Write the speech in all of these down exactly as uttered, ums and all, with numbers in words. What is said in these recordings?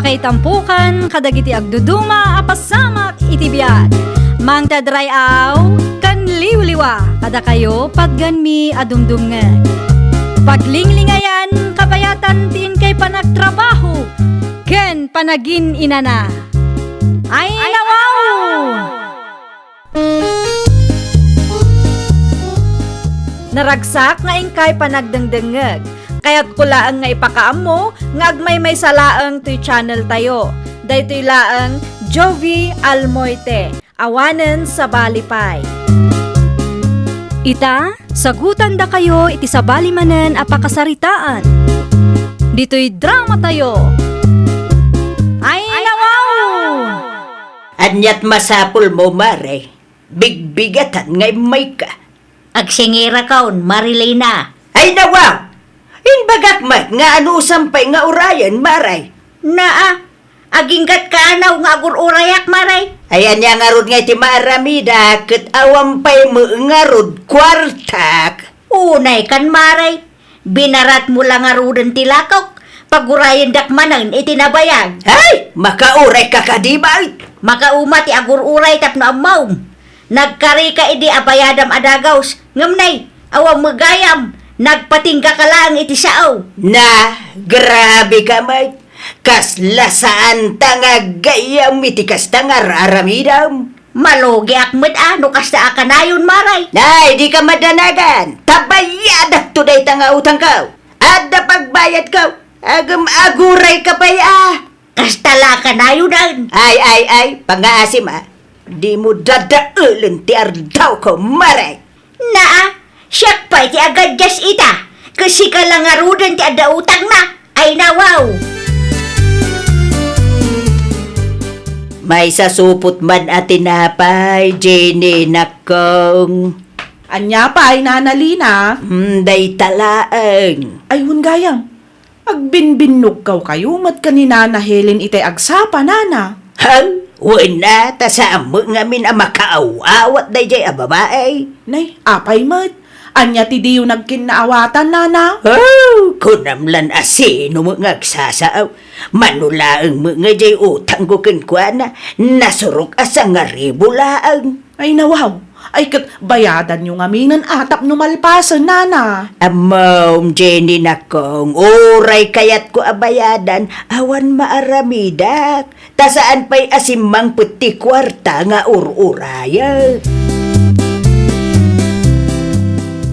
Itampukan kadagiti agduduma a pasamak iti biag. Mangted ray-aw ken liwliwa kadakayo patgenmi a dumdumngeg. Paglinglingayan, kabayatan ti inkay panagtrabaho ken panagin-inana. Ay, nawaw! Naragsak nga inkay panagdengdengngeg. Kayatko laeng nga ipakaammo nga agmaymaysa laeng toy channel tayo. Daytoy laeng Jovi Almoite, awanen sabali pay. Ita, sagutandakayo iti sabali manen a pakasaritaan. Ditoy drama tayo. Ay, nawaw! Aniat masapulmo, Mare? Bigbigatan nga immayka. Agsingirakon, Marilena. Ay, nawaw! Imbagak met nga anusam pay nga urayen, Mare. Naa, aginggat kaanaw nga agur-urayak, Mare. Ay, ania ngarud nga iti maaramidak ket awan pay met ngarud kuartak? Unay kan, Mare. Binaratmo la ngaruden ti lakok, pagurayendak manen iti nabayag. Ay, makaurayka kadi, bay? Makauma ti agur-uray tapno ammom. Nagkarika idi a bayadam a dagaus, ngem nay, awan met gayam, nagpatinggaka laeng iti sao. Na, grabe ka met. Kasla saanta nga aggayam iti kasta nga ar-aramidem. Malugiak met a no kasta a kanayon, Mare. Nay, dika madanagan. Ta bayadakto dayta nga utangko. Adda pagbayadko. Agem agurayka pay a. Kasta la a kanayonen. Ay, ay, ay, pangngaasim a. Dimo dadaelen ti ardawko, Mare. Naa, siak pay ti agadias ita, ket sika la ngaruden ti adda utangna. Ay, nawaw! Maisasupot man a tinapay, Jenny, nakkong. Ania pay, Nana Lina? Hmm, dayta laeng. Ay, wen gayam. Agbinbinnogkaw kayo met ken ni Nana Helen itay agsapa, Nana. Hang, wen a, ta saan met ngamin a makaaw-awat daydiay a babai. Nay, apay met? Ania ti diyo nagkinnaawatan, Nana? Oh, kunam lan a sino met nga agsasaaw. Mano laeng met nga diay utangko kenkuana, nasurok a sangaribu laeng. Ay, nawaw. Ay, ket bayadanyo ngamin a tapno malpasen, Nana. Ammom, Jenny, nakkong, uray kayatko a bayadan, awan maaramidak. Ta saan pay a simmangpet ti kuarta nga ur-urayen.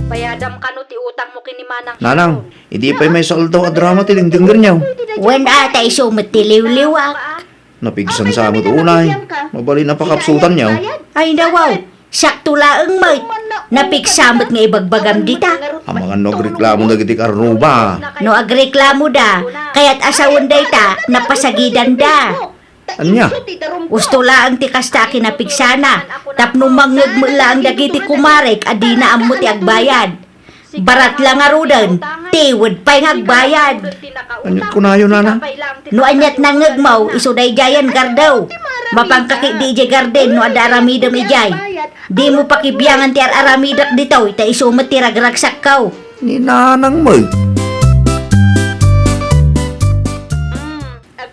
Bayadam kano ti utangmo ken ni Manang Nanang, Sharon. Idi pay maisaaldaw a drama ti dengdenggenyo. Wen a, ta isu met ti liwliwak. Napigsan sa met unay. Mabalin a pakapsutanyo. Ay, nawaw. Sakto laeng met. Napigsa met nga ibagbagam dita. Amangan no agreklamo dagiti karnoba. No agreklamoda, kayat a sawen dayta, napasagidanda. Ania? Usto laeng ti kasta a kinapigsana, tapno mangngeg met laeng dagiti kumarek a dina ammo ti agbayad. Barat la ngaruden, tiwed pay nga agbayad. Aniat kunayo, Nana? No aniat nangngegmo, isu daydiayen gardew. Mapanka ketdi idiay garden no adda aramidem idiay. Dimo pakibiangan ti ar-aramidek ditoy, ta isu met ti ragragsakko. Ni Nanang met.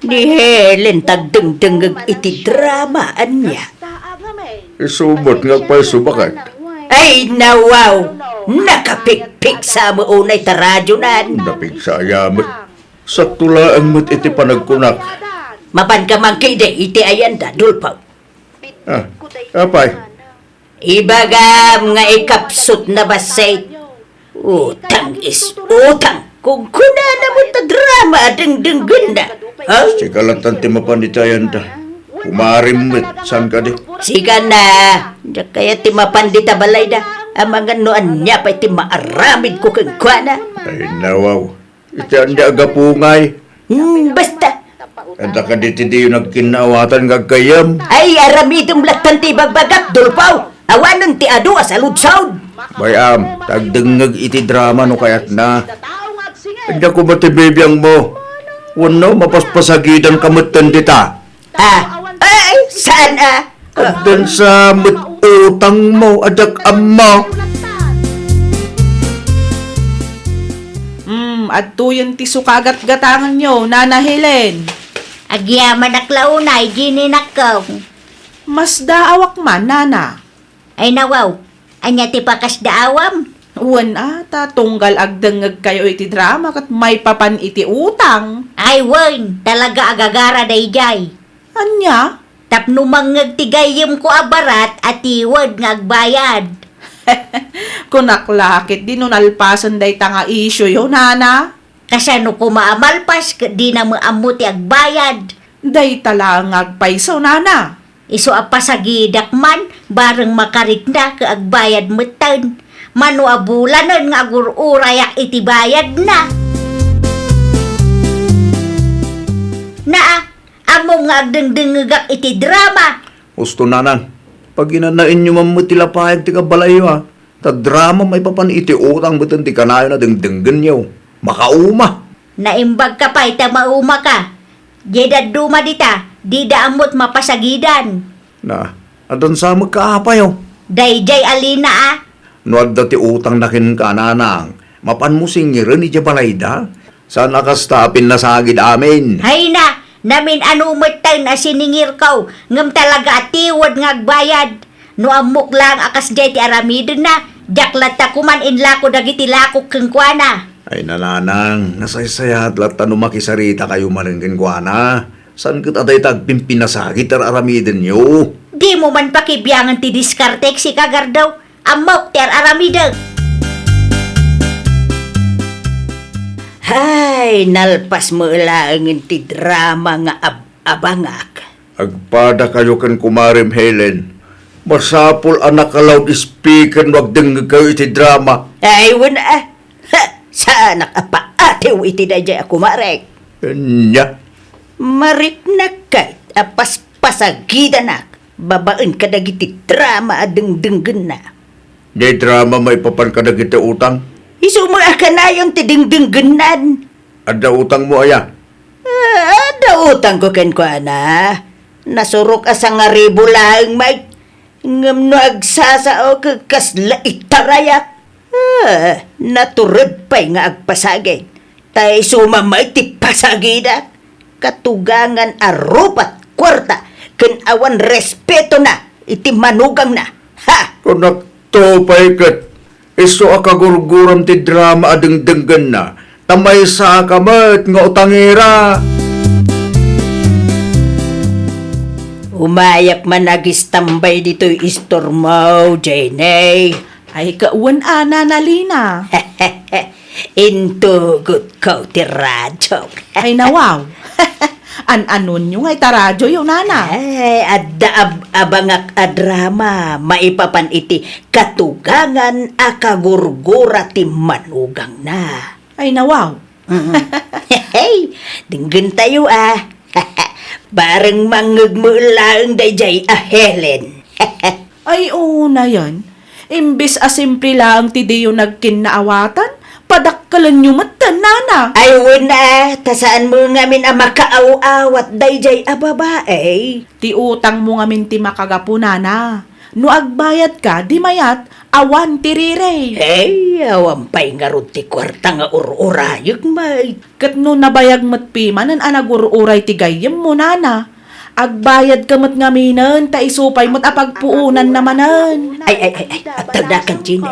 Ni Helen ti agdengdengngeg iti drama, ania? Isu met nga agpayso, baket. Ay, nawaw! Nakapigpigsa met unay ta radionan. Napigsa aya met. Sakto laeng met iti panagkunak. Mapanka man ketdi iti ayanda, Dolfo. Ah, apay? Ibagam nga ikapsut na bassit. Utang is utang. Kunkunana met ta drama a dengdenggenna. Ha? Sika lattan ti mapan iti ayanda. Kumarim met, saan kadi? Sika na. Diak kayat ti mapan dita balayda. Amangan no ania pay ti maaramidko kenkuana. Ay, nawaw. Iti ania a gapu ngay? Hmm, basta. Adda kadi ti diyo nagkinnaawatan nga aggayyem? Ay, aramidem lattan ti ibagbagak, Dolfo. Awanen ti adu a saludsod. Bay-am, ta agdengngeg iti drama no kayatna. Ania koma ti bibiangmo? Wenno, mapaspasagidanka metten dita? Ah, ay, saan a? Addan sa met utangmo, adda ammo. Hmm, adtoyen ti sukagatgatanganyo, Nana Helen. Agyamanak la unay, Jenny, nakkaw. Masdaawak man, nana. Ay nawaw, ania ti pakasdaawam? Wen a, ta tunggal agdengngegkayo iti drama ket maipapan iti utang. Ay wen, talaga agagara daydiay. Ania? Tapno mangngeg ti gayyemko a barat a tiwed nga agbayad. Kunak la ket di no nalpasen dayta nga isioyo, nana? Kasano koma a malpas ket dina met ammo ti agbayad? Dayta laeng nga agpayso, nana. Isu a pasagidak man, bareng makarikna ket agbayad metten. Mano a bulanen nga agur-urayak iti bayadna. Naa, ammom nga agdengdengngegak iti drama. Husto, nanang. Paginanaenyo man met ti lapayag ti kabalayyo, a. Ta drama maipapan iti utang metten ti kanayon a dengdenggenyo. Makauma! Naimbagka pay ta maumaka. Diay dadduma dita, dida ammot mapasagidan. Na, addan sa met ka, apayo? Daydiay a Lina a. No adda ti utangna kenka, nanang, mapanmo singiren idiay balayda? Saan a kasta a pinnasagid amin? Hayna, namin-ano metten a siningirko, ngem talaga a tiwed nga agbayad. No ammok laeng a kasdiay ti aramidenna, diak latta koman inlako dagiti lakok kenkuana. Ay, nanang, nasaysayaat latta no makisaritakayo manen kenkuana. Saan ket a dayta agpimpinasagid ti ar-aramidenyo? Dimo man pakibiangen ti diskartek, sika, Gardaw. Ammok ti ar-aramidek. Hay, nalpas met laengen ti drama nga ab-abangak. Agpadakayo ken kumarem Helen. Masapul a naka-loudspeaker no agdengngegkayo iti drama. Ay, wen a. Ha! Saanak a paatiw iti daydiay a kumarek. Ania? Mariknak ket a paspasagidanak babaen kadagiti drama a dengdenggenna. Diay drama maipapan kadagiti utang? Isu met a kanayon ti dengdenggennan. Adda utangmo aya? Ah, adda utangko kenkuana. Nasurok a sangaribu laeng met. Ngem no agsasao ket kasla itarayak. Ah, natured pay nga agpasagid. Ta isu met ti pasagidak. Katugangan a rupat kuarta ken awan respetona iti manugangna. Ha! Kunakto pay ket isu a kagurguram ti drama a dengdenggenna, ta maysaka met nga utangera. Umayak man agistambay ditoy istormo, Jenny. Ay, kawen a, Nana Lina. Intugotko ti radiok. Ay, nawaw. An-anonyo nga ita radioyo, nana? Ay, adda ab-, abangak a drama maipapan iti katugangan a kagurgura ti manugangna. Ay, nawaw. Mm. Hey, denggentayo, a. Bareng mangngegmo laeng daydiay a Helen. Ay, unayen. Imbes a simple laeng ti diyo nagkinnaawatan, padakkelenyo metten, nana. Ay, wen a, ta saanmo ngamin a makaaw-awat daydiay a babai. Ti utangmo ngamin ti makagapu, nana. No agbayadka, di mayat, awan ti rirey. Ay, awan pay ngarud ti kuarta nga ur-urayek, may. Ket no nabayag met pimanen a nagur-uray ti gayyemmo, nana, agbayadka met ngaminen ta isu pay met a pagpuonanna manen. Ay, ay, ay, ay, agtaldakan, Jenny.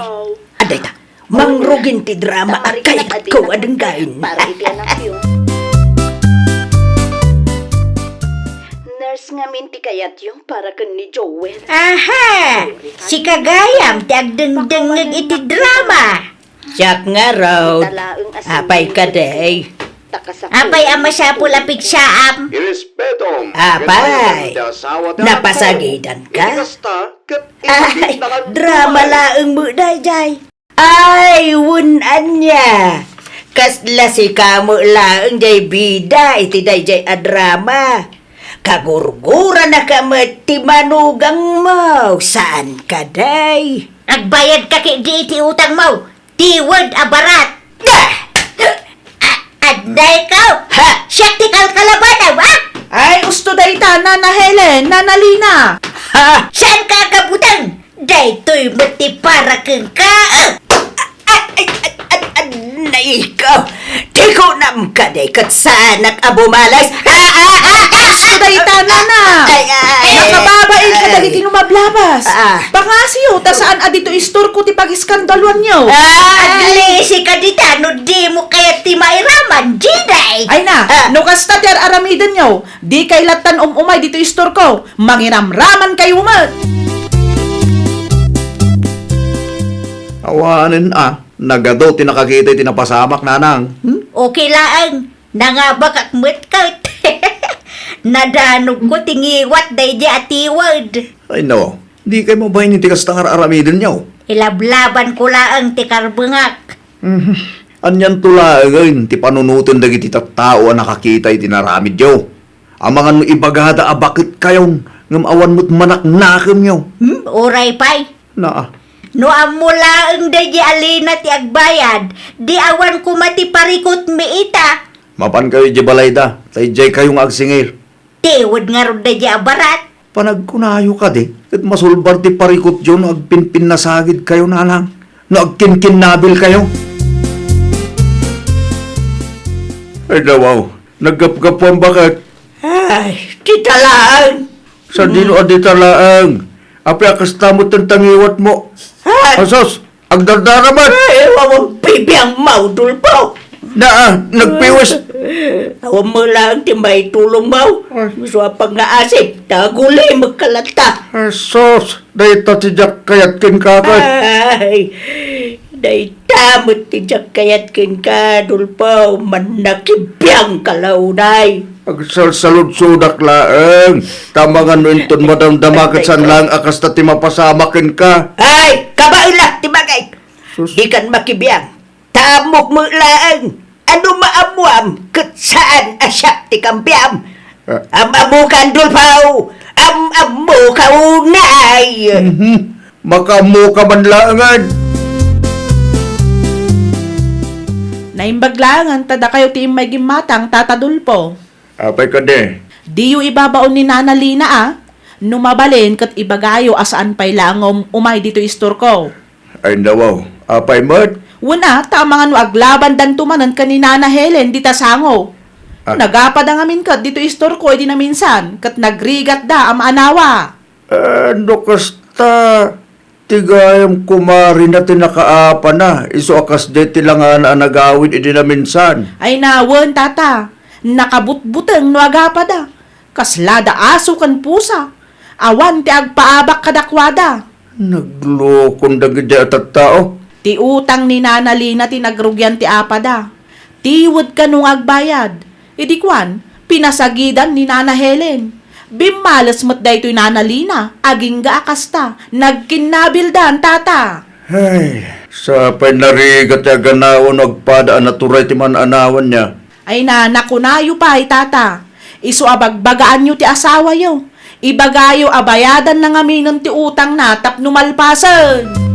Adda ita, mangrugin ti drama a kayatko a denggen. Nurse ngamin ti kayatyo para ken ni Joel. Aha! Sika gayam ti agdengdengngeg iti drama. Siak ngarud. Apay kadi? Apay a masapul a pigsaam? Irespetom. Apay, napasagidanka? Ay, drama laeng met daydiay. Ay, wen ania. Kasla sika met laeng diay bida iti daydiay a drama. Kagurguranaka met ti manugangmo, saan kadi? Agbayadka ketdi iti utangmo. Tiwed a barat. Ah! A-, adda ikaw? Ha? Siak ti kalkalabanaw, a? Ay, usto dayta, Nana Helen, Nana Lina. Ha? Saanka a kabuteng? Daytoy met ti para kenka, a? A-, ay, ad-, ad-, adda Ikaw, ti kunam kadi ket saanak a bumales. Ah, ah, ah, ah, ah. Dayta, nana. Ay, ay, ay. Nakababain ka dagiti no mablabas. Ah. Pangasiyo, ta saan a ditoy istorko ti pagiskandaluanyo. Ah, aglisi ka dita, no dimo kayat ti mairaman, Jinay. Ay na, ah, no kasta ti ar-aramidenyo, dikay lattan um-umay ditoy istorko. Mangiramraman kayo met. Awanen a, nagadu ti nakakita iti napasamak, nanang. Hmm? Okay laeng. Nangabakak met ket. Nadanogko ti ngiwat daydi a tiwed. Ay, no. Dikay mabain iti kasta nga ar-aramidenyo. Ilablabanko laeng ti karbengak. Mhm. Anianto laengen ti panunoten dagiti tattao a nakakita iti naramidyo? Amangan no ibagada a baketkayon, ngem awan met manaknakemyo. Hmm, uray pay. Naa. No ammo laeng daydi a Lina ti agbayad, di awan koma ti parikutmi ita. Mapankayo idiay balayda, ta idiaykayo nga agsingir. Tiwed ngarud daydi a barat. Panagkunayo kadi, ket masulbar ti parikutyo no agpinpinnasagidkayo, nanang, no agkinkinnabilkayo. Ay, dawaw, naggapgapuan baket. Ay, dita laeng. Sadino a dita laeng? Apay a kasta met ti nangiwatmo? Ay. Asus, agdardara met. Ay, awan pibiangmo, Dolfo. Naa, nagpiwes. Awan met laeng ti maitulongmo. Ay. Isu a pangngaasip, ta agulimekka latta. Asus, dayta ti diak kayat kenka ket. Ay, dayta met ti diak kayat kenka, Dolfo, mannakibiangka la unay. Agsalsaludsodak laeng, ta amangan no inton madamdama ket saan laeng a kasta ti mapasamak kenka. Ay, kabaelak ti bagik. Sus. Dikan makibiang. Ta ammok met laeng a no maammoam ket saan a siak ti kampiam. Ah. Am-ammokan, Dolfo! Am-ammoka unay! Mhm. Makaammoka man laengen. Naimbag laengen ta dakayo ti immay gimmatang, Tata Dolfo. Apay kadi? Diyo ibabaon ni Nana Lina a, no mabalin ket ibagayo a saan pay laeng nga um-, umay ditoy istorko. Ay, nawaw. Apay met? Wen a, ta amangan no aglabandanto manen ken ni Nana Helen dita sango. Ah. Nagapada ngamin ket ditoy istorko idi naminsan, ket nagrigatda a maanawa. Eh, no kasta, ti gayam kumarina ti nakaapana, isu a kasdiay ti langana a nagawid idi naminsan. Ay na, wen, Tata, nakabutbuteng no agapada. Kaslada aso ken pusa. Awan ti agpaabak kadakuada. Naglukon dagiti a tattao. Ti utang ni Nana Lina ti nagrugian ti apada. Tiwed kano nga agbayad. Idi kuan, pinasagidan ni Nana Helen. Bimmales met daytoy Nana Lina, agingga a kasta, nagkinnabildan, Tata. Ay, sapay narigat ti aganaw no agpada a naturay ti man-anawanna. Ay na, nakunayo pay, Tata. Isu a bagbagaanyo ti asawayo. Ibagayo a bayadanna ngaminen ti utangna tapno malpasen.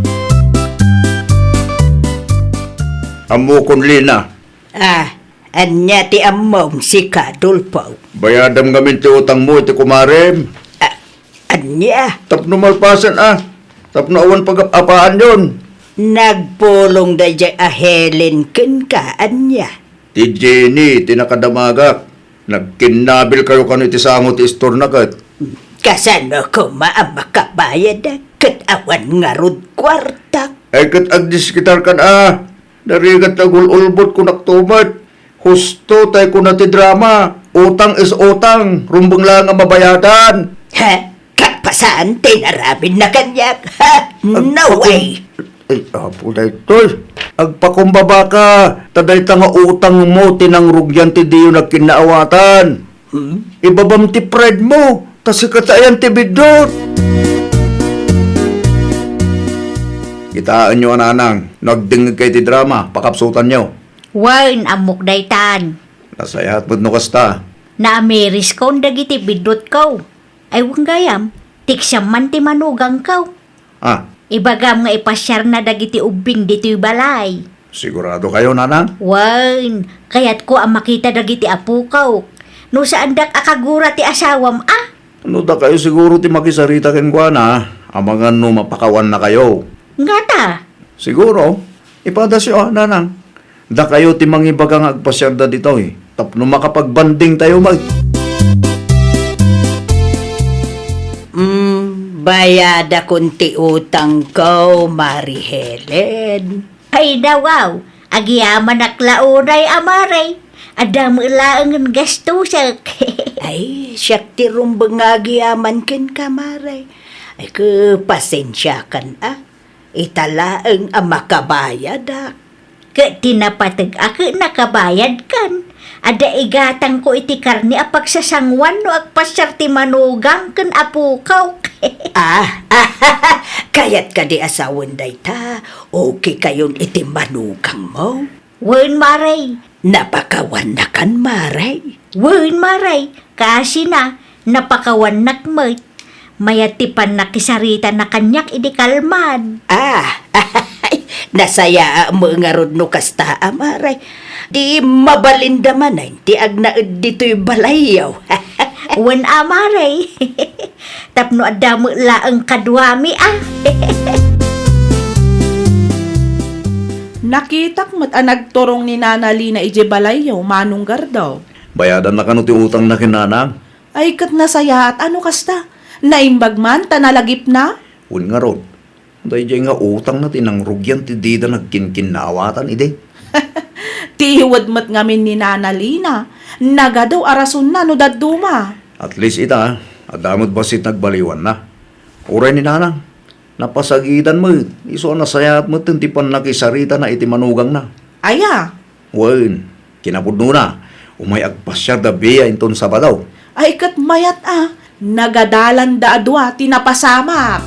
Ammokon, Lina. Ah, ania ti ammom, sika, Dolfo? Bayadam ngamin ti utangmo iti kumarem. Ah, ania? Tapno malpasen, ah. Tapno awan pagap-apaanyon. Nagpulong daydiay a Helen kenka, ania? Ti Jenny ti nakadamagak. Nagkinnabilkayo kano iti sango ti istorna ket. Kasano koma a makabayad ket awan ngarud kuartak? Ay, ket agdiskitarkan a. Narigat ti agul-ulbod, kunakto met. Husto tay kuna ti drama, utang is utang, rumbeng laeng a mabayadan. Ha? Kalpasan ti inaramidna kaniak? Ha? Ag-, no way! Ay, apo daytoy. Agpakumbabaka, ta dayta nga utangmo ti nangrugian ti diyo nagkinnaawatan. Hmm? Ibabam ti pride mo, ta sika ti ayan ti biddut. Kitaenyo a nanang, no agdengngegkayo ti drama, pakapsutanyo. Wen, ammok daytan. Nasayaat met no kasta. Naamiriskon dagiti biddutko. Ay, wen gayam, tiksiam man ti manugangko. Ah. Ibagam nga ipasiarna dagiti ubbing ditoy balay. Siguradokayo, nanang? Wen, kayatko a makita dagiti apokok. No saandak a kagura ti asawam, a? No dakayo siguro ti makisarita kenkuana, amangan no mapakawannakayo. Ngata? Siguro. Ipadasyo, a, nanang. Dakayo ti mangibaga nga agpasiarda ditoy tapno makapagbandingtayo met. Mm, bayadakon ti utangko, Mari Helen. Ay, nawaw, agyamanak la unay a, Mare. Adda met laengen gastosek. Ay, siak ti rumbeng nga agyaman kenka, Mare. Ay, ke, pasensiakan, a. Ita laeng a makabayadak. Ket ti napateg a ket nakabayadkan. Adda igatangko iti karne a pagsasangoan no agpasiar ti manugang ken apok. Ah, kayat kadi a sawen dayta? Okay kayon iti manugangmo? Wen, Mare. Napakawannakan, Mare? Wen, Mare. Kasina, napakawannak met. Mayat ti pannakisaritana kaniak idi kalman. Ah, nasayaat met ngarud no kasta, a, Mare. Di mabalinda manen ti agnaed ditoy balayyo. Wen a, Mare. Tapno adda met laeng kaduami, a. Nakitak met a nagturong ni Nana Lina idiay balayyo, Manong Gardo. Bayadanna kano ti utangna ken nanang? Ay, ket nasayaat a no kasta. Naimbag man ta nalagipna. Wen ngarud, daydiay nga utangna ti nangrugian ti dida nagkinkinnawatan idi. Ti iwed met ngamin ni Nana Lina, nagadu a rasonna no dadduma. At least ita, adda met bassit nagbaliwanna. Uray ni Nanang, napasagidan met, isu a nasayaat metten ti pannakisaritana iti manugangna. Aya? Wen, kinapudnona, umay agpasiarda biya inton Sabado. Ay, ket mayat a, nagadalanda a dua ti napasamak.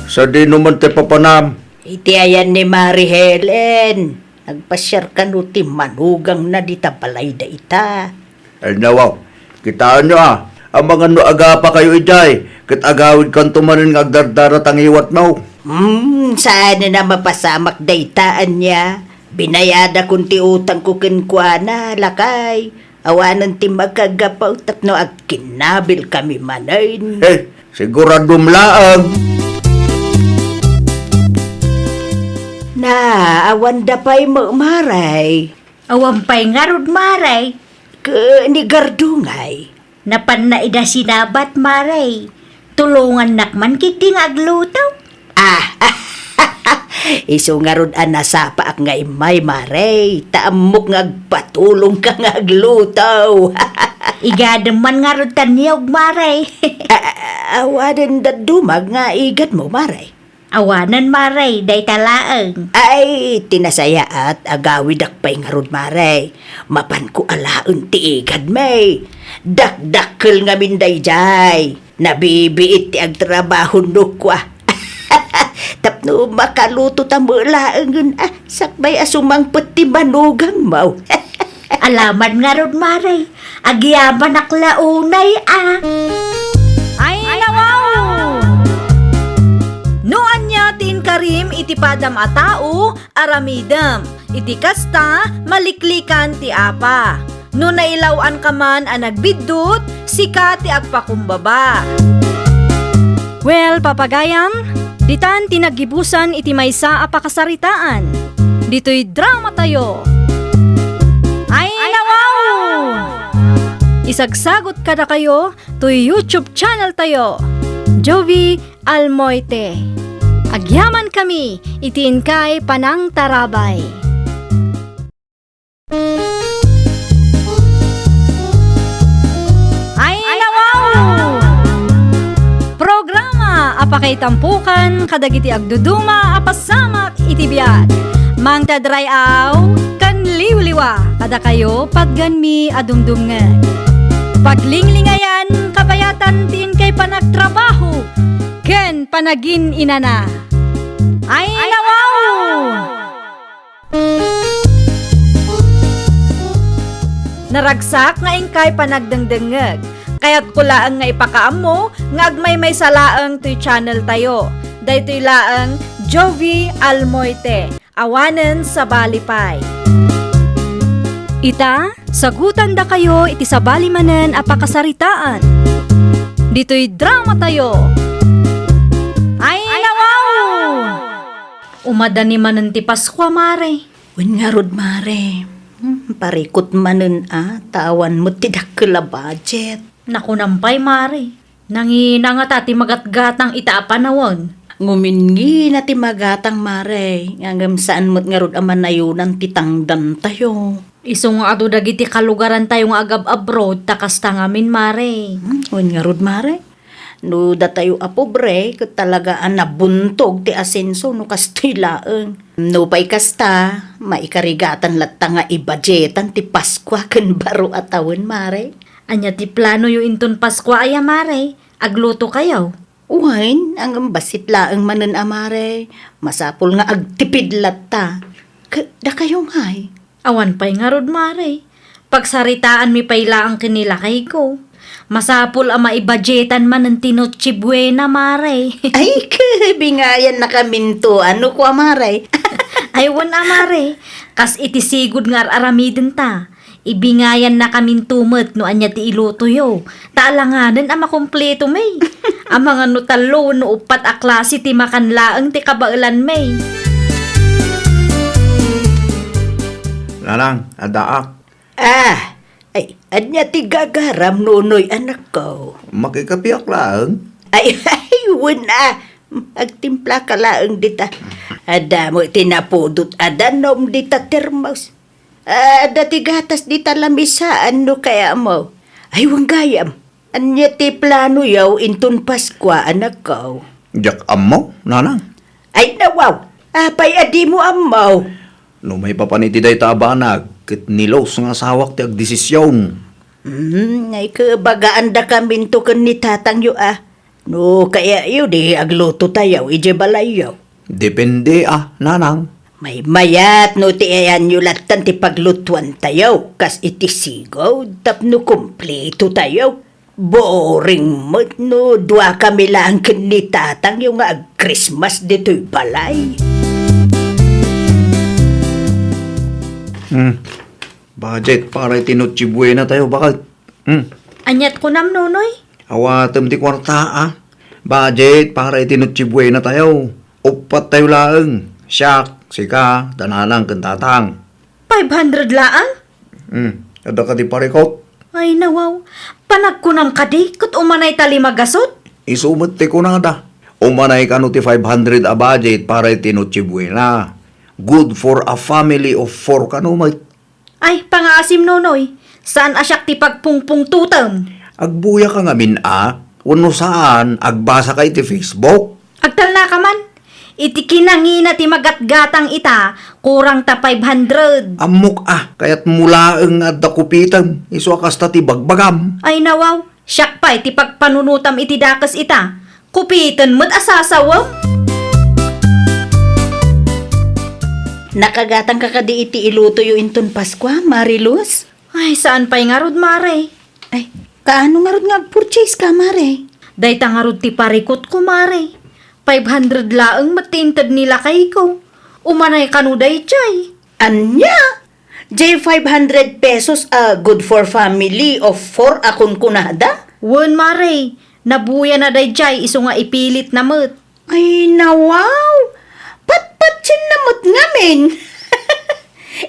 Sadino man ti papanam? Iti ayan ni Mari Helen, agpasiar kano ti manugangna dita balayda ita. Ay, nawaw, kitaenyo a, amangan no agapakayo idiay, ket agawidkanto manen nga agdardara ta ngiwatmo. Hmm, saanen a mapasamak dayta, ania? Binayadak ti utangko kenkuana, lakay. Awanen ti makagapu tapno agkinnabilkami manen. Eh, siguradom laeng. Na, awanda pay met, Mare. Awan pay ngarud, Mare. Ken ni Gardo ngay? Napanna ida sinabat, Mare. Tulongannak man ketdi nga agluto. Ah, isu ngarud a nasapaak nga immay, Mare. Ta ammok nga agpatulongka nga agluto. Igadem man ngarud ta niyog, Mare. A-, a-, awanen dadduma nga igadmo, Mare? Awanen, Mare, dayta laeng. Ay, ti nasayaat, agawidak pay ngarud, Mare. Mapanko alaen ti igadmi. Dakdakkel ngamin daydiay. Nabibiit ti agtrabaho no kua. Tapno makalutota met laengen a sakbay a sumangpet ti manugangmo. Alaman ngarud, Mare. Agyamanak la unay a. Ay, nawaw! No ania ti inkarim iti padam a tao, aramidem. Iti kasta, maliklikan ti apa. No nailaw-anka man a nagbiddut, sika ti agpakumbaba. Well, papagayam, ditan ti naggibusan iti maysa a pakasaritaan. Ditoy dramatayo. Ay, nawaw! Isagsagut kadakayo toy YouTube channel tayo, Jovie Almoite. Agyamankami iti inkay panangtarabay. Ay, nawaw! Programa a pakaitampokan kadagiti agduduma a pasamak iti biag. Mangted ray-aw ken liwliwa kadakayo patgenmi a dumdumngeg. Paglinglingayan, kabayatan ti inkay panagtrabaho ken panagin-inana. Ay, nawaw! Naragsak nga inkay panagdengdengngeg. Kayatko laeng nga ipakaammo nga agmaymaysa laeng toy channel tayo. Daytoy laeng Jovie Almoite, awanen sabali pay. Ita, sagutandakayo iti sabali manen a pakasaritaan. Ditoy dramatayo. Ay, nawaw! Madani manen ti Paskua, Mare. Wen ngarud, Mare. Hmm, parikut manen a, ta awan met ti dakkel a budget. Nakunam pay, Mare. Nangina ngata ti magatgatang ita a panawen. Nguminngina ti magatang, Mare, ngem saan met ngarud a manayonan ti tangdantayo. Isu nga adu dagiti kalugarantayo nga agab-abroad, ta kasta ngamin, Mare. Hmm, wen ngarud, Mare? No datayo a pobre, ket talaga a nabuntog ti asenso no kastoy laeng. Nupay kasta, maikarigatan latta nga ibajetan ti Paskua ken baro a tawen, Mare. Ania ti planoyo inton Paskua aya, Mare? Aglutokayo? Wen, ngem bassit laeng manen a, Mare. Masapul nga agtipid latta. Ket dakayo ngay? Awan pay ngarud, Mare. Pagsaritaanmi pay laeng ken ni lakayko. Masapul a maibajetan manen ti Noche Buena, Mare. Ay, ket bingayannakaminto, ano kua, Mare? Ay, wen a, Mare. Kas iti sigud nga ar-aramidenta. Ibingayannakaminto met no ania ti ilutoyo, ta alanganen a makumpletomi. Amangan no tallo wenno uppat a klase ti makan laeng ti kabaelanmi. Nanang, addaak. Ah, ay, ania ti gagaram, Nonoy, anakko? Makikapiak laeng. Ay, ay, wen a. Agtimplaka laeng dita. Adda met ti napudot a danum dita termos. Adda ti gatas dita lamisaan no kayatmo. Ay, wen gayam. Ania ti planoyo inton Paskua, anakko? Diak ammo, nanang. Ay, nawaw. Apay a dimo ammo? No maipapan iti dayta a banag, ket ni Los nga asawak ti agdesision. Hmm, ay, ket bagaandakaminto ken ni tatangyo a. No kayatyo, di aglutotayo idiay balayyo. Depende a, nanang. Maymayat no ti ayanyo lattan ti paglutuantayo, kas iti sigud tapno kumpletotayo. Boring met no duakami laeng ken ni tatangyo nga ag-Christmas ditoy balay. Hmm. Budget para iti Noche Buena tayo, baket. Hmm. Aniat kunam, Nonoy? Awatem ti kuarta, a. Budget para iti Noche Buena tayo. Uppat tayo laeng. Siak, sika, ta nanang ken tatang. Five hundred laeng? Hmm. Adda kadi parikut? Ay, nawaw. Panagkunam kadi, ket umanay ta lima gasut? Isu met ti kunada. Umanay kano ti five hundred a budget para iti Noche Buena. Good for a family of four kano met. Ay, pangaasim, Nonoy. Saan a siak ti pagpungpungtotem? Agbuyaka ngamin a, wenno saan, agbasaka iti Facebook. Agtalnaka man. Iti kinangina ti magatgatang ita, kurang ta five hundred. Ammok a, kayatmo laeng nga adda kupitem, isu a kasta ti bagbagam. Ay, nawaw. Siak pay ti pagpanunotam iti dakes ita. Kupiten met a sasawem. Nakagatangka kadi iti ilutoyo inton Paskua, Mariluz? Ay, saan pay ngarud, Mare. Ay, kaano ngarud nga agpurchase ka, Mare? Dayta ngarud ti parikutko, Mare. Five hundred laeng met ti inted ni lakayko. Umanay kano daydiay. Ania? Jay five hundred pesos a good for family of four a kunkunada? Wen, Mare, nabuya na daydiay isu nga ipilit na met. Ay, nawaw! Patpatien na met ngamin!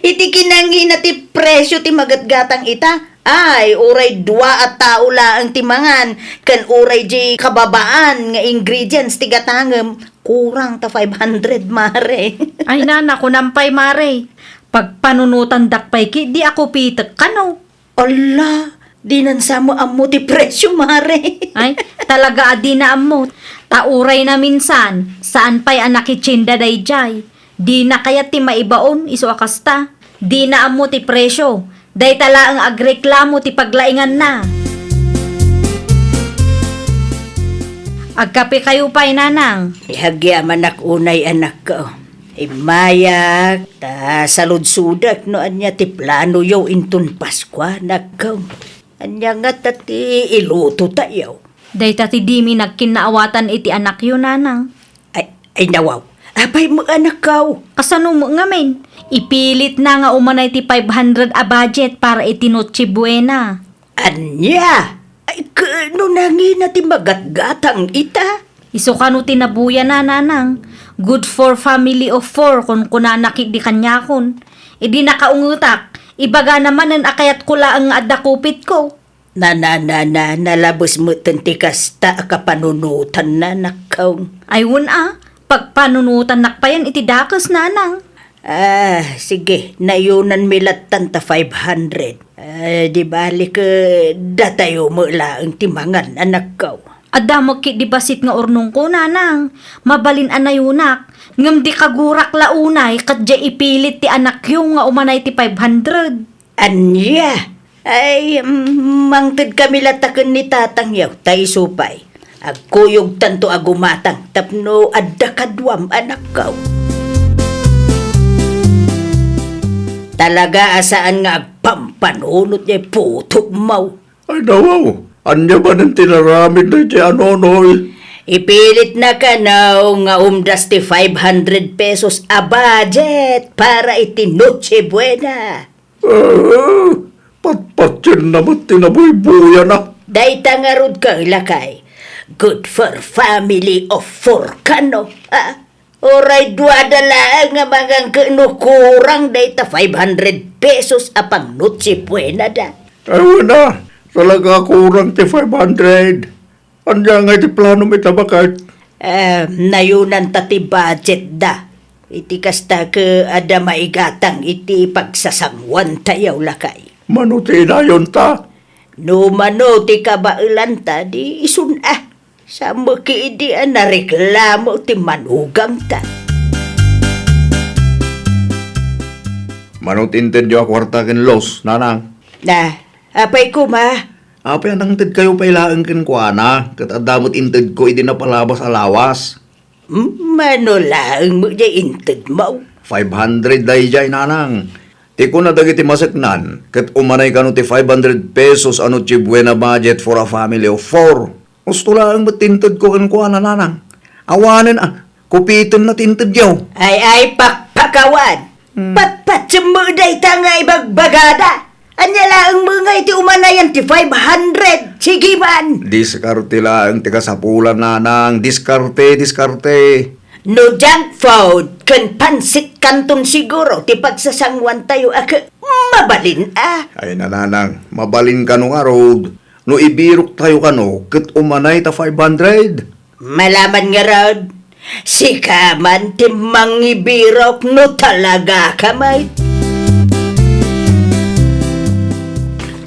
Iti kinangina ti presyo ti magatgatang ita, ay, uray dua a tao laeng ti mangan, ken uray di kababaan nga ingredients ti gatangem, kurang ta five hundred, Mare. Ay, nana, kunam pay, Mare. Pagpanunotandak pay ketdi a kupitek kano. Ala, dinan sa mo ammo ti presyo, Mare. Ay, talaga a dina ammo. Ta uray naminsan, saan pay a nakitienda daydiay. Dina kayat ti maibaon, isu a kasta. Dina ammo ti presyo. Dayta laeng agreklamo ti paglainganna. Agkapekayo pay, nanang. Agyamanak unay, anakko. Immayak, ta saludsodek no ania ti planoyo inton Paskua, anakko. Ania ngata ti ilutotayo? Dayta ti dimi nagkinnaawatan iti anakyo, nanang. Ay, ay, nawaw. Apay met, anakko? Kasano met ngamin? Ipilitna nga umanay ti five hundred a budget para iti Noche Buena. Ania? Ay, ket no nangina ti magatgatang ita? Isu kano ti nabuyana, nanang. Good for family of four, kunkunana ketdi kaniakon. Idi nakaungetak, ibagana manen a kayatko laeng nga adda kupitko. Na, na, na, na, nalabes metten ti kasta a kapanunotanna, nakkaw. Ay, wen a, pagpanunotannak payen iti dakes, nanang. Ah, sige, nayunanmi lattan ta five hundred. Ah, di bali ket datayo met laeng ti mangan, anakko. Adda met ketdi bassit nga urnongko, nanang. Mabalin a nayunak. Ngem di kagurak la unay ket diay ipilit ti anakyo nga umanay ti five hundred. Ania? Ay, mm, mangtedkami latta ken ni tatangyo, ta isu pay. Agkuyogtanto a gumatang tapno adda kaduam, anakko. Talaga a saan nga agpampanunot diay putokmo. Ay, nawaw, ania manen ti inaramid daydiay a nonoy? Ipilitna kano nga umdas ti five hundred pesos a budget para iti Noche Buena. Ah, patpatienna met ti nabuybuyana. Dayta ngarud, lakay. Good for family of four kano, ah? Uray duada laeng nga mangan ket no kurang dayta five hundred pesos a pang-Noche Buena da. Ay, wen a, talaga kurang ti five hundred. Ania ngay ti planom ita, baket? Eh, nayunanta ti budget da. Iti kasta ket adda maigatang iti pagsasanguantayo, lakay. Mano ti inayonta? No mano ti kabaelanta, di isun a. Saan met ketdi a nareklamo ti manugangta. Mano ti intedyo a kuarta ken Los, nanang? Na, apay koma? Apay a nangtedkayo pay laeng kenkuana, ket adda met intedko idi napalabas a lawas. M-, mano laeng met diay intedmo? Five hundred daydiay, nanang. Ti kuna dagiti maseknan, ket umanay kano ti five hundred pesos a Noche Buena budget for a family of four. Husto laeng met ti intedko kenkuana, nanang. Awanen a, kupitenna ti intedyo. Ay, ay, pakpakawan! Hmm. Patpatsem met dayta nga ibagbagada! Ania laeng met ngay ti umanayan ti five hundred? Sige man! Diskarte laeng ti kasapulan, nanang. Diskarte, diskarte. No junk food ken pansit canton siguro ti pagsasanguantayo a ke-, mabalin a. Ay, nanang, mabalin kano ngarud. No ibiroktayo kano, ket umanay ta five hundred. Malaman ngarud, sika man ti mangibirok no talaga ka met.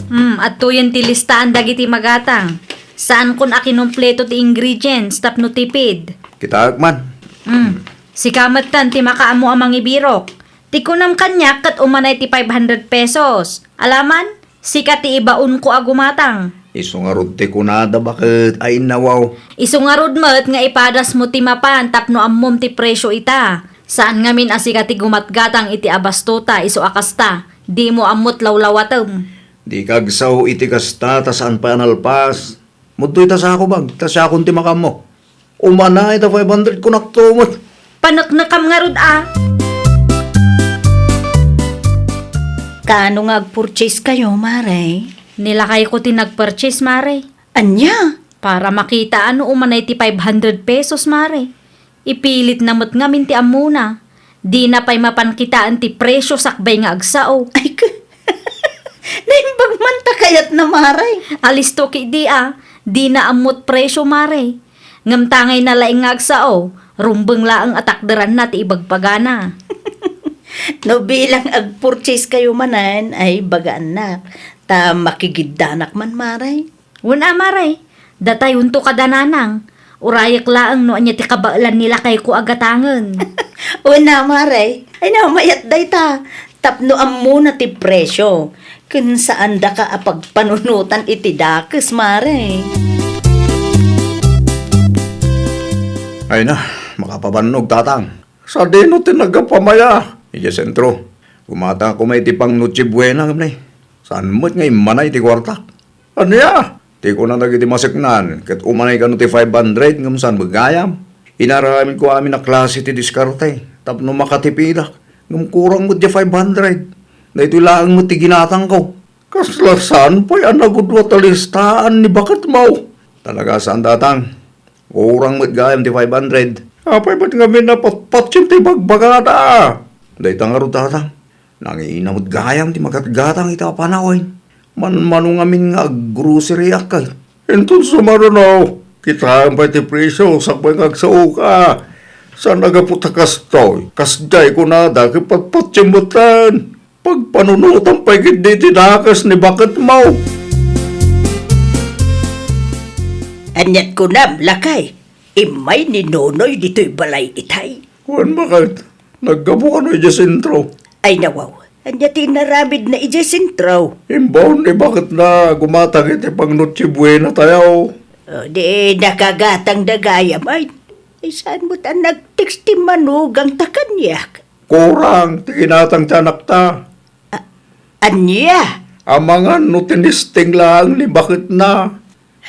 Hmm, adtoyen ti listaan dagiti magatang. Saankon a kinumpleto ti ingredients tapno tipid. Kitaek man. Hmm, sika metten ti makaammo a mangibirok. Ti kunam kaniak ket umanay ti five hundred pesos. Alaman, sika ti ibaonko a gumatang. Isu ngarud ti kunada, baket, ay innawaw. Isu ngarud met nga ipadasmo ti mapan tapno ammom ti presio ita. Saan ngamin a sika ti gumatgatang iti abastota, isu a kasta, dimo ammot lawlawatem. Dika agsao iti kasta ta saan pay a nalpas. Mudtoy ta sako bag, ta siakon ti makaammo. Umanay ta five hundred, kunakto met. Paneknekam ngarud a. Kaano nga agpurchase kayo, Mare? Ni lakayko ti nagpurchase, Mare. Ania? Para makita no umanay ti five hundred pesos, Mare. Ipilitna met ngamin ti ammona. Dina pay mapan kitaen ti presio sakbay nga agsao. Ay, k-, naimbag man ta kayatna, Mare. Alisto ketdi a, dina ammot presio, Mare. Ngem tangayna laeng nga agsao, rumbeng laeng a takderanna ti ibagbagana. No bilang agpurchase kayo manen, ay bagaannak, ta makigiddanak man, Mare. Wen a, Mare, datayonto kada nanang. Urayek laeng no ania ti kabaelan ni lakayko a gatangen. Wen a, Mare, ay namayat dayta. Tapno ammona ti presio, ken saandaka a pagpanunotan iti dakes, Mare. Ay na, makapabannog, tatang. Sadino ti nagapamaya? Idiay sentro. Gumatang koma iti pang Noche Buena, ngem nay, saan met nga immanay ti kuartak. Ania? Ti kuna dagiti maseknan, ket umanay kano ti five hundred ngem saan met gayam. Inaramidko amin a klase ti diskarte tapno makatipidak, ngem kurang met ti five hundred. Daytoy laeng met ti ginatangko. Kasla saan pay a nagudua ta listaan ni baketmo? Talaga saan, tatang. Kurang met gayam ti five hundred. Apay met ngamin a patpatiem ti bagbagada? Dayta ngarud, tatang. Nangina met gayam ti magatgatang iti apanawen. Manmano ngamin nga aggrocery-ak ket. Inton sumaruno, kitaem pay ti presio sakbay nga agsaoka. Saan a gapu ta kastoy, kasdiay kunada ket patpatiem metten. Pagpanunotam pay ketdi ti dakes ni baketmo. Ania't kunam, lakay? Immay ni Nonoy ditoy balay itay? Wen, baket. Naggapu kano idiay sentro? Ay, nawaw. Ania ti inaramidna idiay sentro? Imbaon ni baketna gumatang iti pang-Noche Buena tayo. O, di nakagatangda gayam, ay. Ay, saan met a nag-text ti manugangta kaniak? Kurang ti ginatang ti anakta. A-, ania? Amangan no tinesting laeng ni baketna.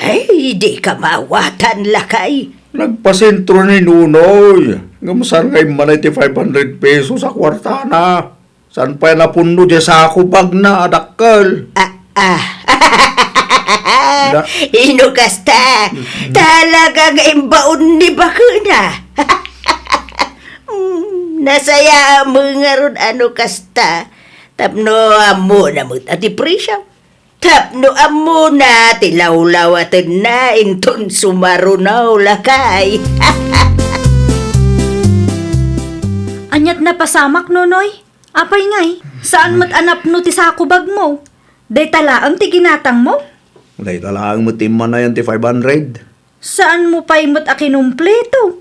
Ay, di ka maawatan, lakay. Nagpasentro ni Nonoy. Ngem saan nga immanay ti five hundred pesos a kuartana? Saan pay a napunno diay sako bagna a dakkel? Ah, ah. Da- Ino kasta? Mm. Talaga nga imbaon ni baketna. Mm, nasayaat ngarud a no kasta. Tapno ammona met a ti presio. Tapno ammona ti lawlawatenna inton sumaruno, lakay. Ania't napasamak, Nonoy? Apay ngay, saan met a napno ti sako bagmo? Dayta laeng ti ginatangmo? Dayta laeng met ti immanayan ti five hundred. Saanmo pay met a kinumpleto?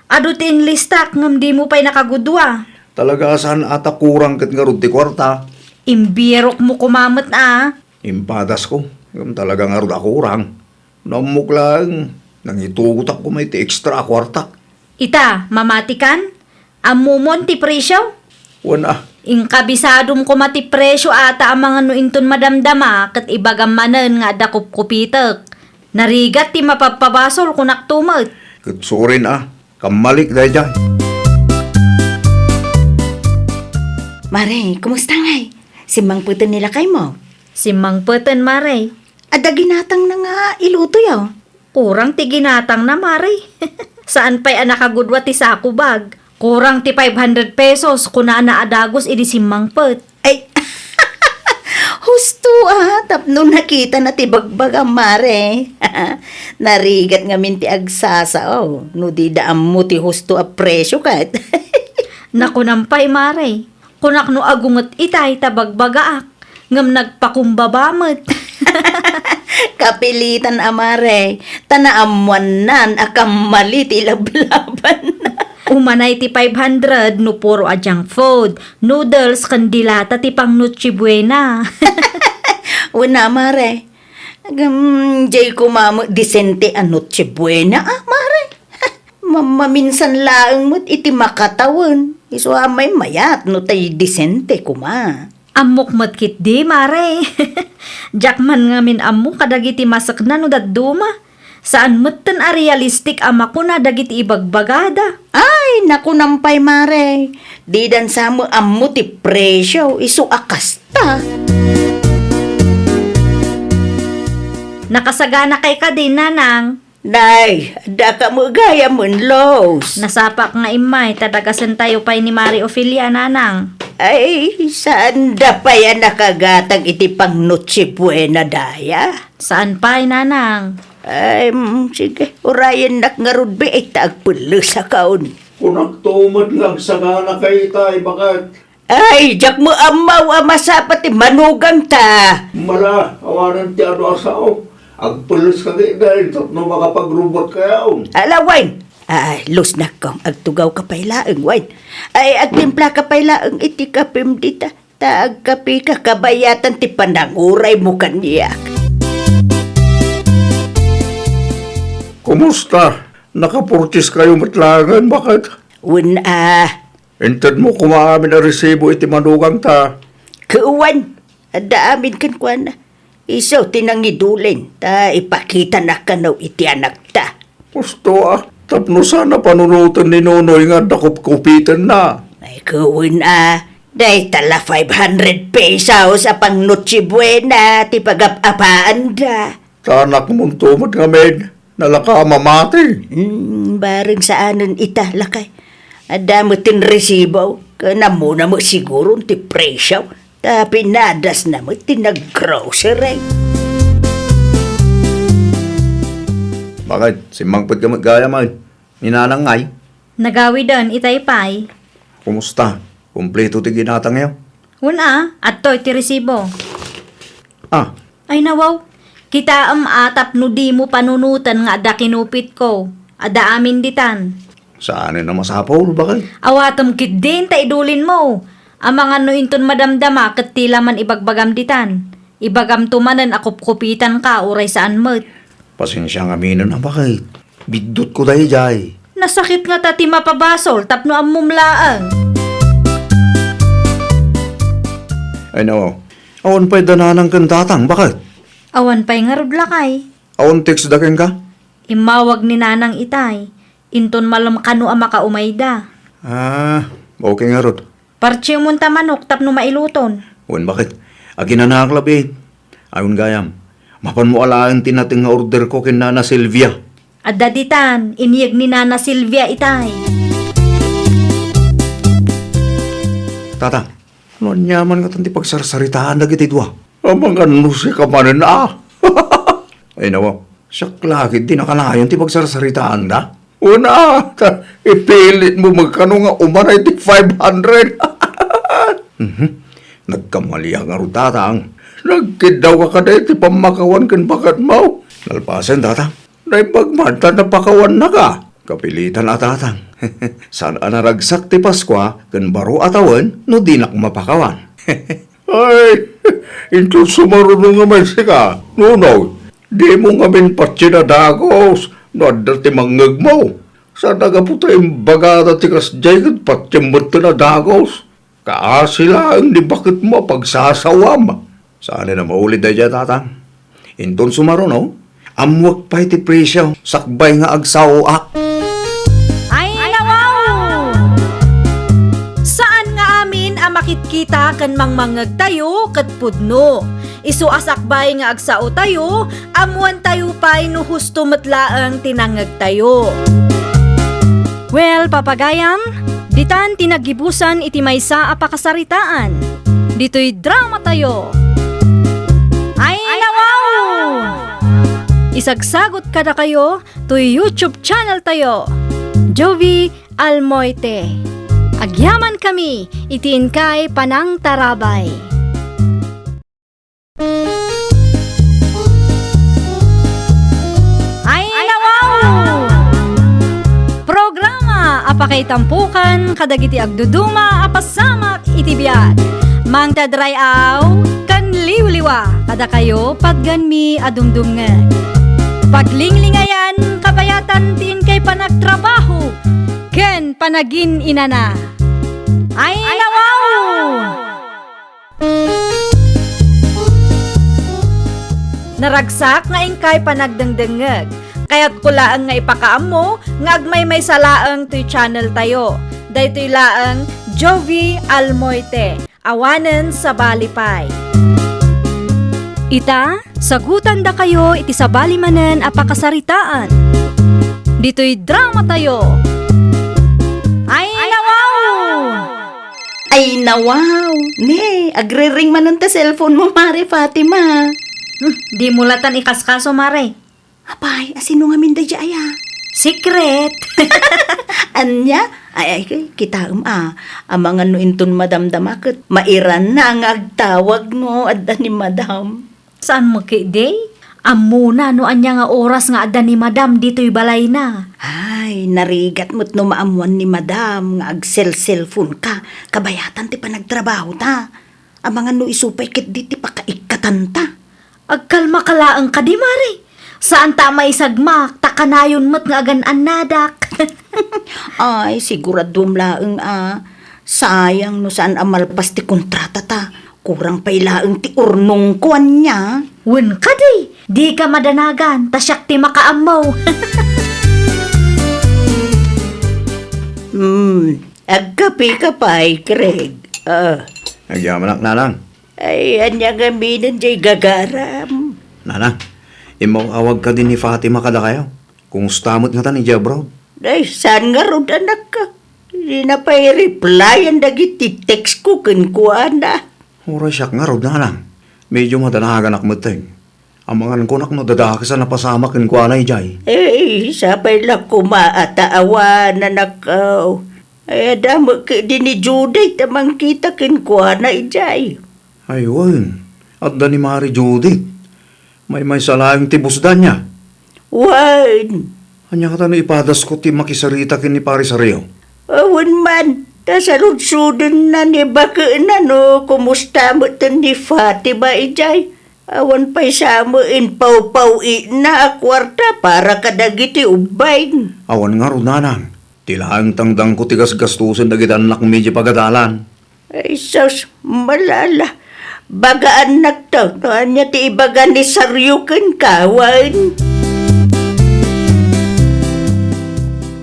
Adu ti inlistak ngem dimo pay nakagudua. Talaga a saan a ta kurang ket ngarud ti kuarta. Imbirokmo koma met a. Impadasko, ngem talaga ngarud a kurang. No ammok laeng, nangitugotak koma iti extra a kuartak. Ita, mamatikan? Ammomon ti presio? Wen a. Inkabisadom koma ti presio ata amangan no inton madamdama ket ibagam manen nga adda kupkupitek. Narigat ti mapabpabasol, kunak to met. Ket surin a, kammalik daydiay. Mare, kumusta ngay? Simmangpeten ni lakaymo? Simmangpeten, Mare. Adda ginatangna nga ilutoyo? Kurang ti ginatangna, Mare. Saan pay a nakagudua ti sako bag. Kurang ti five hundred pesos, kunana a dagus idi simmangpet. Ay, husto a, tapno nakitana ti bagbagam, Mare. Narigat ngamin ti agsasao, no dida ammo ti husto a presio ket. Nakunam pay, Mare. Kunak no agunget itay ta bagbagaak, ngem nagpakumbaba met. Kapilitan a, Mare, ta naammoannan a kammali ti lablabanna. Umanay ti five hundred no puro a junk food, noodles, ken dilata ti pang Noche Buena. Wen a, Mare. Ngem, diay koma met disente a Noche Buena a, Mare. Ma-, maminsan laeng met iti makatawen. Isu a maymayat no tay disente koma. Ammok met ketdi, Mare. Diak man ngamin ammo kadagiti masekna no dadduma. Saan metten a realistik a makuna dagiti ibagbagada. Ay, nakunam pay, Mare. Didan sa met ammo ti presio, isu a kasta. Nakasaganakay kadi, Nanang? Nay, adda ka met gayam, Los. Nasapak nga immay, ta dagasentayo pay ni Mare Ofelia, Nanang. Ay, saanda pay a nakagatang iti pang Noche Buena daya? Saan pay, Nanang. Ay, mm, sige, urayennak ngarud, bi, ay ta agpellesakon. Kunakto met nga agsaganakay itay, baket. Ay, diak met ammo a masapa ti manugangta. Mala, awanen ti adu a sao. Agpelleska ketdi tapno makapagrubot kayaon. Ala, wen. Ay, Los, nakkom, agtugawka pay laeng, wen. Ay, agtimplaka pay laeng iti kapem dita. Ta agkapeka kabayatan ti pananguraymo kaniak. Kumusta? Nakapurcheskayo met laengen, baket? Wen a. Intedmo koma amin a resibo iti manugangta. Ket wen, adda amin kenkuana. Isu ti nangidulen, ta ipakitana kano iti anakta. Husto a, tapno saan a panunoten ni Nonoy nga adda kupkupitenna. Ay, ket wen a, dayta la five hundred pesos a pang Noche Buena ti pagap-apaanda. Ta anakmonto met ngamin, Nalaka a mamati. Hmm, bareng saanen ita, lakay. Adda met ti resibo, ken ammona met siguron ti presio. Ta pinadasna met ti naggrocery. Bakit? Simmangpet ka met gayam, ay? Ni Nanang ngay? Nagawiden, itay pay. Kumusta? Kumpleto ti ginatangyo? Wen a, adtoy ti resibo. Ah. Ay, nawaw. Kitaem a tapno dimo panunoten nga adda kinupitko. Adda amin ditan. Saanen a masapul, bakit? Awatem ketdin ta idulinmo. Amangan no inton madamdama ket ti la man ibagbagam ditan. Ibagamto manen a kupkupitanka uray saan met. Pasensia ngaminen a bakit. Biddutko daydiay. Nasakit ngata ti mapabasol tapno ammom laeng. Ay, no. Awan pay da Nanang ken Tatang, bakit? Awan pay ngarud, lakay. Awan text da kenka? Immawag ni Nanang itay. Inton malem kano a makaumayda. Ah, okay ngarud. Partiemon ta manok tapno mailuton. Wen, bakit? Aginanaak labi. Ayon gayam, mapanmo alaen ti nateng nga orderko ken Nana Silvia. Adda ditan, inyeg ni Nana Silvia itay. Tata, no aniaman ngatan ti pagsarsaritaan dagiti dua? Amangan no sika manen a. Ay, nawa. Siak la ketdi nakanayon ti pagsarsaritaanda. Una, ta ipilitmo met kano nga umanay ti five hundred. Mhm. Nagkamaliak ngarud, Tatang. Nagkiddawka kadi ti pammakawan ken baketmo. Nalpasen, Tatang. Naimbag man ta napakawannaka. Kapilitan a, Tatang. Saan a naragsak ti Paskua ken baro a tawen no dinak mapakawan. Ay, inton sumaruno ngamin sika, nunot, dimo ngamin patien a dagus no adda ti mangngegmo. Saan a gapu ta imbagada ti kasdiay ket patiem metten a dagus. Kaasi laeng ni baketmo a pagsasawam. Saanen a maulid daydiay, Tatang. Inton sumaruno, ammoek pay ti presio sakbay nga agsaoak. Ay, nawaw! Saan nga amin a makitkita ken mangmangngegtayo ket pudno. Isu a sakbay nga agsaotayo, ammoantayo pay no husto met laeng ti nangngegtayo. Well, papagayam, ditan ti naggibusan iti maysa a pakasaritaan. Ditoy dramatayo. Ay, nawaw! Isagsagot kadakayo toy YouTube channel tayo, Jovie Almoite. Agyamankami iti inkay panangtarabay. Ay, nawaw! Programa a pakaitampokan kadagiti agduduma a pasamak iti biag. Mangted ray-aw ken liwliwa kadakayo patgenmi a dumdumngeg. Paglinglingayan kabayatan ti inkay panagtrabaho ken panagin-inana. Ay, nawaw! Naragsak nga inkay panagdengdengngeg. Kayatko laeng nga ipakaammo nga agmaymaysa laeng toy channel tayo. Daytoy laeng Jovie Almoite. Awanen sabali pay. Ita, sagutandakayo iti sabali manen a pakasaritaan. Ditoy dramatayo. Ay, nawaw! Ay, nawaw! Ne, agriring manen ta cellphone mo, Mare Fatima. Hmm, dimo latan ikaskaso, Mare. Apay, asino ngamin daydiay aya? Secret! Ania? Ay, ay, kitaem a. Amangan no inton madamdama ket mairanna nga agtawag no adda ni Madam. Saan mo ketdi? Ammona no ania nga oras nga adda ni Madam ditoy balayna. Ay, narigat met no maammuan ni Madam nga agselselfonka. Kabayatan ti panagtrabahota. Amangan no isu pay ketdi ti pakaikkatanta. Agkalmaka laeng kadi, Mare. Saanta a maisagmak ta kanayon met nga agan-annadak. Ay, siguraduem laeng a. Sayang no saan a malpas ti kontratata. Kurang pay laeng ti urnongko, ania? Wen kadi, dika madanagan, ta siak ti makaammo. Hmm, agkapeka pay, Craig. Ah. Agyamanak, Nanang. Ay, ania ngamin diay gagaram? Nanang, immaw-awag kadi ni Fatima kadakayo. Kumusta met ngata idiay abroad? Ay, saan ngarud, anakko? Dina pay replyan dagiti text ko kenkuana. Uray siak ngarud, nanang. Medyo madanaganak metten. Amangan kunak no dadakes a napasamak kenkuana idiay. Eh, sapay la koma a ta awan, anakko. Ay, adda met ketdi ni Judith a mangkita kenkuana idiay. Ay, wen. Adda ni Mari Judith. Maymaysa laeng ti busda ania. Wen. Ania ngata no ipadasko ti makisarita ken ni Pari Sario? Awan man. Ta saludsodenna ni baketna no kumusta metten ni Fatima idiay. Awan pay sa met impawpaw-itna a kuarta para kadagiti ubbing. Awan ngarud, nanang. Ti laeng tangtangko ti gasgastosen dagiti annakmi idiay pagadalan. Ay, sus, malala. Bagaannakto no ania ti ibaga ni Sario kenka, wen.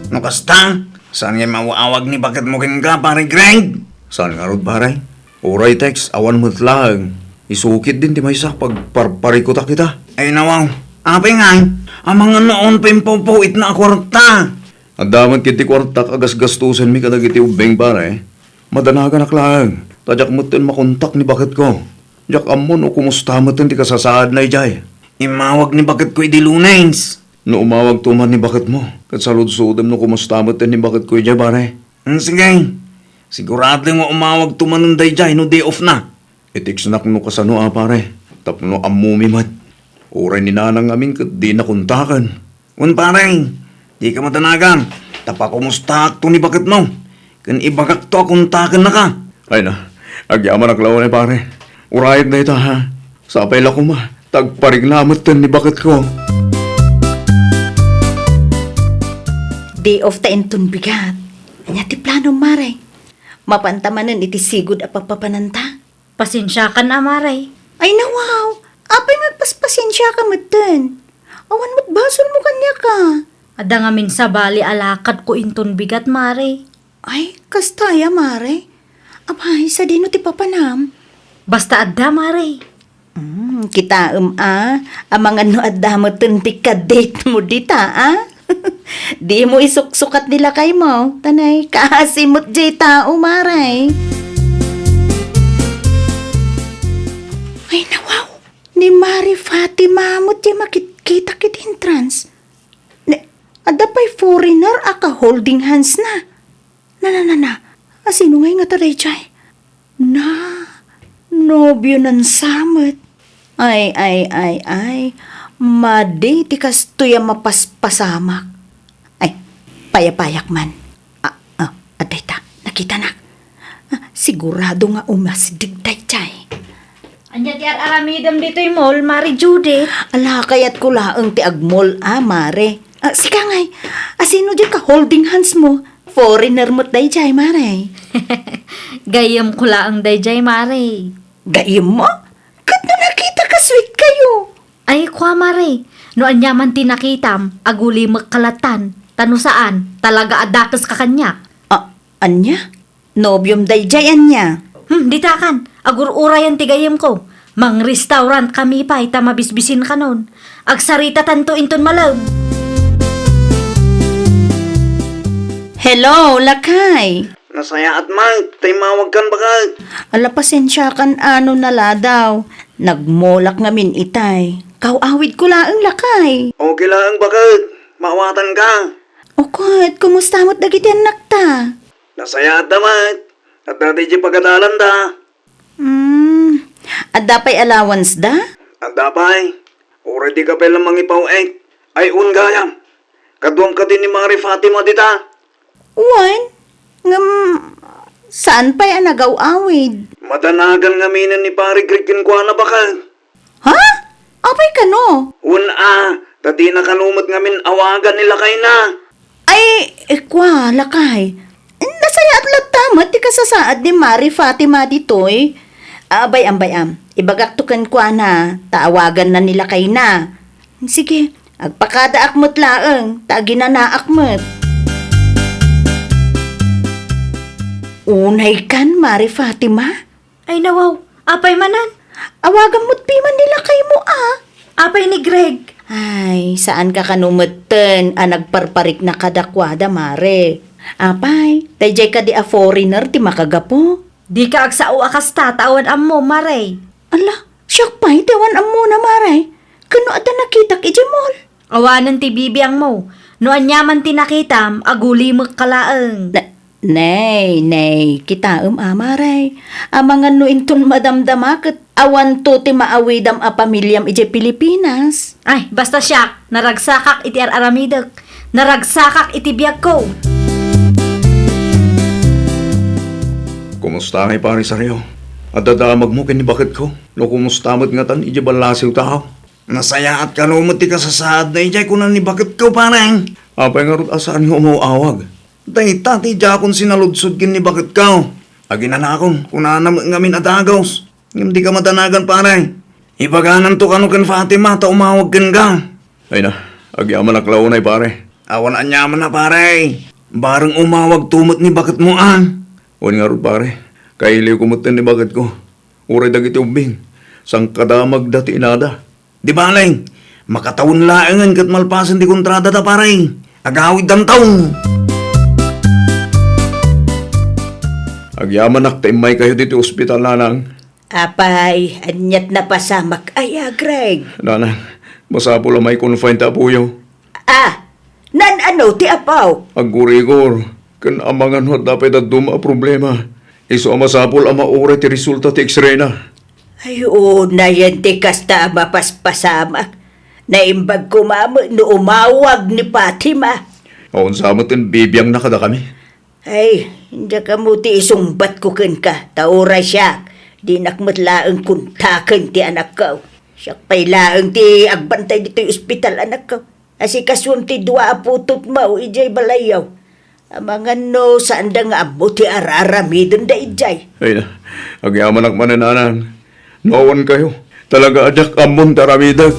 No kasta, saan nga maaw-awag ni baketmo kenka, Pare Greg? Saan ngarud, pare? Uray text, awan met laeng. Isukitdin ti maysa, pagparparikutak ita. Ay, nawaw. Apay ngay, amangan no awan pay impawpaw-itna a kuarta. Adda met ketdi kuartak a gasgastosenmi kadagiti ubbing, pare. Madanaganak laeng, ta diak metten makontak ni baketko. Diak ammo no kumusta metten ti kasasaadna idiay. Immawag ni baketko idi Lunes. No umawagto man ni baketmo, ket saludsodem no kumusta metten ni baketko idiay, pare. Hmm, sige. Sigurado nga umawagto manen daydiay no day off na. I-textnak no kasano a, pare, tapno ammomi met. Uray ni nanang ngamin ket dina kontaken. Wen, pare, dika madanagan, ta pakumustaakto ni baketmo, ken ibagakto a kontakennaka. Ay na, agyamanak la unay, pare. Urayek dayta, ha? Sapay la koma, ta agparikna metten ni baketko. Day off ta inton bigat. Ania ti planom, Mare? Mapanta manen iti sigud a papapananta? Pasensiakan a, Mare. Ay, nawaw! Apay nga agpaspasensiaka metten? Awan met basolmo kaniaka. Adda ngamin sabali a lakadko inton bigat, Mare. Ay, kasta aya, Mare? Apay, sadino ti papanam? Basta adda, Mare. Mm, kitaem a, amangan no adda metten ti ka-date mo dita, a? Dimo isuksukat ni lakaymo, ta nay kaasi met diay tao, Mare. Ay, nawaw! Ni Mare Fatima met diay makitkitak iti entrance. Ne, adda pay foreigner a ka-holding hands na. Na, na, na, na. Asino ngay ngata daydiay? Na, nobionan sa met. Ay, ay, ay, ay. Madi ti kastoy a mapaspasamak. Ay, payapayak man. Ah, ah, adda ita, nakitanak. Ah, sigurado nga umasdeg daydiay. Ania ti ar-aramidem ditoy mall, Mare Judith? Ala, kayatko laeng ti ag-mall a, Mare. Ah, sika ngay, asino diay ka-holding hands mo? Foreigner met daydiay, Mare. Gayyemko laeng daydiay, Mare. Gayyemmo? Ket no nakitaka, sweet kayo. Ay, kua, Mare, no ania man ti nakitam, agulimekka lattan, ta no saan, talaga a dakeska kaniak. Ah, ania? Nobiom daydiay, ania? Hmm, ditakan, agur-urayan ti gayyemko. Mang-restaurant kami pay ta mabisbisinkanon. Agsaritatanto inton malem. Hello, lakay. Nasayaat, Mike. Ta immawagkan, baket. Ala, pasensiakan a no naladaw. Nagmolak ngamin itay. Kaw-awidko laeng, lakay. Okay laeng, baket. Maawatanka. O ket, kumusta met dagiti annakta? Nasayaatda met. Adda daydiay pagadalanda. Hmm, adda pay allowance da? Adda pay. Uray dika pay la mangipaw-ek. Ay, un gayam. Kaduam kadi ni Mare Fatima dita? Wen, ngem saan pay a nagaw-awid? Madanagan ngaminen ni Pare Greg kenkuana, baket. Ha? Apay kano? Wen a, ta dina kano met ngamin awagan ni lakayna. Ay, kua, lakay. Nasayaat latta met ti kasasaad ni Mare Fatima ditoy. Abay-am, bay-am. Ibagakto kenkuana, ta awaganna ni lakayna. Sige, agpakadaak met laeng, ta aginanaak met. Unaykan, Mare Fatima? Ay, nawaw, apay manen? Awagam met piman ni lakaymo a. Apay ni Greg? Ay, saanka kano metten a nagparparikna kadakuada, Mare. Apay, daydiay kadi a foreigner ti makagapu? Dika agsao a kasta ta awan ammo, Mare. Ala, siak pay ti awan ammona, Mare. Ken no adda nakitak idiay mall? Awanen ti bibiangmo. No aniaman ti nakitam, agulimekka laeng. Na-, Nay, nay, kitaem a, Mare. Amangan no inton madamdama ket awanto ti maawidam a pamiliam idiay Pilipinas. Ay, basta siak, naragsakak iti ar-aramidek. Naragsakak iti biagko. Kumusta ngay, Pare Sario? Adda damagmo ken ni baketko? No kumusta met ngatan idiay ballasiw tao? Nasayaat kano met ti kasasaadna idiay kuna ni baketko, pare. Apay ngarud a saan nga umaw-awag? Dayta ti diakon sinaludsod ken ni baketko. Aginanakon, kunana met ngamin a dagus. Ngem dika madanagan, pare. Ibagananto kano ken Fatima ta umawag kenka. Ay na, agyamanak la unay, pare. Awan aniamanna, pare. Bareng umawagto met ni baketmo, a. Wen ngarud, pare. Kailiwko metten ni baketko. Uray dagiti ubbing. Sangkadamagda ti inada. Di bale, makatawen laengen ket malpasen ti kontradada, pare. Agawiddanto. Agyamanak ta immaykayo ditoy ospital, nanang. Apay, aniat napasamak aya, Greg? Nanang, masapul a mai-confine ti apoyo. Ah, naan-ano ti apo? Aggurigor, ken amangan no adda pay dadduma a problema. Isu a masapul a mauray ti resulta ti X-ray na. Ay, unayen ti kasta a mapaspasamak. Naimbag koma met no umawag ni Fatima. Awan sa met ti bibiangna kadakami. Ay, diak ammo ti isungbatko kenka, ta uray siak, dinak met laeng kontaken ti anakko. Siak pay laeng ti agbantay ditoy ospital, anakko. Asikasuem ti dua a putotmo idiay balayyo. Amangan no saanda nga ammo ti ar-aramidenda idiay. Ay na, agyamanak manen, nanang. No awan kayo, talaga a diak ammon ti aramidek.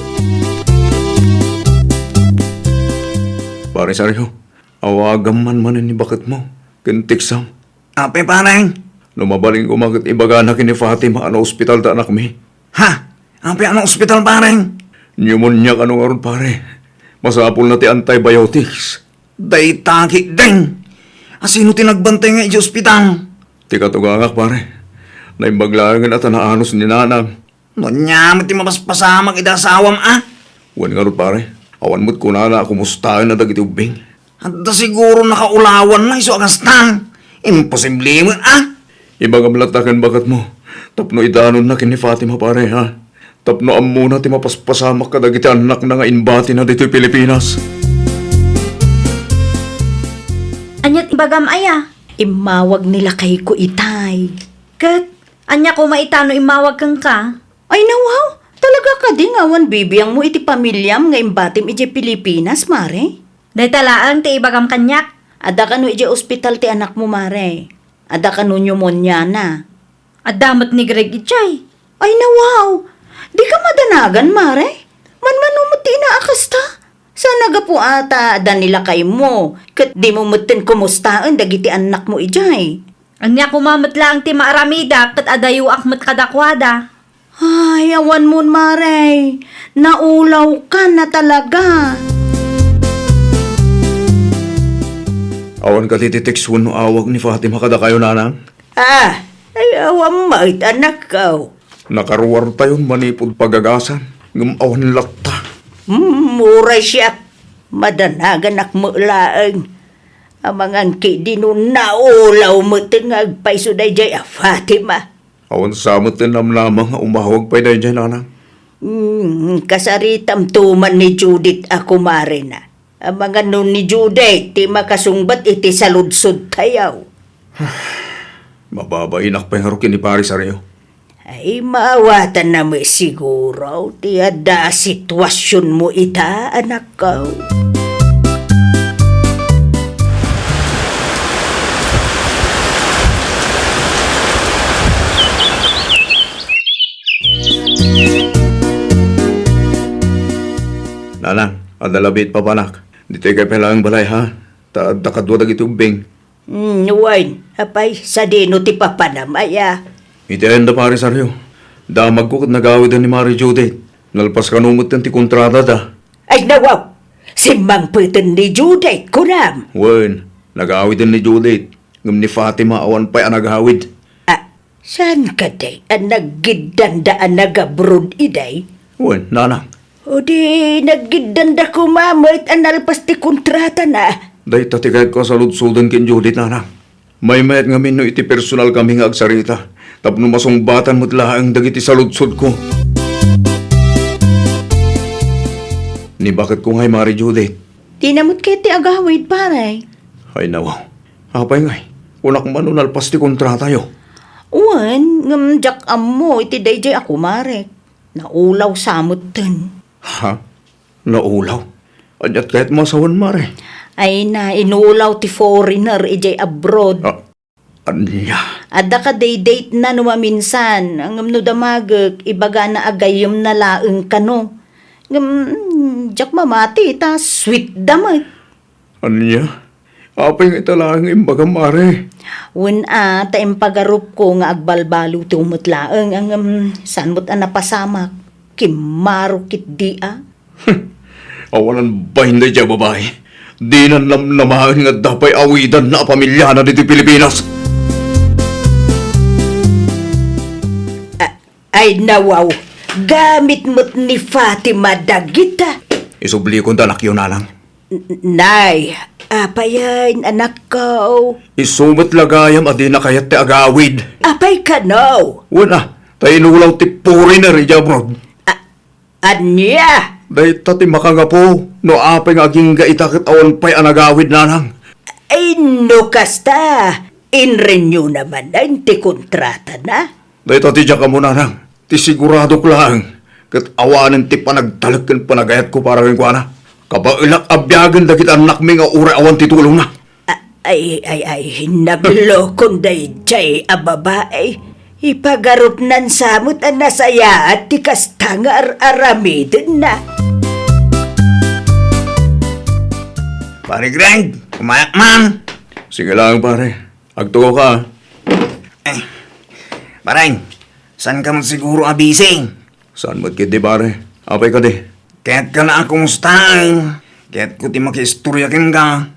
Pare Sergio, awagam man manen ni baketmo, ken teksam. Apay, pare? No mabalin koma ket ibagana ken ni Fatima a naospital ti anakmi. Ha? Apay a naospital, pare? Pneumonia kano ngarud, pare. Masapulna ti antibiotics. Dayta ketdin. A, sino ti nagbantay nga idiay ospital? Ti katugangak, pare. Naimbag laengen a ta naanus ni nanang. No ania met ti mapaspasamak iti asawam, a? Wen ngarud, pare. Awan met kunana a kumustaenna dagiti ubbing. Adda siguro nakaulawanna isu a kasta. Imposible met, a? Ibagam latta ken baketmo tapno idanonna ken ni Fatima, pare, ha? Tapno ammona ti mapaspasamak kadagiti annakna nga imbatina ditoy Pilipinas. Aniat ibagam aya? Immawag ni lakayko itay. Ket ania koma ita no immawag kenka? Ay, nawaw! Talaga kadi nga awan bibiangmo iti pamiliam nga imbatim idiay Pilipinas, Mare? Dayta laeng ti ibagam kaniak. Adda kano idiay ospital ti anakmo, Mare? Adda kano pneumoniana? Adda met ni Greg idiay. Ay, nawaw! Dika madanagan, Mare? Manmano met ti ina a kasta? Saan a gapu a ta adda ni lakaymo, ket dimo metten kumustaen dagiti annakmo idiay? Ania koma met laeng ti maaramidak ket adayoak met kadakuada. Ay, awan mon, Mare. Naulawka na talaga. Awan kadi ti text wenno awag ni Fatima kadakayo, nanang? Ah, ay, awan met, anakko. Nakaruartayon manipud pagagasan, ngem awan latta. Hmm, uray siak. Madanaganak met laeng. Amangan ketdi no naulaw met nga agpayso daydiay a Fatima. Awan sa met ti namnama nga umawag pay daydiay, nanang. Hmm, kasaritamto man ni Judith a kumarena. Amangan no ni Judith ti makasungbat iti saludsodtayo. Mababainak pay ngarud ken ni Pare Sario. Ay, maawatanna met siguro ti adda a situasionmo ita, anakko. Nanang, adda la biit papanak. Ditoy kay pay laeng balay, ha? Ta adda kadua dagiti ubbing. Hmm, wen, apay, sadino ti papanam aya? Iti ayanda, Pare Sario. Damagko ket nagawiden ni Mare Judith. Nalpas kano metten ti kontradada. Ay, nawaw! Simmangpeten ni Judith, kunam! Wen, nagawiden ni Judith, ngem ni Fatima awan pay a nagawid. Ah, saan kadi a naggiddanda a nag-abroad iday? Wen, nanang. O di, naggiddanda koma met a nalpas ti kontratana. Dayta ti kayatko a saludsoden ken Judith, nanang. Maymayat ngamin no iti personal kami nga agsarita, tapno masungbatan met laeng dagiti saludsodko. Ni baketko ngay, Mare Judith? Dina met ket ti agawid, pare. Ay, nawaw. Apay ngay? Kunak man no nalpas ti kontratayo. Wen, ngem diak ammo iti daydiay a kumarek. Naulaw sa metten. Ha? Naulaw? Aniat kayat masawen, Mare? Ay na, inulaw ti foreigner idiay abroad. Ah, ania? Adda kadi date na no maminsan, ngem no damagek, ibagana a gayyemna laeng kano. Ngem, diak mamati, ta sweet da met. Ania? Apay nga ita laeng nga imbagam, Mare? Wen a, ta impagarupko nga agbalbaliwtayo met laeng, ngem saan met a napasamak. Kimmarok ketdi a. Awanan bain daydiay a babai. Dinan namnamaen nga adda pay awidanna a pamiliana ditoy Pilipinas. A-, ay, nawaw, gamit met ni Fatima dagita. Isublikon ta, anakyo, nanang. N-, nay, apay a, anakko? Isu met la gayam a dina kayat ti agawid. Apay kano? Wen a, ta inulaw ti foreigner idiay abroad. A-, Ania? Dayta ti makangapu no apay nga agingga ita ket awan pay a nagawid, nanang. Ay, no kasta, inrenew na manen ti kontratana? Dayta ti diak ammo, nanang. Ti siguradok laeng ket awanen ti panagtalek ken panagayatko para kenkuana. Kabaelak a biagen dagiti annakmi nga uray awan ti tulongna. A-, ay, ay, ay, naglokon daydiay a babai. Ipagarupnan sa met a nasayaat ti kasta nga ar-aramidenna. Pare Greg, kumayak man. Sige lang, pare. Agtugaw ka, ah. Eh, pare, saan ka man siguro a busy? Saan met ketdi, pare? Apay kadi? Kayatka la a kumustaen. Kayatko ti makiistorya kenka.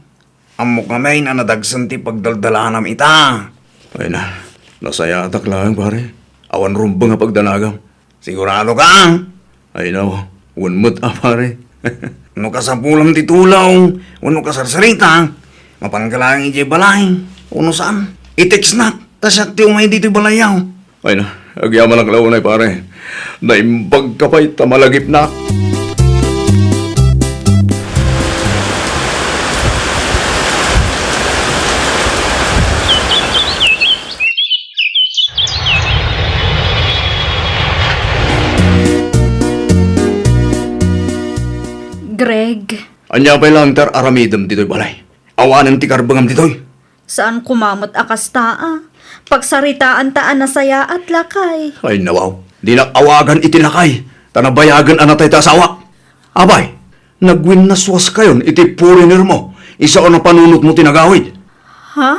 Ammok ngamin a nadagsen ti pagdaldalanam ita. Ay na, nasayaatak laeng, pare. Awan rumbeng a pagdanagam. Sigurado ka? Ay, no, wen met a, pare. No kasapulam ti tulong, wenno kasarsarita, mapanka laeng idiay balay, wenno saan? I-textnak, ta siak ti umay ditoy balayyo. Ay na, agyamanak la unay, pare. Naimbagka pay ta malagipnak. Greg. Ania pay laeng ti ar-aramidem ditoy balay? Awanen ti karbengam ditoy. Saan koma met a kasta a. Pagsaritaanta a nasayaat, lakay. Ay, nawaw. Dinak awagan iti lakay, ta nabayagen a natay ti asawak. Apay, nagwinnaswaskayon iti foreigner mo, isu a napanunotmo ti nagawid. Ha?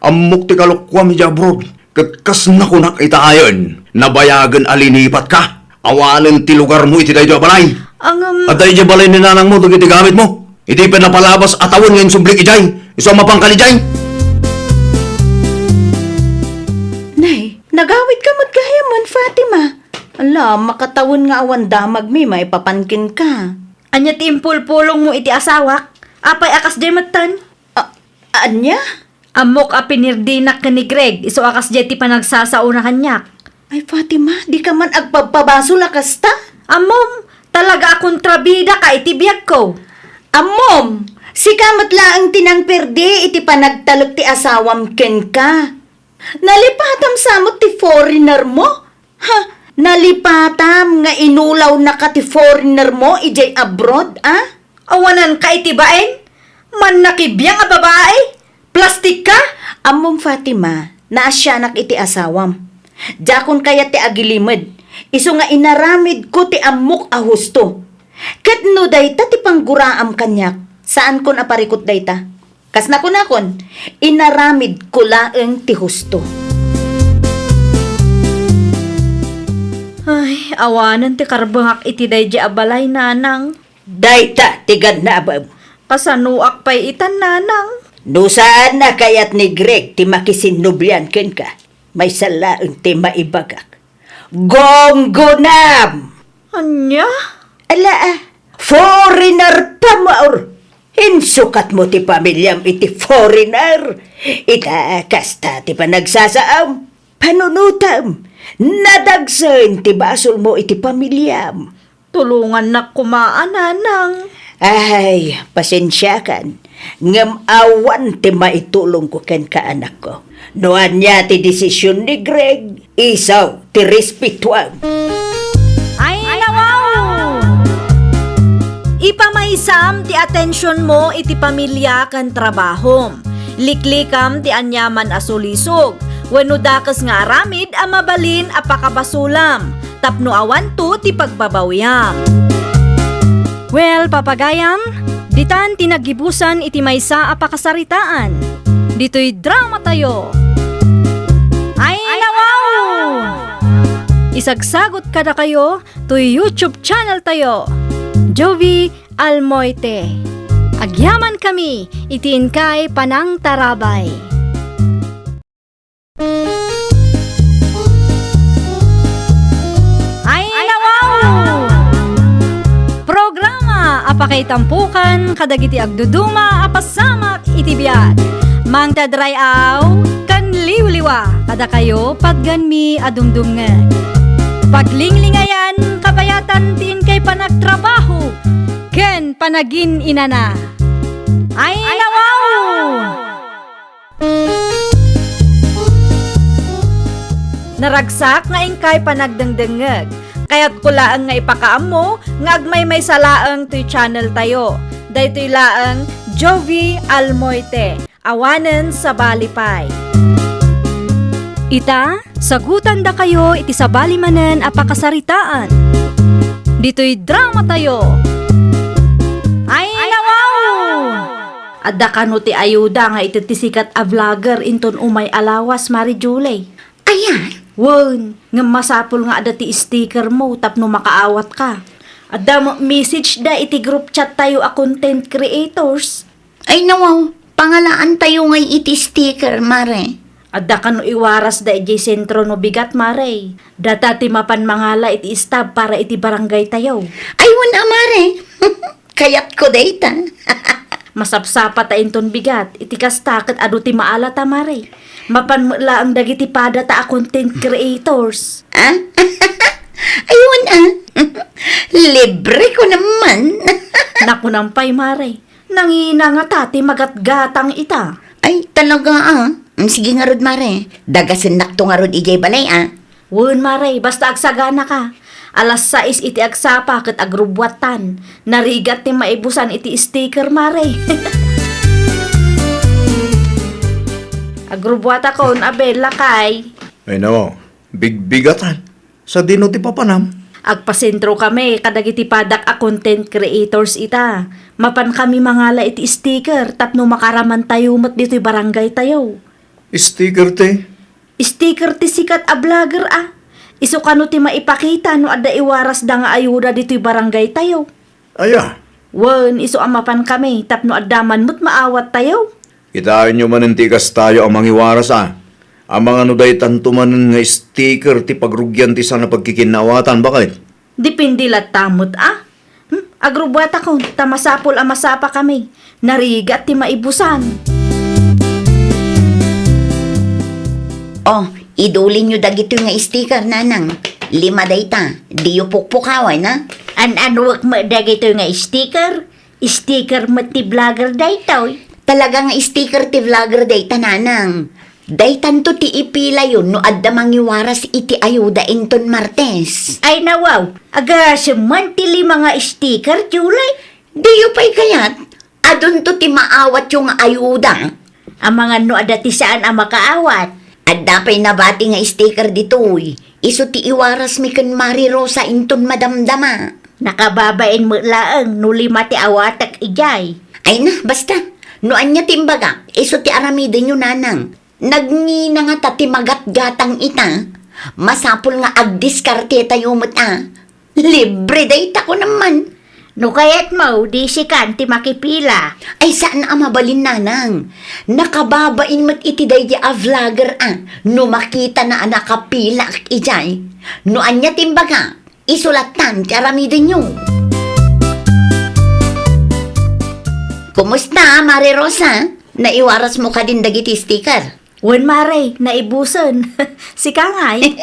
Ammok ti kalokuam idiay abroad, ket kas nakunak ita ayen, nabayagen a linipatka. Awanen ti lugarmo iti daytoy a balay. Ngem adda idiay balay ni nanangmo dagiti gamitmo. Idi pay napalabas a tawen nga insublik idiay, isu a mapanka idiay. Nay, nagawidka met gayamen, Fatima. Ala, makatawen nga awan damagmi maipapan kenka. Ania ti impulpulongmo iti asawak? Apay a kasdiay metten? A-, ania? Ammok a pinirdinak ken ni Greg, isu a kasdiay ti panagsasaona kaniak. Ay, Fatima, dika man agpabpabasol a kasta? Ammom, talaga a kontrabidaka iti biagko. Ammom, sika met laeng ti nangperdi iti panagtalek ti asawam kenka. Nalipatam sa met ti foreigner mo? Ha, nalipatam nga inulawnaka ti foreigner mo idiay abroad, a? Awananka iti bain? Mannakibiang a babai? Plastikka? Ammom, Fatima, naasianak iti asawam. Diakon kayat ti agilimed, isu nga inaramidko ti ammok a husto. Ket no dayta ti pangguraam kaniak, saankon a parikut dayta. Kas nakunakon, inaramidko laeng ti husto. Ay, awanen ti karbengak iti daydiay a balay, nanang. Dayta ti gannabem. Kasanoak pay ita, nanang? No saan a kayat ni Greg ti makisinnublian kenka, maysa laeng ti maibagak. Gunggonam! Ania? Ala, a, foreigner pa, Maur. Insukatmo ti pamiliam iti foreigner. Ita, kasta ti panagsasaam, panunotam. Nadagsen ti basolmo iti pamiliam. Tulongannak koma, nanang. Ay, pasensiakan, ngem awan ti maitulongko kenka, anakko. No ania ti desisyon ni Greg, isu ti respetuam. Ay, nawaw! Ipamaysam ti atensionmo iti pamilya ken trabahom. Liklikam ti aniaman a sulisog wenno dakes nga aramid a mabalin a pakabasolam tapno awanto ti pagbabawiam. Well, papagayam, ditan ti naggibusan iti maysa a pakasaritaan. Ditoy dramatayo. Ay, nawaw! Isagsagot kadakayo toy YouTube channel tayo, Jovie Almoite. Agyamankami iti inkay panangtarabay. Ay, nawaw! Programa a pakaitampokan kadagiti agduduma a pasamak iti biag. Mangted ray-aw ken liwliwa kadakayo, patganmi a dumdumngeg. Paglinglingayan, kabayatan ti inkay panagtrabaho ken panagin-inana. Ay, nawaw! Naragsak nga inkay panagdengdengngeg. Kayatko laeng nga ipakaammo nga agmaymaysa laeng toy channel tayo. Daytoy laeng Jovie Almoite, awanen sabali pay. Ita, sagutandakayo iti sabali manen a pakasaritaan. Ditoy dramatayo. Ay, nawaw! Adda kano ti ayuda nga iti ti sikat a vlogger inton umay a lawas, Mare Julie? Aya? Wen, ngem masapul nga adda ti sticker mo tapno makaawatka. Adda mo message da iti group chat tayo a content creators. Ay nawaw, pangalaan tayo ngay iti sticker, Mare. Adda kano iwaras da idiay sentro no bigat, Mare. Data ti mapan mangala iti staff para iti barangay tayo. Ay, wen a, Mare. Kayatko dayta. Masapsapa ta inton bigat, iti kasta ket adu ti maala ta, Mare. Mapan met laeng dagiti padata a content creators. Ah? Ay, wen a. Libre ko naman. Nakunam pay, Mare. Nangina ngata ti magatgatang ita. Ay, talaga, ah. Mm, sige ngarud, Mare. Dagasennakto ngarud idiay balay, ah. Wen, Mare, basta agsaganaka. Alas sais iti agsapa ket agrubbuattan. Narigat ti maibusan iti sticker, Mare. Agrubbuatakon, Abel, lakay. Ay, nako, bigbigatan. Sadino ti papanam? Agpasentrokami kadagiti padak a content creators ita. Mapankami mangala iti sticker tapno makaramantayo met ditoy barangaytayo. Sticker ti? Sticker ti sikat a vlogger a. Isu kano ti maipakita no adda iwarasda nga ayuda ditoy barangaytayo. Aya? Wen, isu a mapankami tapno adda man met maawattayo. Kitaenyo manen ti kastayo a mangiwaras a. Amangan no daytanto manen nga sticker ti pagrugian ti saan a pagkikinnaawatan, baket? Depende latta met a. Hmm, agrubbuatakon, ta masapul a masapakami. Narigat ti maibusan. Oh, idulinyo dagitoy nga sticker, Nanang. Lima dayta. Diyo pukpukawan, a? An-anuek met dagitoy nga sticker? Sticker met ti vlogger daytoy. Talaga nga sticker ti vlogger dayta, Nanang. Daytanto ti ipilayo no adda mangiwaras iti ayuda inton Martes. Ay, nawaw, agasem man ti lima nga sticker, Julie. Diyo pay kayat? Adunto ti maawatyo nga ayuda. Amangan no adda ti saan a makaawat. Adda pay nabati nga sticker ditoy. Isu ti iwarasmi ken Mari Rosa inton madamdama. Nakababain met laeng no lima ti awatek idiay. Ay na, basta. No ania ti imbagak, isu ti aramidenyo, Nanang. Nagngina ngata ti magatgatang ita. Masapul nga agdiskartetayo met a. Libre dayta, kunam man. No kayatmo, di sikan ti makipila. Ay, saan a mabalin, nanang. Nakababain met iti daydi a vlogger a. No makitana a nakapilaak idiay. No ania ti imbaga, isu lattan ti aramidenyo. Kumusta, Mare Rosa? Naiwarasmo kadin dagiti sticker? Wen, mare, naibusen. Sika ngay?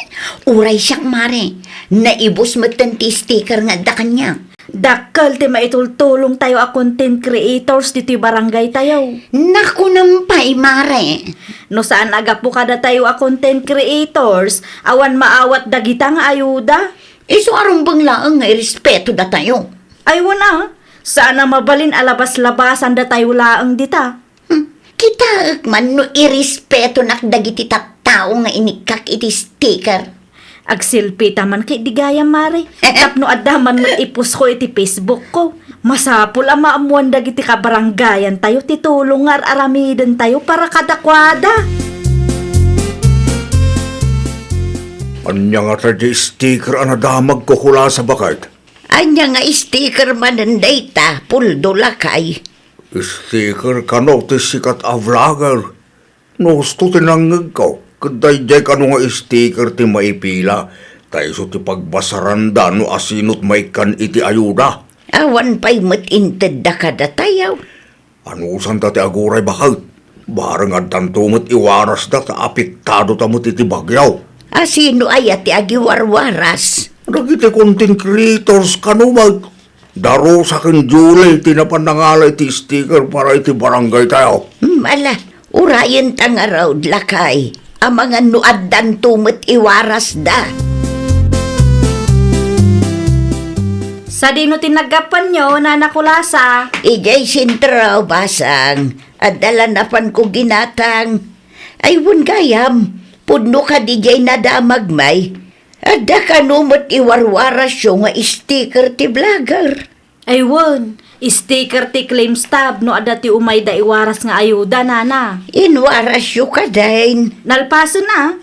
Uray siak, mare. Naibus metten ti sticker nga adda kaniak. Dakkel ti maitultulongtayo a content creators ditoy barangaytayo. Nakunam pay, mare. No saan a gapu kadatayo a content creators, awan maawat dagita nga ayuda. Isu a rumbeng laeng nga irespeto datayo. Ay, wen a, saan a mabalin a labas-labasan datayo laeng dita. Hmm, kitaek man no irespetonak dagiti tattao nga inikkak iti sticker. Agselfie ta man ket di gayam, mare. Tapno adda man met ipost ko iti Facebook ko. Masapul a maammuan dagiti kabarangayantayo ti tulong nga ar-aramidentayo para kadakuada. Ania ngata ti sticker a nadamagko, Kulasa, baket? Ania nga sticker manen dayta, Puldo, lakay? Sticker kano ti sikat a vlogger. No husto ti nangngegko, ket daydiay kano nga sticker ti maipila, ta isu ti pagbasaranda no asino ti maikkan iti ayuda. Awan pay met intedda kadatayo. Anusanta ti aguray, baket? Bareng addanto met iwarasda ta apektadota met iti bagyo. Asino aya ti agiwarwaras? Dagiti content creators kano met. Da Rosa ken Julie ti napan nangala iti sticker para iti barangaytayo. Hmm, ala, urayenta ngarud, lakay. Amangan no addanto met iwarasda. Sadino ti naggapuanyo, Nana Kulasa? Idiay sentro, basang. Adda la napanko ginatang. Ay, wen gayam, pudno kadi diay nadamag, may? Adda kano met iwarwarasyo nga sticker ti vlogger? Ay, wen, sticker ti claim stub no adda ti umayda iwaras nga ayuda, nana. Inwarasyo kadin? Nalpasen a.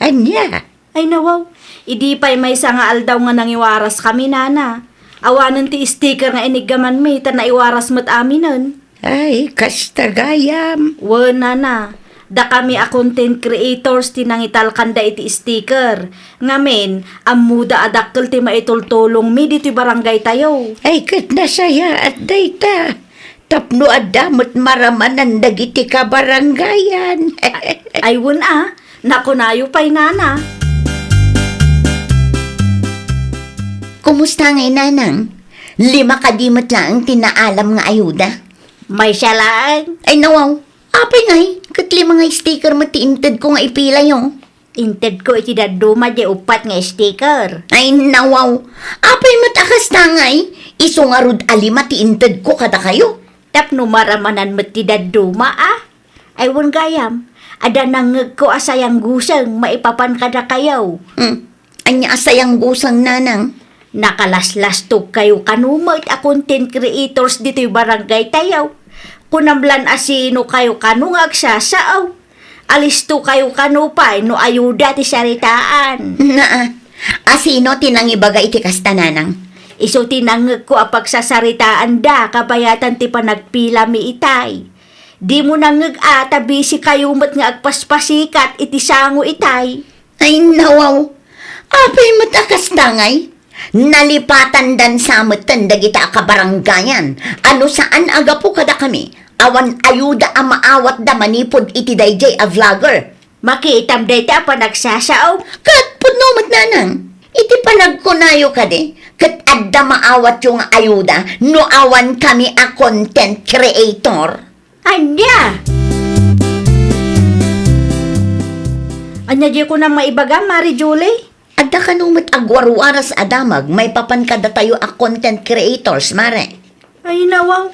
Ania? Ay, nawaw. Idi pay maysa nga aldaw nga nangiwaraskami, nana. Awanen ti sticker nga iniggamanmi, ta naiwaras met aminen. Ay, kasta gayam. Wen, nana. Dakami a content creators ti nangitalkanda iti sticker. Ngamin, ammoda a dakkel ti maitultulongmi ditoy barangaytayo. Ay, ket nasayaat dayta. Tapno adda met maramanan dagiti kabarangayan. Ay, wen a, nakunayo pay, nana. Kumusta ngay, nanang? Lima kadi met laeng ti naalam nga ayuda? Maysa laeng. Ay, nawaw. Apay ngay, ket lima nga sticker met ti intedko nga ipilayo. Intedko iti dadduma diay uppat nga sticker. Ay, nawaw. Apay met a kasta ngay, isu ngarud a lima ti intedko kadakayo. Tapno maramanan met ti dadduma, a? Ay, wen gayam, adda nangngegko a sayangguseng maipapan kadakayo. Hmm. Ania a sayangguseng, nanang? Nakalaslastogkayo kano met a content creators ditoy barangaytayo. Kunam lan a sinokayo kano nga agsasao. Alistokayo kano pay no ayuda ti saritaan. Naa, asino ti nangibaga iti kasta, nanang? Isu ti nangngegko a pagsasaritaanda kabayatan ti panagpilami itay. Dimo nangngeg a ta bisikayo met nga agpaspasikat iti sango itay. Ay, nawaw. Apay met a kasta ngay? Nalipatandan sa metten dagita a kabarangayan a no saan a gapu kadakami, awan ayuda a maawatda manipud iti daydiay a vlogger. Makitam dayta a panagsasao. Ket pudno met, nanang, iti panagkunayo kadi, ket adda maawatyo nga ayuda no awan kami a content creator. Ania? Ania diay kunam maibaga, Mari Julie? Adda kano met agwarwaras a damag maipapan kadatayo a content creators, Mare. Ay, nawaw.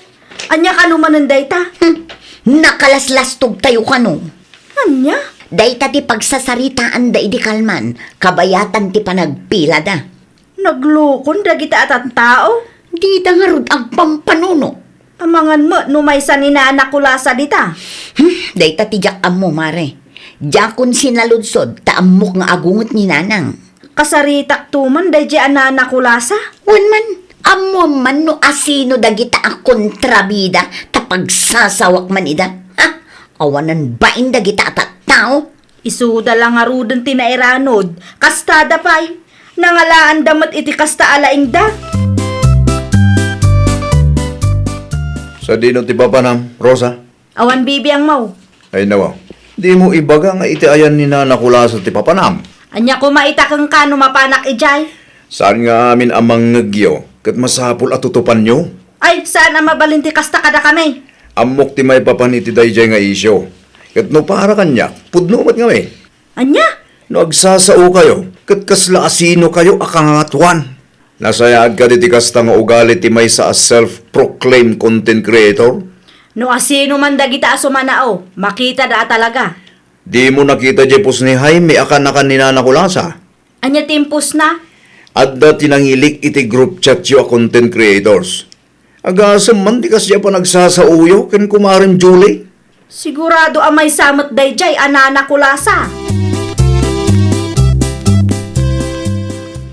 Ania kano manen dayta? Hmm. Nakalaslastogtayo kano. Ania? Dayta ti pagsasaritaanda idi kalman, kabayatan ti panagpilada. Naglukon dagita a tattao? Dida ngarud agpampanuno. Amangan met no maysa ni Nana Kulasa dita. Hmm, dayta ti diak ammo, Mare. Diakon sinaludsod ta ammok nga agunget ni Nanang. Kasaritakto man daydiay a Nana Kulasa? Wen man, Ammoam man no asino dagita a kontrabida ta pagsasawak man ida? Ha? Awanen bain dagita a tattao? Isuda la ngaruden ti nairanod, kastada pay. Nangalaanda met iti kasta a laingda. Sadino ti papanam, Rosa? Awan bibiangmo. Ay, nawa. Dimo ibaga nga iti ayan ni Nana Kulasa ti papanam? Ania koma ita kenka no mapanak idiay? Saan nga amin a mangngegyo, ket masapul a tutupanyo? Ay, saan a mabalin ti kasta kadakami. Ammok ti maipapan iti daydiay nga isyu. Ket no para kaniak, pudno met ngamin. Ania? No agsasaokayo, ket kasla asinokayo a kangangatuan? Nasayaat kadi ti kasta nga ugali ti maysa a self-proclaimed content creator? No asino man dagita a sumanao, makitada a talaga. Dimo nakita diay post ni Jaime a kanakan ni Nana Kulasa? Ania ti impostna? Adda ti nangilik iti group chatyo a content creators. Agasem man ti kasdiay a panagsasaoyo ken kumarem Julie? Sigurado a maysa met daydiay a Nana Kulasa.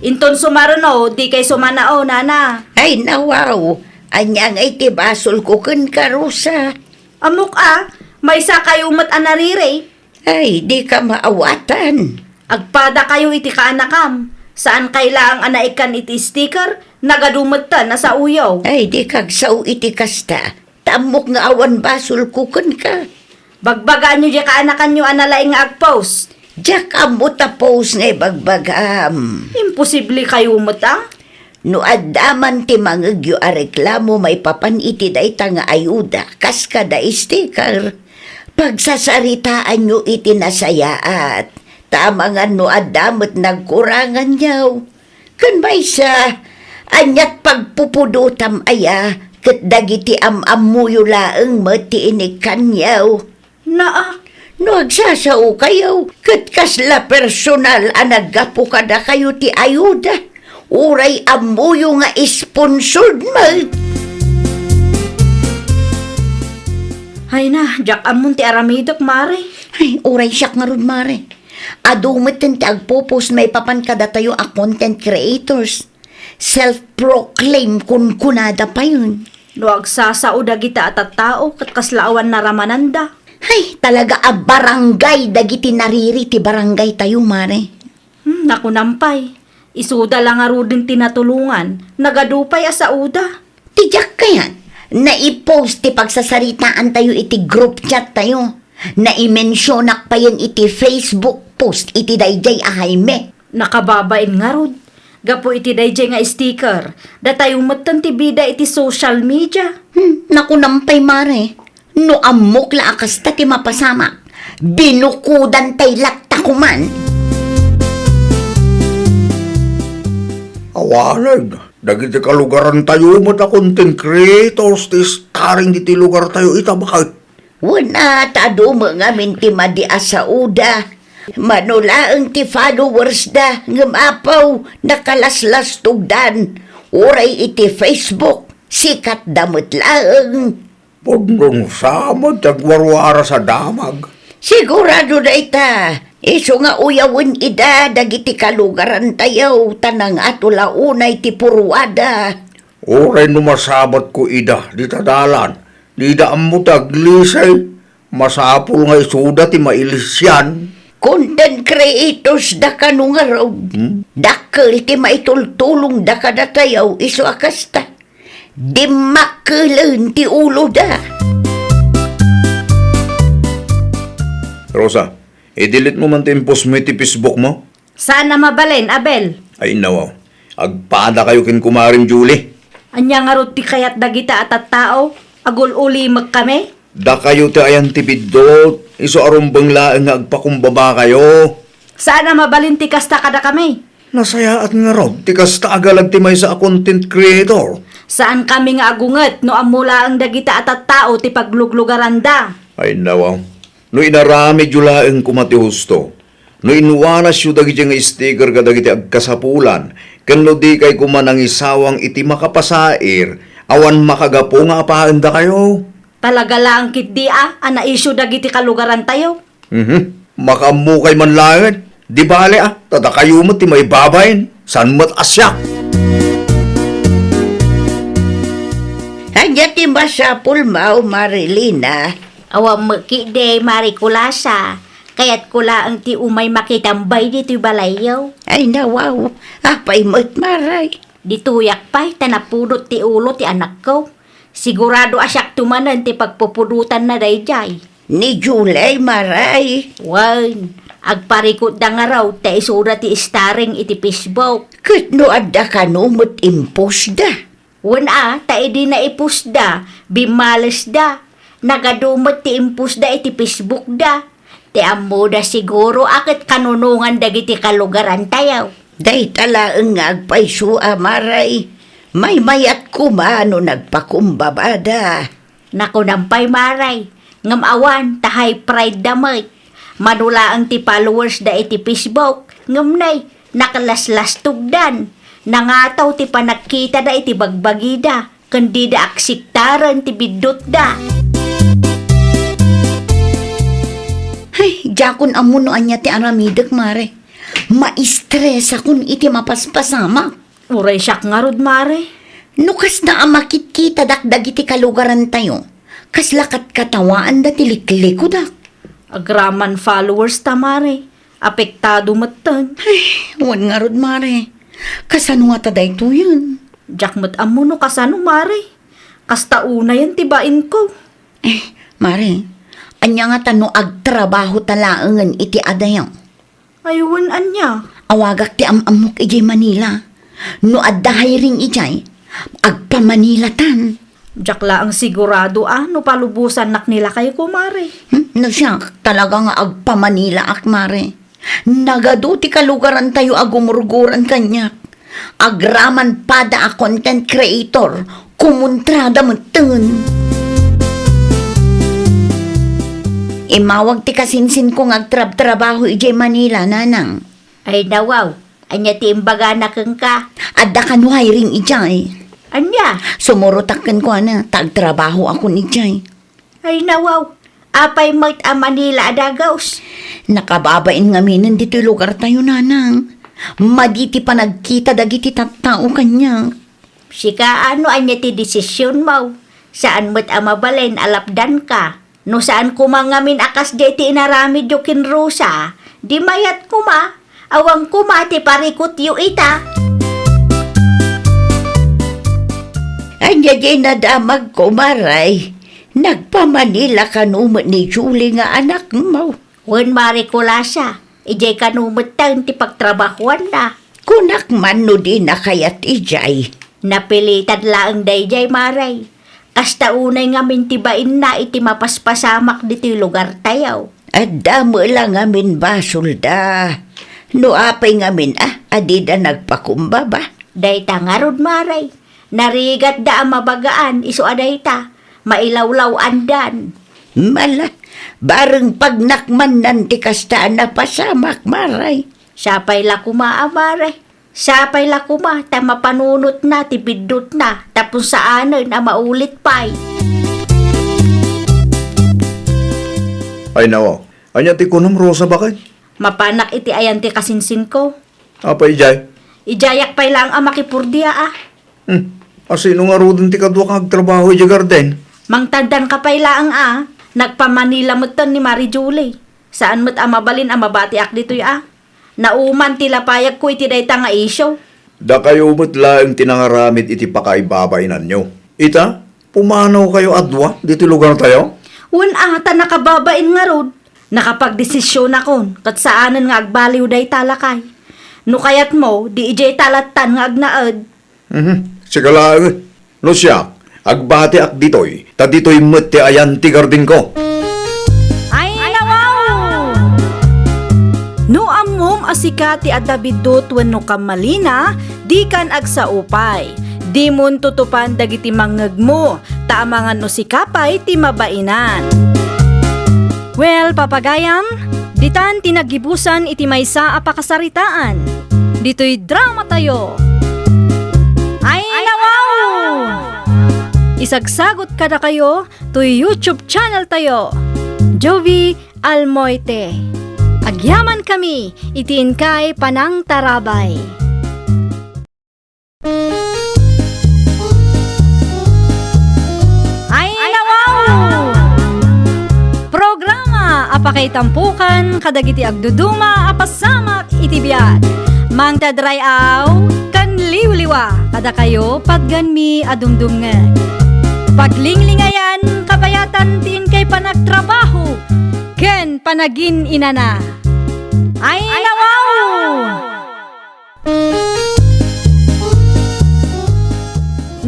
Inton sumaruno, dikay sumanao, Nana. Ay, nawaw. Ania ngay ti basolko kenka, Rosa? Ammok a, maysakayo met a nariri. Ay, dika maawatan. Agpadakayo iti kaanakam. Saankay laeng a naikkan iti sticker, nagadu metten a saoyo. Ay, dika agsao iti kasta. Ta ammok nga awan basolko kenka. Bagbagaanyo diay kaanakanyo a nalaing nga agpost. Diak ammo ta post nga ibagbagam. Imposiblekayo met a. No adda man ti mangngegyo a reklamo maipapan iti dayta nga ayuda, kas kada sticker, pagsasaritaanyo iti nasayaat. Ta amangan no adda met nagkuranganyo. Ken maysa, aniat pagpupudotam aya, ket dagiti am-ammoyo laeng met ti inikkanyo. Naa, no agsasaokayo, ket kasla personal a naggapu kadakayo ti ayuda, uray ammoyo nga sponsored met. Ay na, diak ammon ti aramidek, Mare. Ay, uray siak ngarud, Mare. Adu metten ti agpupos maipapan kadatayo a content creators. Self-proclaim kunkunada payen. No agsasao dagita a tattao ket kasla awan naramananda. Hay, talaga a barangay dagiti nariri ti barangaytayo, Mare. Hmm, nakunam pay. Isuda la ngaruden ti natulongan, nagadu pay a saoda. Ti diak kayat, naipost ti pagsasaritaantayo iti group chat tayo. Naimensionak payen iti Facebook post iti daydiay a Jaime. Nakababain ngarud, gapu iti daydiay nga sticker, datayo metten ti bida iti social media. Hmm, nakunam pay, Mare. No ammok la a kasta ti mapasamak, binukodantay latta koman. Awanen, dagiti kalugarantayo met a content creators ti starring diti lugartayo ita, baket. Wen a, ta adu met ngamin ti madi a saoda. Mano laeng ti followers da, ngem apo, nakalaslastogdan. Uray iti Facebook, sikatda met laeng. Pudno sa met ti agwarwaras a damag. Sigurado dayta, isu nga uyawen ida dagiti kalugarantayo, ta nangato la unay ti purwada. Uray no masabatko ida dita dalan, dida ammo ti aglisay, masapul nga isuda ti mailisian. Content creators da kano ngarud. Hmm? Dakkel ti maitultulongda kadatayo isu a kasta. Dimmakkelen ti uloda. Rosa, i-delete mo man ti impostmo iti Facebook mo. Saan a mabalin, Abel? Ay, nawaw. Agpadakayo ken kumarem Julie. Ania ngarud ti kayat dagita a tattao? Agul-ulimek kami? Dakayo ti ayan ti biddut, isu a rumbeng laeng nga agpakumbabakayo. Saan a mabalin ti kasta kadakami? Nasayaat ngarud ti kasta a galag ti maysa a content creator. Saan kami nga agunget no ammo laeng dagita a tattao ti pagluglugaranda. Ay, nawaw. No inaramidyo laeng koma ti husto, no inwanasyo dagiti nga sticker kadagiti agkasapulan, ken no dikay koma nangisawang iti makapasair, awan makagapu nga apaendakayo. Talaga laeng ketdi a, a naisyu dagiti kalugarantayo. Mhm. Makaammokay man laeng. Di bale a, ta dakayo met ti maibabain. Saan met a siak? Ania ti masapulmo, Marilina? Awan met ketdi, Mari Kulasa. Kayatko laeng ti umay makitambay ditoy balayyo. Ay, nawaw. Apay met, Maray? Ditoyak pay ta napudot ti ulo ti anakko. Sigurado a siakto manen ti pagpupudotanna daydiay. Ni Julie, Maray? Wen, agparikutda ngarud ta isuda ti starring iti Facebook. Ket no adda kano met impostda? Wen a, ta idi naipostda, bimmalesda. Nagadu met ti impostda iti Facebookda. Ti ammoda siguro a ket kanunongan dagiti kalugarantayo. Dayta laeng nga agpayso a, Maray. Maymayat koma no nagpakumbabada. Nakunam pay, Maray, ngem awan ta high pride da met. Mano laeng ti followers da iti Facebook, ngem nay, nakalaslastogdan. Nangataw ti panagkitada iti bagbagida, ken dida aksiptaren ti biddutda. Ay, diakon ammo no ania ti aramidek, Mare. Maistresakon iti mapaspasamak. Uray siak ngarud, Mare. No kasta a makitkitadak dagiti kalugarantayo, kasla katkatawaanda ti liklikudak. Agraman followers ta, Mare. Apektado metten. Ay, wen ngarud, Mare. Kasano ngata daytoyen? Diak met ammo no kasano, Mare. Kasta unayen ti bainko. Eh, Mare, ania ngata no agtrabaho ta laengen iti adayo? Ay, wen ania? Awagak ti am-ammok idiay Manila. No adda hiring idiay, agpamanilatan. Diak laeng sigurado a no palubosannak ni lakayko, Mare. Hmm? No siak, talaga nga agpamanilaak, Mare. Nagadu ti kalugarantayo a gumurguran kaniak. Agraman pada a content creator, kumontrada metten. Immawag ti kasinsinko nga agtrabtrabaho idiay Manila, nanang. Ay, nawaw, ania ti imbagana kenka? Adda kano hiring idiay. Ania? Sumurotak kenkuana, ta agtrabahoakon idiay. Ay, nawaw, apay met a Manila a dagus? Nakababain ngaminen ditoy lugartayo, nanang. Madi ti panagkita dagiti tattao kaniak. Sika, no ania ti desisionmo? Saan met a mabalin a lapdanka. No saan koma ngamin a kasdiay ti inaramidyo ken Rosa, di mayat koma, awan koma ti parikutyo ita. Ania diay nadamagko, Maray? Nagpamanila kano met ni Julie nga anakmo? Wen, Mari Kulasa, idiay kano metten ti pagtrabahoanna. Kunak man no dina kayat idiay. Napilitan laeng daydiay, Maray. Kasta unay ngamin ti bainna iti mapaspasamak ditoy lugartayo. Adda met la ngamin basolda. No apay ngamin a, a dida nagpakumbaba? Dayta ngarud, Maray. Narigatda a mabagaan isu a dayta, mailawlaw-andan. Mala, bareng pagnakmannan ti kasta a napasamak, Maray. Sapay la koma a, Maray. Sapay la koma ta mapanunotna ti biddutna tapno saanen a maulit pay. Ay, nawaw. Ania ti kunam, Rosa, baket? Mapanak iti ayan ti kasinsinko. Apay idiay? Idiayak pay laeng a makipurdia a. Hmm. A sino ngaruden ti kaduak nga agtrabaho idiay garden? Mangtaddanka pay laeng a. Nagpamanila metten ni Mari Julie. Saan met a mabalin a mabatiak ditoy a. Nauman ti lapayagko iti dayta nga isyu. Dakayo met laeng ti nangaramid iti pakaibabainanyo. Ita, pumanawkayo a dua ditoy lugartayo? Wen a, ta nakababain ngarud. Nakapagdesisionakon ket saanen nga agbaliw dayta, lakay. No kayatmo, di idiay ta lattan nga agnaed. Mhm. Sika laeng. No siak, agbatiak ditoy, ta ditoy met ti ayan ti gardenko. Ay, nawaw! No ammom a sika ti adda biddut wenno kammalina, dikan agsao pay. Dimon tutupan dagiti mangngegmo, ta amangan no sika pay ti mabainan. Well, papagayam, ditan ti naggibusan iti maysa a pakasaritaan. Ditoy dramatayo. Ay, nawaw! Isagsagot kadakayo toy YouTube channel tayo, Jovie Almoite. Agyaman kami iti inkay panangtarabay. Kaitampukan kadagiti agduduma a pasamak iti biag. Mangted ray-aw ken liwliwa kadakayo patganmi a dumdumngeg. Paglinglingayan, kabayatan ti inkay panagtrabaho ken panagin-inana. Ay, nawaw!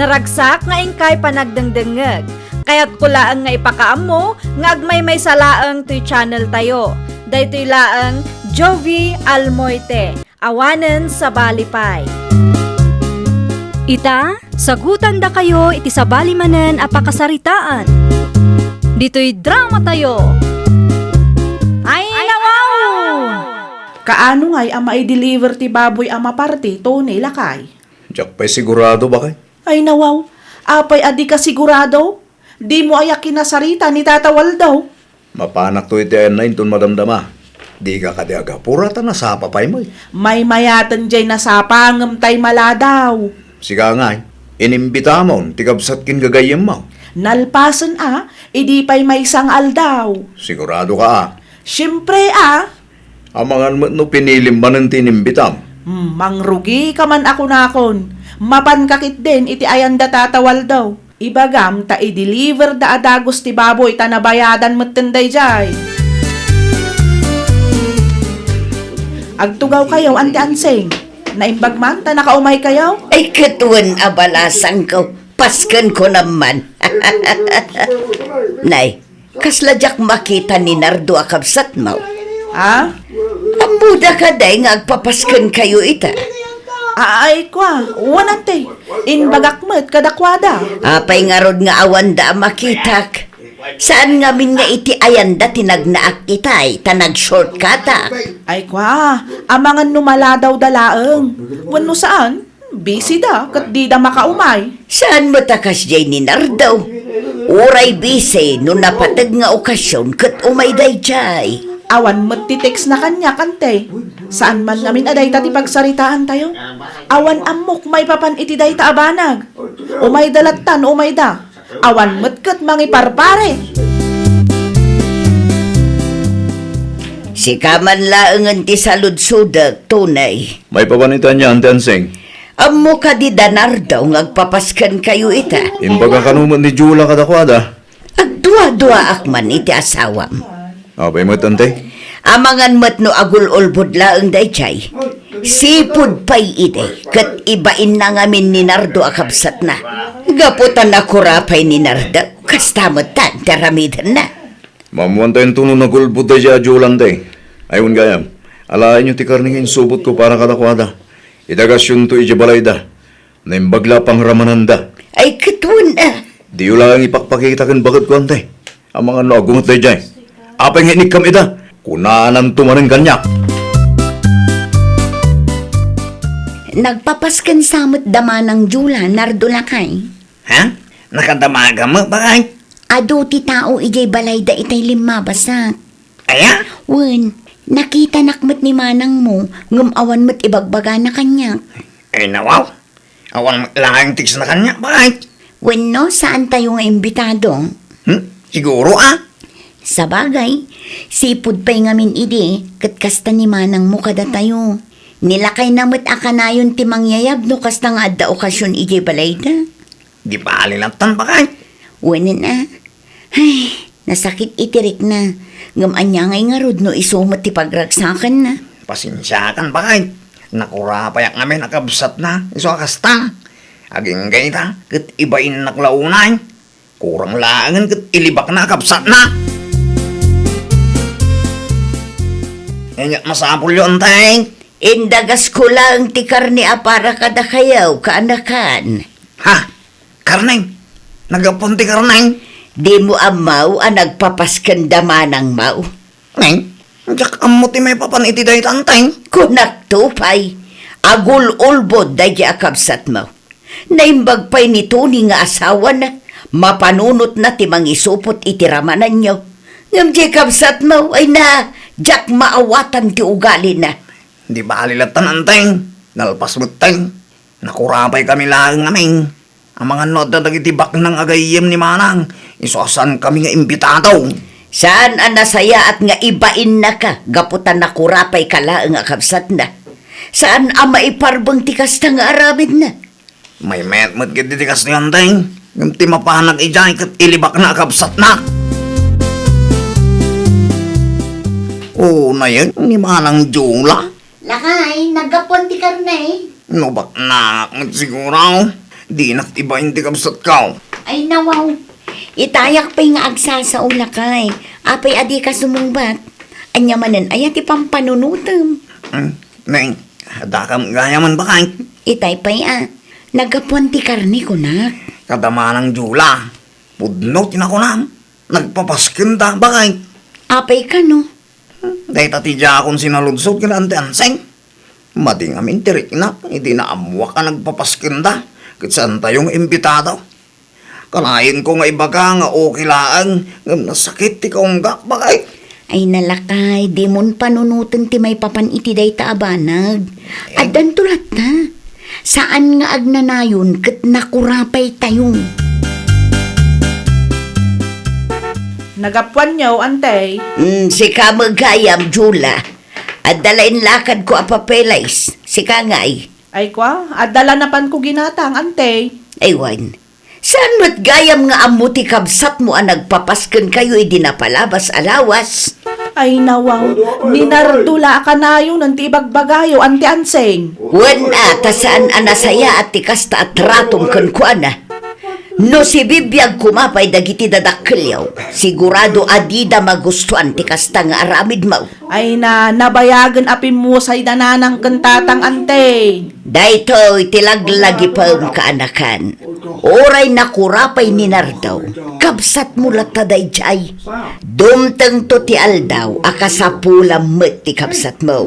Naragsak nga inkay panagdengdengngeg. Kayatko laeng nga ipakaammo nga agmaymaysa laeng toy channel tayo. Daytoy laeng Jovie Almoite, awanen sabali pay. Ita, sagutandakayo iti sabali manen a pakasaritaan. Ditoy drama tayo. Ay, nawaw! Kaano ngay a maideliver ti baboy a maparti, Tony, lakay? Diak pay sigurado, baket. Ay, nawaw. Apay a dika sigurado? Dimo aya kinasarita ni Tata Waldo? Mapanakto iti ayanna inton madamdama. Dika kadi agapura ta nasapa pay met. Maymayaten jay nasapa ngem tay maladaw. Sika ngay, inimbitamon ti kabsat ken gagayyemmo. Nalpasen a, idi pay maysa nga aldaw. Sigurado ka a? Siempre a. Amangan met no pinilim manen ti inimbitam. Hmm, mangrugi ka man a kunakon. Mapanka ketdin iti ayanda Tata Waldo. Ibagam ta i-deliver da a dagus ti baboy ta nabayadan metten daydiay. Agtugawkayo, Anti Ansing. Naimbag man ta nakaumaykayo? Ay, ket wen a balasangko. Paskenko naman. Nay, kasla diak makita ni Nardo a kabsatmo. Ha? Ammoda kadi nga agpapaskenkayo ita? Ay, kua, wen, Anti. Imbagak met kadakuada. Apay ngarud nga awanda a makitak? Saan ngamin nga iti ayanda ti nagnaak itay, ta nag-shortcutak? Ay, kua, amangan no maladawda laeng. Wenno saan, busy da, ket dida makaumay. Saan met a kasdiay ni Nardo? Uray busy no napateg nga okasion ket umay daydiay. Awan met ti text na kaniak, Anti. Saan man ngamin a dayta ti pagsaritaantayo? Awan ammok maipapan iti dayta a banag. Umayda latta no umayda. Awan met ket mangiparpare. Sika man laengen ti saludsodek, Tony. Maipapan ita ania, Anti Ansing? Ammo kadi da Nardo nga agpapaskenkayo ita? Imbaga kano met ni Jula kadakuada? Agduaduaak man iti asawam. Apay met, Anti? Amangan met no agul-ulbod laeng daydiay. Sipud pay idi, ket ibainna ngamin ni Nardo a kabsatna. Gapu ta nakura pay ni Nardo, kasta met tan ti aramidenna. Maammoantayo no nagul-ulbod daydiay a Jula, Anti. Ay, wen gayam, alaenyo ti karne nga insupotko para kadakuada. Idagasyonto idiay balayda. Naimbag la a pangramananda. Ay, ket wen a. Diyo laeng ipakpakita ken baketko, Anti. Amangan no aggunget daydiay. Apay nga inikkam ida? Kunananto manen kaniak. Nagpapasken sa met da Manang Jula, Nardo lakay. Ha? Nakadamagam met, baket? Adu ti tao idiay balayda itay limmabasat. Aya? Wen, nakitanak met ni manangmo, ngem awan met ibagbagana kaniak. Ay, nawaw. Awan met laeng text na kaniak, baket? Wenno, saantayo nga imbitado? Hmm? Siguro, a? Sabagay, sipud pay ngamin idi, ket kasta ni manangmo kadatayo. Nilakayna met a kanayon ti mangyayab no kasta nga adda okasion idiay balayda. Di bali lattan, baket? Wen a. Ay, nasakit iti rikna. Ngem ania ngay ngarud no isu met ti pagragsakanna? Pasensiakan, baket. Nakurapayak ngamin a kabsatna, isu a kasta. Agingga ita, ket ibainnak la unay. Kurang laengen ket ilibakna a kabsatna. Ania masapulyo, Anti? Indagasko laeng ti karne a para kadakayo, kaanakan. Ha? Karne? Naggapuan ti karne? Dimo ammo a nagpapasken da manangmo? Neng, diak ammo ti maipapan iti dayta, Anti. Kunakto pay, agul-ulbod daydi a kabsatmo. Naimbag pay ni Tony nga asawana, mapanunotna ti mangisupot iti ramananyo. Ngem diay kabsatmo, ay na, diak maawatan ti ugalina. Di bali lattan, Anti. Nalpas met, Teng. Nakurapaykami laeng ngamin. Amangan no adda dagiti baknang a gayyem ni Manang, isu a saankami nga imbitado. Saan a nasayaat nga ibainnaka gapu ta nakurapayka laeng a kabsatna. Saan a maiparbeng ti kasta nga aramidna. Maymayat met ketdi ti kastoy, Anteng. Ngem ti mapanak idiay ket ilibakna a kabsatna. Unayen ni Manang Jula. Lakay, naggapuan ti karne. No baknangak met siguro, dinak ibain ti kabsatko. Ay, nawaw. Itayak pay nga agsasao, lakay. Apay a dika sumungbat? Ania manen aya ti pampanunotem? Hmm, Neng, adda kam gayam, bakay. Itay pay a, naggapuan ti karne, kunak. Kada Manang Jula, pudno ti nakunam. Nagpapaskenta, bakay. Apay kano? Hmm, dayta ti diakon sinaludsod ken Anti Anseng. Madi ngamin ti riknak idi naammoak a nagpapaskenta, ket saantayo nga imbitado. Kanayenko nga ibaga nga okay laeng, ngem nasakit ti kaunggak, bakay. Ay, nalakay, dimon panunoten ti maipapan iti dayta a banag. Eh? Addanto latta. Saan nga agnanayon ket nakurapaytayo. Nagapuanyo, Antey? Mm, sika met gayam, Jula. Adda la inlakadko a papeles. Sika ngay? Ay, kwa, adda la napanko ginatang, Antey. Aywan. Saan met gayam nga ammo ti kabsatmo a nagpapaskenkayo idi napalabas a lawas? Ay, nawaw, ni Nardo la a kanayon ti ibagbagayo, Anti Anseng. Wen a, ta saan a nasayaat ti kasta a tratom kenkuana. No sibibiag koma pay dagiti dadakkelyo, sigurado a dida magustuan ti kasta nga aramidmo. Ay na, nabayagen a pimmusay da nanang ken tatang, Antey. Daytoy ti laglagipem, kaanakan. Uray nakurapay ni Nardo, kabsatmo latta daydiay. Dumtengto ti aldaw a kasapulam met ti kabsatmo.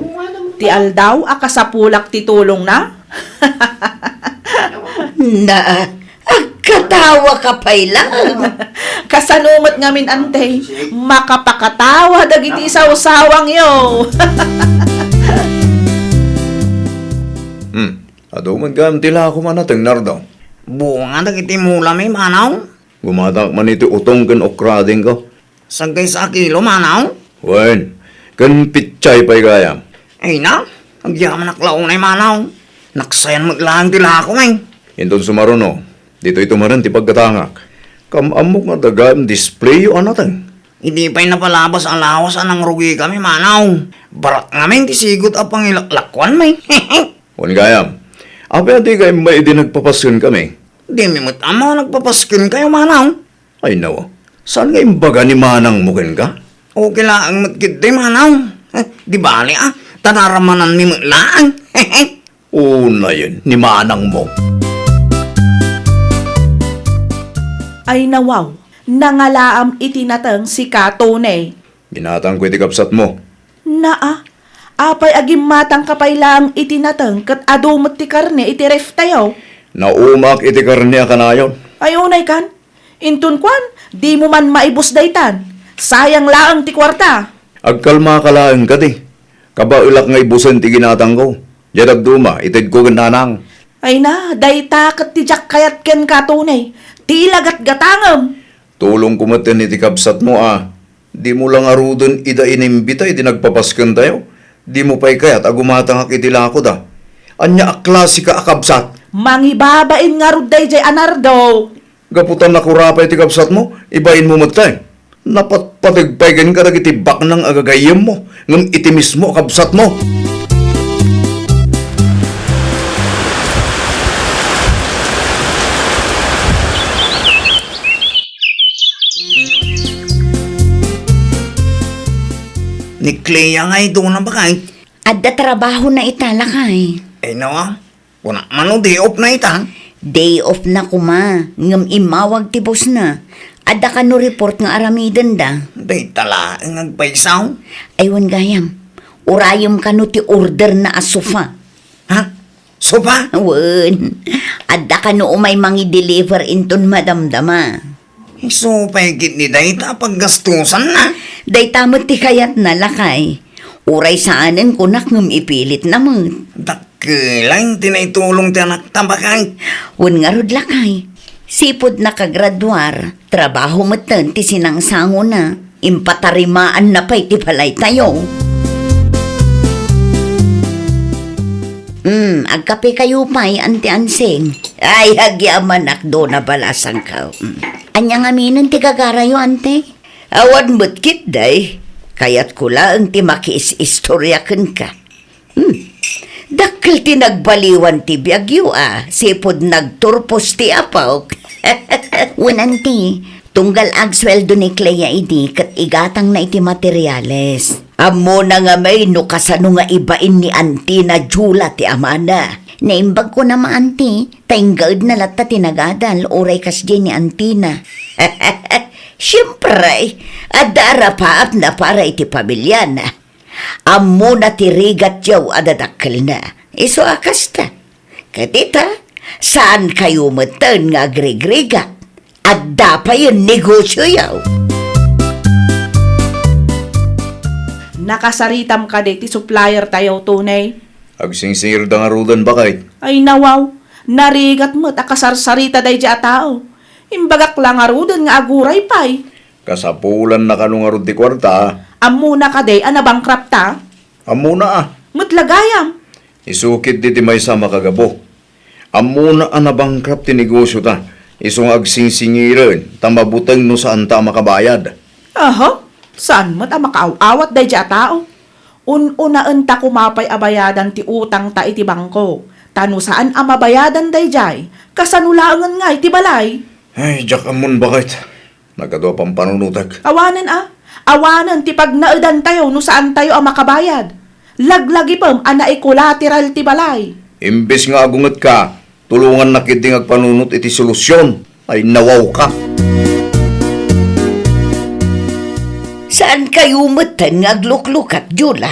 Ti aldaw a kasapulak ti tulongna? Na, agkatawa ka pay lang. Kasano met ngamin, Antey? Makapakatawa dagiti sawsawangyo. Hmm. Adu met gayam ti lakom a nateng, Nardo. Bunga dagiti mulami, manaw? Gumatak man iti utong ken okradingko. Sagaysa a kilo, manaw? Wen, ken pitsay pay gayam. Ay na, agyamanak la unay, manaw. Naksayan met laeng ti lakom, eh. Inton sumaruno, ditoy tumaren ti paggatangak. Kam-ammok nga adda gayam displayo a nateng. Idi pay napalabas a lawas a nangrugikami, manaw. Barak ngamin ti sigut a pangilaklakuanmi. Wen gayam, apay a dika immay idi nagpapaskenkami? Dimi met ammo a nagpapaskenkayo, manaw. Ay, nawa. Saan nga imbaga ni manangmo kenka? Okay laeng met ketdi, manaw. Eh, di bale, ah. Ta naramananmi met laeng. Unayen ni manangmo. Ay, nawaw. Nangalaam iti nateng si Katone. Ginatangko iti kabsatmo. Naa, apay a gimmatangka pay laeng iti nateng ket adu met ti karne iti reftayo? Naumaak iti karne a kanayon. Ay, unay kan? Inton kuan, dimo man maibus daytan. Sayang laeng ti kuarta. Agkalmaka laeng kadi. Kabaelak nga ibusen ti ginatangko. Diay dadduma, itedko ken nanang. Ay na, dayta ket ti diak kayat kenka, Tony. Ti ilagatgatangem. Tulongko metten iti kabsatmo a dimo la ngaruden ida inimbita iti nagpapaskentayo. Dimo pay kayat a gumatangak iti lakoda. Ania a klasika a kabsat? Mangibabain ngarud daydiay a Nardo. Gapu ta nakurapay ti kabsatmo, ibainmo metten. Napatpateg pay kenka dagiti baknang a gagayyemmo, ngem iti mismo a kabsatmo. Ni Clea nga iduna, bakay? Adda trabahona ita, lakay. Ay, nawa. Kuna man no day off na ita? Day off na koma, ngem immawag ti boss na. Adda kano report nga aramidenda. Dayta laeng agpaysaw? Ay, wen gayam. Urayem kano ti order na a sofa. Ha? Sofa? Wen. Adda kano umay mangi-deliver inton madamdama. Isu pay ketdi dayta a paggastusanna. Dayta met ti kayatna, lakay. Uray saanen kunak ngem ipilitna met. Dakkel laeng ti naitulong ti anakta, bakay. Wen ngarud, lakay. Sipud nakagraduar, trabaho metten ti sinangsangona. Impatarimaanna pay ti balaytayo. Hmm, agkapekayo pay, Auntie Ansing? Ay, agyamanak, Dona Balasangko. Hmm. Ania ngaminen ti gagarayo, Auntie? Awan met ketdi. Kayatko laeng ti makiis-istorya kenka. Hmm. Dakkel ti nagbaliwan ti biagyo a, sipud nagturpos ti apok. Wen, Auntie, tunggal agsueldo ni Clea idi ket igatangna iti materiales. Ammona ngamin no kasano nga ibain ni Auntie na Jula ti amana. Naimbag ko na ma, Auntie, ta inggaedna latta ti nagadal, uray kasdiay ni Auntie na. Siempre, adda arapaapna para iti pamiliana. Ammona ti rigatyo a dadakkelna. Isu a kasta. Ket ita, saankayo metten nga agrigrigat. Adda payen negosioyo. Nakasaritam kadi ti supplier tayo, Tony? Agsingsingirda ngaruden, baket. Ay, nawaw. Narigat met a kasarsarita daydi a tao. Imbagak la ngaruden nga aguray pay. Kasapulanna kano ngarud ti kuarta? Ammona kadi a nabankrupt ta? Ammona a. Met la gayam. Isu ketdi ti maysa a makagapu. Ammona a nabankrupt ti negosio ta. Isu nga agsingsingiren ta mabuteng no saanta a makabayad. Aha, saan met a makaaw-awat daydi a tao? Un-unaenta koma pay a bayadan ti utangta iti bangko. Ta no saan a mabayadan daydiay, kasano laengen ngay ti balay? Ay, diak ammon, baket. Nagadu a pampanunotek. Awanen a. Awanen ti pagnaedantayo no saantayo a makabayad. Laglagipem a naikolateral ti balay. Imbes nga agungetka, tulongannak ketdi nga agpanunot iti solusion. Ay, nawawka. Saankayo metten nga agluklukat, Jula?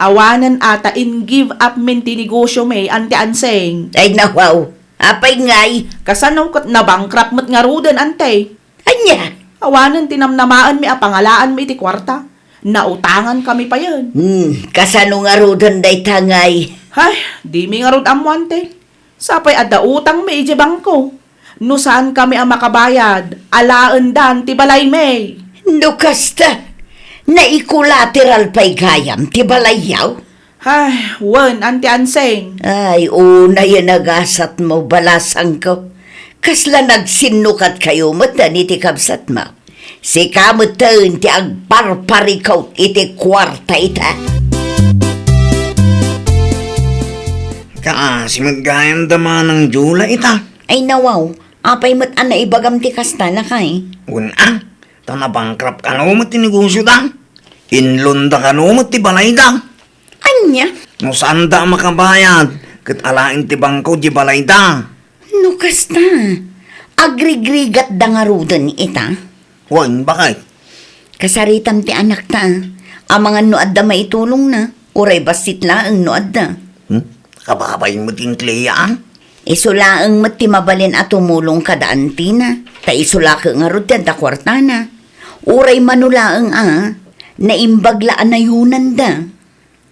Awanen a ta in-give up min ti negosio mi, Auntie Ansing. Ay, nawaw. Apay ngay? Kasano ket nabankrupt met ngaruden, Auntie? Ania? Awanen ti namnamaenmi a pangalaanmi iti kuarta. Nautangankami payen. Hmm, kasano ngaruden dayta ngay? Hay, dimi ngarud ammo, Auntie. Sapay adda utangmi idiay bangko. No saankami a makabayad, alaendan ti balaymi. No kasta, naikolateral pay gayam ti balayyo? Ay, wen, Auntie Ansing. Ay, unay a nagasatmo, balasangko. Kasla nagsinnukatkayo metten iti kabsatmo. Sika metten ti agparparikut iti kuarta ita. Kaasi met gayam da Manang Jula ita. Ay, nawaw, apay met a naibagam ti kasta, lakay? Wen a, ta nabankrupt kano met ti negosio da. Inlonda kano met ti balay da. Ania? No saanda a makabayad, ket alaen ti bangko diay balay da. No kasta, agrigrigatda ngaruden ita? Wen, baket? Kasaritam ti anakta, amangan no adda maitulongna, uray bassit laeng no adda. Hmm? Kababain met ken Clea, a? Isu laeng met ti mabalin a tumulong kada antina, ta isu la ket ngarud ti adda kuartana. Uray mano laeng a, naimbag la a nayonanda.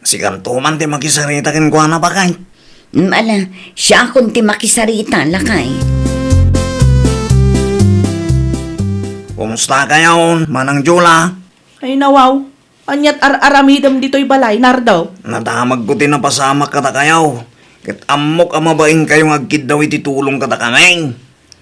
Sikanto man ti makisarita kenkuana, baket. Mm, ala, siakon ti makisarita, lakay. Kumustakayon, Manang Jula? Ay, nawaw. Aniat ar-aramidem ditoy balay, Nardo? Nadamagko ti napasamak kadakayo. Ket ammok a mabainkayo nga agkiddaw iti tulong kadakami.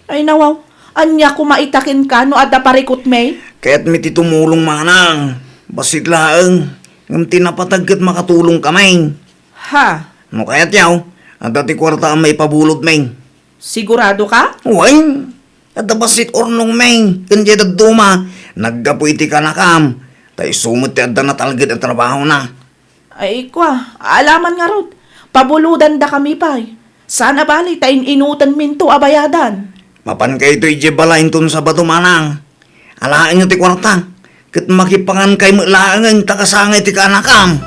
Ay, nawaw. Ania koma ita kenka no adda parikutmi? Kayatmi ti tumulong, manang. Bassit laeng. Ngem ti napateg ket makatulongkami. Ha? No kayatyo, adda ti kuarta a maipabulodmi. Siguradoka? Wen, adda bassit urnongmi ken diay dadduma. Naggapu iti kanakam. Ta isu met ti adda natalged a trabahona. Ay, kua, alaman ngarud, pabulodandakami pay. Saan a bali ta in-inutenminto a bayadan. Mapankayto idiay balay inton Sabado, manang. Alaenyo ti kuarta, ket makipangankay met laengen ta kasangay ti kaanakam.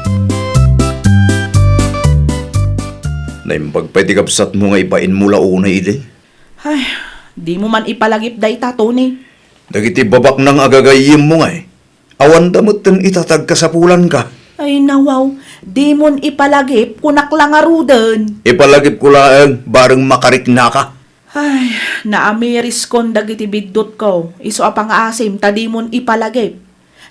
Naimbag pay ti kabsatmo nga ibainmo la unay idi. Ay, dimo man ipalagip dayta, Tony. Dagiti babaknang a gagayyemmo ngay. Awanda metten ita ti agkasapulanka. Ay, nawaw, dimon ipalagip, kunak la ngaruden. Ipalagipko laeng, bareng makariknaka. Ay, naamiriskon dagiti biddutko, isu a pangaasim ta dimon ipalagip.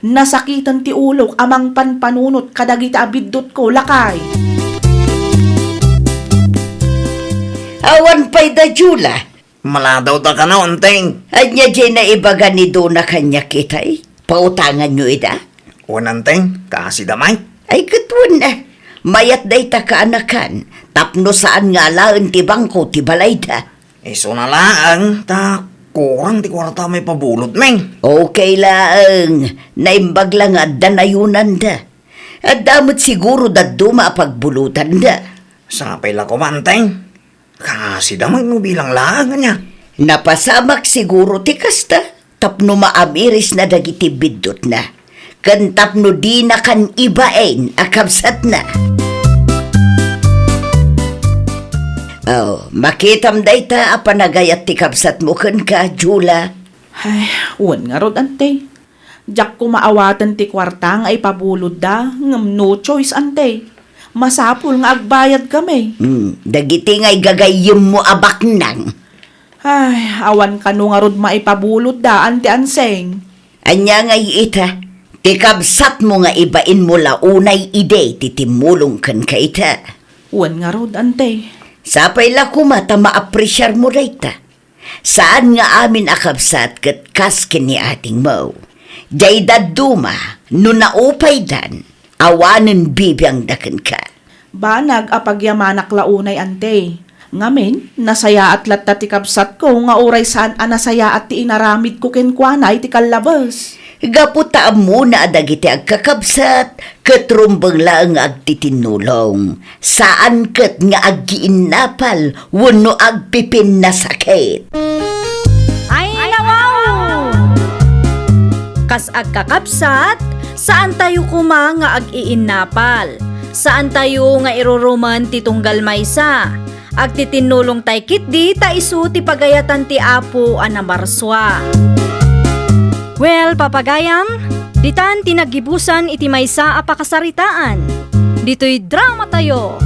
Nasakiten ti ulok a mangpanpanunot kadagiti a biddutko, lakay. Awan pay da, Jula. Maladawta kano, Anteng. Ania diay naibaga ni Dona kaniak itay? Pautanganyo ida? Wen, Anteng, kasida met. Ay, ket wen, a. Mayat dayta kaanakan, tapno saan nga alaen ti bangko ti balayda. Isuna laeng, ta kurang ti kuarta a maipabulod, Neng. Okay laeng, naimbag la nga adda nayonanda. Adda met siguro dadduma a pagbulotanda. Sapay la koma, Anteng. Kasida met no bilang laeng, ania? Napasamak siguro ti kasta, tapno maamirisna dagiti biddutna, ken tapno dinakan ibain a kabsatna. Oh, makitam dayta a panagayat ti kabsatmo kenka, Jula. Ay, wen ngarud, Ante. Diak koma awaten ti kuarta nga ipabulodda, ngem no choice, Ante. Masapul nga agbayadkami. Hmm, dagiti nga igagayyemmo a baknang. Ay, awan kano ngarud maipabulodda, Ante Anseng. Ania ngay ita? Ti kabsatmo nga ibainmo la unay idi ti timmulong kenka ita. Wen ngarud, Ante. Sapay la koma ta maapresiarmo dayta. Saan nga amin a kabsat ket kas ken ni atingmo. Diay dadduma, no naupaydan, awanen bibiangda kenka. Banag a pagyamanak la unay, Ante. Ngamin, nasayaat latta ti kabsatko nga uray saan a nasayaat ti inaramidko kenkuana iti kallabes. Gapu ta ammona a dagiti agkakabsat ket rumbeng laeng nga agtitinnulong, saan ket nga aggiinnapal wenno agpipinnasakit. Ay, nawaw! Kas agkakabsat, saantayo koma nga ag-iinnapal. Saantayo nga irurumen ti tunggal maysa. Agtitinnulongtay ketdi ta isu ti pagayatan ti Apo a namarsua. Well, papagayam, ditan ti naggibusan iti maysa a pakasaritaan. Ditoy dramatayo.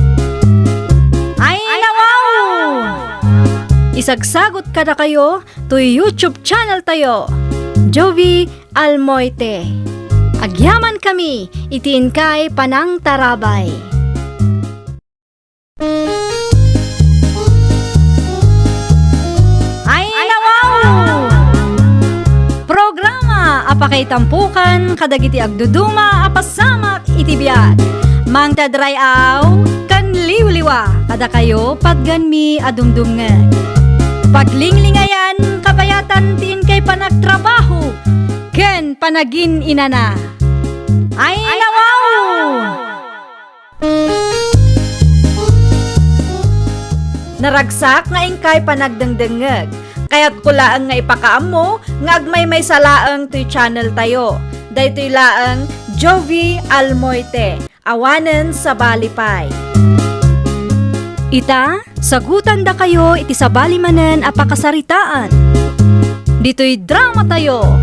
Ay, nawaw! Isagsagot kadakayo toy YouTube channeltayo, Jovie Almoite. Agyamankami iti inkay panangtarabay. Ay, nawaw! Programa a pakaitampokan kadagiti agduduma a pasamak iti biag. Mangted ray-aw ken liwliwa kadakayo patgenmi a dumdumngeg. Paglinglingayan kabayatan ti inkay panagtrabaho ken panagin-inana. Ay, nawaw! Naragsak nga inkay panagdengdengngeg. Kayatko laeng nga ipakaammo nga agmaymaysa laeng toy channeltayo. Daytoy laeng Jovie Almoite. Awanen sabali pay. Ita, sagutandakayo iti sabali manen a pakasaritaan. Ditoy dramatayo.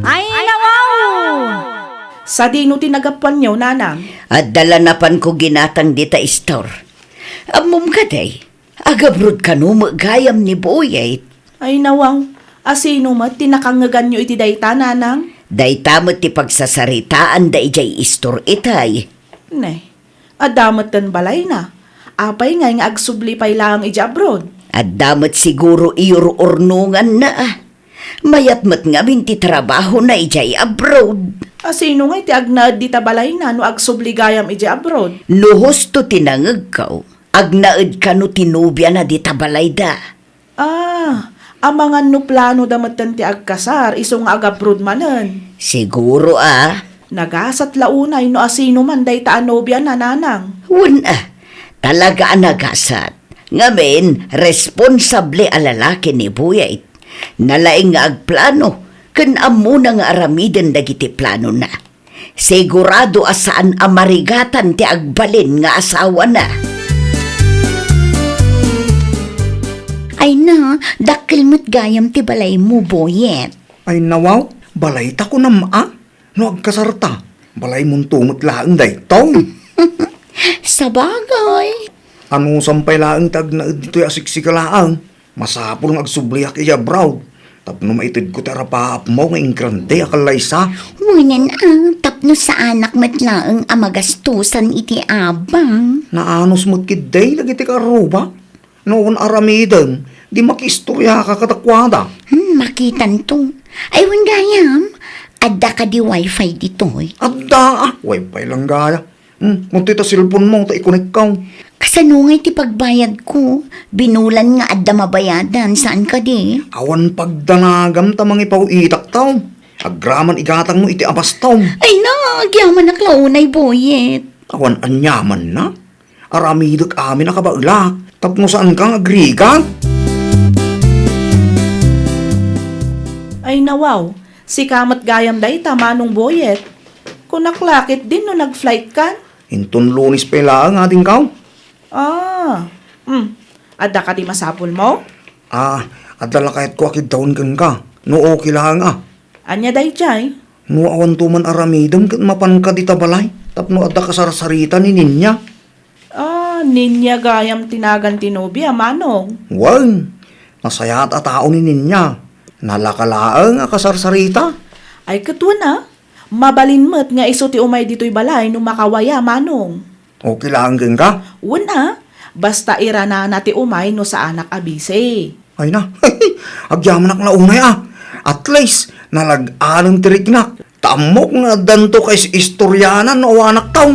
Ay, nawaw! Sadino ti nagapuanyo, nanang? Adda la napanko ginatang dita istor. Ammom kadi, agabroad kano met gayam ni Boyet. Ay, nawaw, asino met ti nakangngeganyo iti dayta, nanang? Dayta met ti pagsasaritaanda idiay istor itay. Ne, adda met ken balayna. Apay ngay nga agsubli pay laeng idiay abroad? Adda met siguro iyur-urnonganna, a. Mayat met ngamin ti trabahona idiay abroad. Asino ngay ti agnaed dita balayna no agsubli gayam idiay abroad? No husto ti nangegko, agnaed kano ti nobiana dita balayda. Ah, amangan no planoda metten ti agkasar isu nga agabroad manen. Siguro, a. Nagasat la unay no asino man dayta a nobiana, nanang. Wen, a. Talaga a nagasat. Ngamin, responsable a lalaki ni Boyet. Nalaing nga agplano, ken ammona nga aramiden dagiti planona. Sigurado a saan a marigatan ti agbalin nga asawana. Ay na, dakkel met gayam ti balaymo, Boyet. Ay na, wow, balayta kunam a? No agkasarta, balaymonto met laeng daytoy. Sabagay. Anusam pay laeng ti agnaed ditoy a siksika laeng. Masapul nga agsubliak idiay abroad. Tapno maitedko ti arapaapmo nga ingrande a kallaysa. Wen a, tapno saanak met laeng a magastosan iti abang. Naanus met ketdi dagiti karruba. No awan aramidem, di makiistoriaka kadakuada. Hmm, makitanto. Ay, wen gayam, adda kadi wifi ditoy? Adda, ah, wifi lang gaya. Hmm, kuntoy ta cellphone mo, ta ikonek ka. Kasano ngay ti pagbayadko? Binulan nga adda mabayadan, saan kadi? Awan pagdanagam ta mangipaw-itak taw. Agraman igatangmo iti abastom. Ay na, agyamanak la unay, Boyet. Awan aniamanna. Aramidek amin a kabaelak. Tapno saan ka nga agrigat? Ay na wow, sika met gayam dayta, Manong Boyet. Kunak la ketdin no nag-flight kan? Inton Lunes pay laeng, adingkaw. Ah, hmm. Adda kadi masapulmo? Ah, adda la kayatko a kiddawen kenka. No okay laeng a. Ania daydiay? No awanto man aramidem ket mapanka dita balay, tapno adda kasarsarita ni Ninya. Ah, Ninya gayam ti nagan ti nobia, Manong? Wen, nasayaat a tao ni Ninya. Nalaka laeng a kasarsarita. Ay, ket wen a, mabalin met nga isu ti umay ditoy balay no makawaya, Manong. Okay laeng kenka? Wen a, basta iranana ti umay no saanak a bisi. Ay na, agyamanak la unay a. At least, nalag-anem ti riknak. Ta ammok nga addanto kais-istorianan no awanak taw.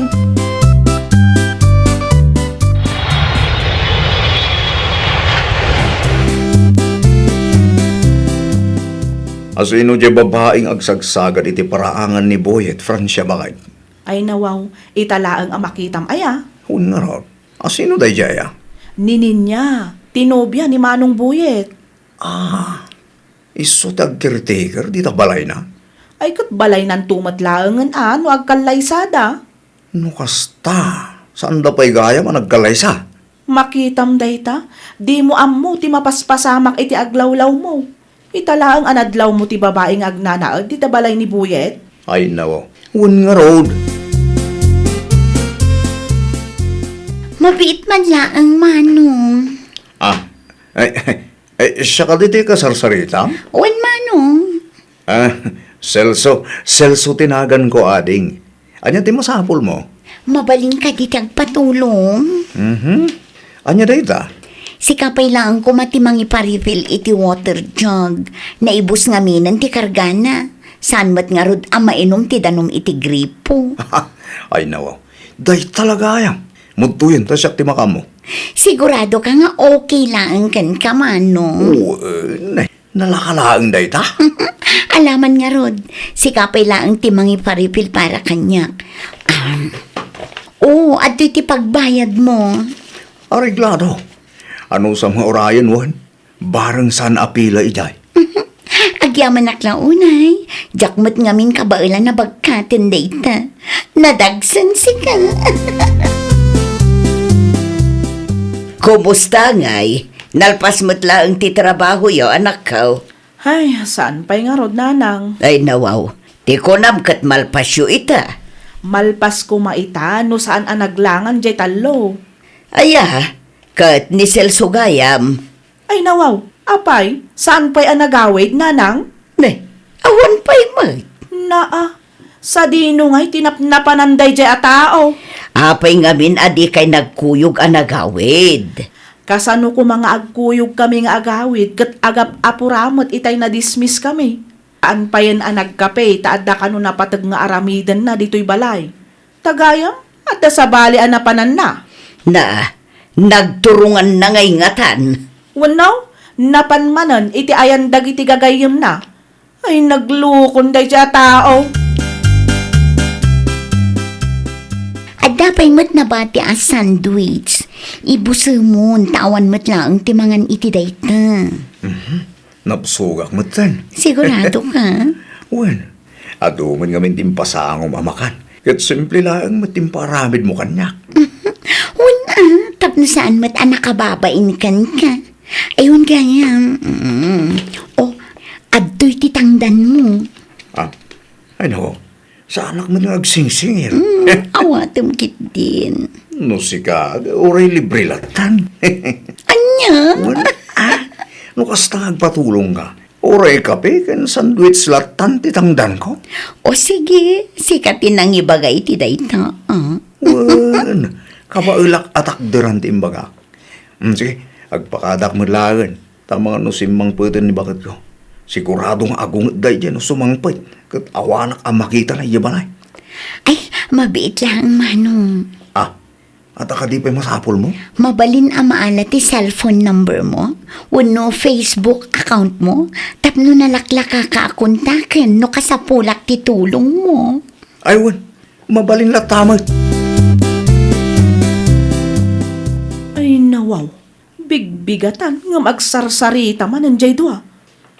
Asino diay babaeng agsagsagad iti paraangan ni Boyet, Francia, baket? Ay na wow, ita laeng a makitam aya. Wen ngarud, asino daydiay a? Ni Ninya, ti nobia ni Manong Boyet. Ah, isu ti agcaretaker dita balayna? Ay, ket balaynanto met laengen a no agkallaysada. No kasta, saanda pay gayam a nagkallaysa? Makitam dayta, dimo ammo ti mapaspasamak iti aglawlawmo. Ita laeng a nadlawmo ti babai nga agnanaed dita balay ni Boyet? Ay, nao. Wen ngarud. Mabiit man laeng, Manong. Ah, ay, ay, siak kadi ti kasarsaritam? Wen, Manong. Ah, Celso, Celso ti naganko, ading. Ania ti masapulmo? Mabalin kadi ti agpatulong? Mhm. Ania dayta? Sika pay laeng koma ti mangipa-refill iti water jug. Naibus ngaminen ti kargana. Saan met ngarud a mainum ti danum iti gripo. Ay, nao. Dayta la gayam. Mudtoyen ta siak ti makaammo. Sigurado ka nga okay laeng kenka, Manong? Oo, eh, ne. Nalaka laeng dayta? Alaman ngarud, sika pay laeng ti mangipa-refill para kaniak. Um, oh, adtoy ti pagbayadmo. Areglado. Anusam nga urayen, wen? Bareng saan a pila idiay. Agyamanak la unay, diak met ngamin kabaelan a bagkaten dayta. Nadagsen sika. Kumusta ngay? Nalpas met laeng ti trabahoyo, anakko. Ay, saan pay ngarud, nanang? Ay, nawaw. Ti kunam ket malpasyo ita. Malpas koma ita no saan a naglangan diay tallo. Aya, ket ni Celso gayam. Ay, nawaw. Apay, saan pay a nagawid, nanang? Ne, awan pay met. Naa, sadino ngay ti napnapanan daydiay a tao? Apay ngamin a dikay nagkuyog a nagawid? Kasano koma nga agkuyogkami nga agawid ket agap-apura met itay nadismiskami? Saan payen a nagkape ta adda kano napateg nga aramidenna ditoy balay. Ta gayam, adda sabali a napananna. Na, nagturonganna nga ingatan. Wenno, napan manen iti ayan dagiti gagayyemna. Ay, naglukon daydiay a tao. Adda pay met nabati a sandwich. Ibusemon, ta awan met laeng ti mangan iti dayta. Mhm. Nabsogak metten. Sigurado ka? Wen, adu met ngamin ti impasangom a makan. Ket simple laeng met ti impaaramidmo kaniak. Wen a, tapno saan met a nakababain kenka. Ay, wen gayam. Mm. O, adtoy ti tangdanmo. Ah, ay nako, saanak met nga agsingsingir. Mm, awatem ketdin. No sika, uray libre lattan. Ania? Wen, ah, no kasta nga agpatulongka, Uray kape ken sandwich lattan ti tangdanko. O sige, sika ti nangibaga iti dayta, ah. Wen, kabaelak a takderan ti imbaga. Mm, sige, agpakadak met laeng, ta amangan no simmangpeten ni baketko. Sigurado nga agungetda idiay no sumangpet, ket awanak a makitana idiay balay. Ay, mabiit laeng, Manong. Ah, adda kadi pay masapulmo? Mabalin a maala ti cellphone number mo wenno Facebook account mo tapno nalaklakaka a kontaken no kasapulak ti tulongmo. Ay, wen, mabalin latta met. Ay, nawaw. Bigbigatan ngem agsarsarita manen jay dua.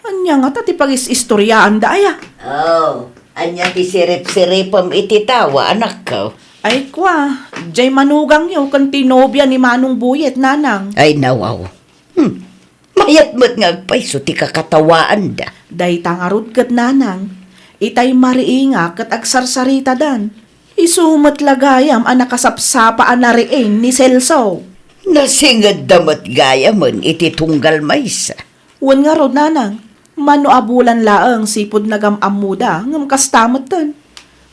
Ania ngata ti pagis-istoriaanda aya? Oh, ania ti sirip-siripem iti tawa, anakko? Ay kua, jay manugangyo ken ti nobia ni Manong Buyet, nanang. Ay, nawaw. Hmm. Mayat met nga agpayso ti kakatawaanda. Dayta ngarud ket, nanang, itay mariinga ket agsarsaritadan. Isu met la gayam a nakasapsapa a nariing ni Celso. Nasingedda met gayamen iti tunggal maysa. Wen ngarud, nanang, mano a bulan laeng sipud nagam-ammoda, ngem kasta metten.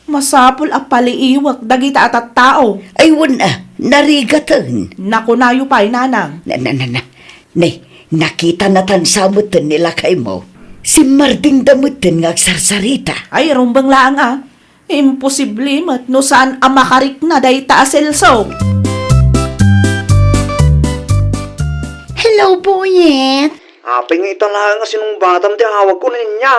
Masapul a paliiwek dagita a tattao. Ay, wen a, narigaten. Nakunayo pay, nanang. Na, na, na, na. Ne, nakitanatan sa metten ni lakaymo. Simmardingda metten nga agsarsarita. Ay, rumbeng laeng a. Imposible met no saan a makarikna dayta a Celso. Hello, Boyet. Apay nga ita laeng a sinungbatam ti awagko, Nenya?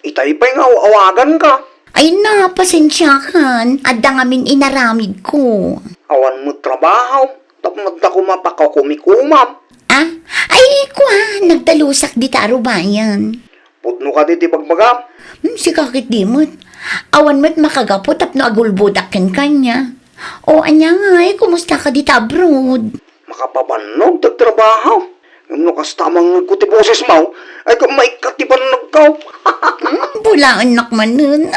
Itay pay nga aw-awaganka. Ay na, pasensiakan. Adda ngamin inaramidko. Awan met trabaho. Tapno adda koma pakakumikomam. Ah? Ay, kua, nagdalusak dita a rubayan. Pudno kadi ti bagbagam? Hmm, sika ket di met. Awan met makagapu tapno agulbodak ken kaniak. O, ania ngay, kumusta ka dita abroad? Makapabannog ti agtrabaho. Ngem no kasta mangngegko ti bosesmo, ay, ket maikkat ti bannogko. Hmm, bulaennak manen.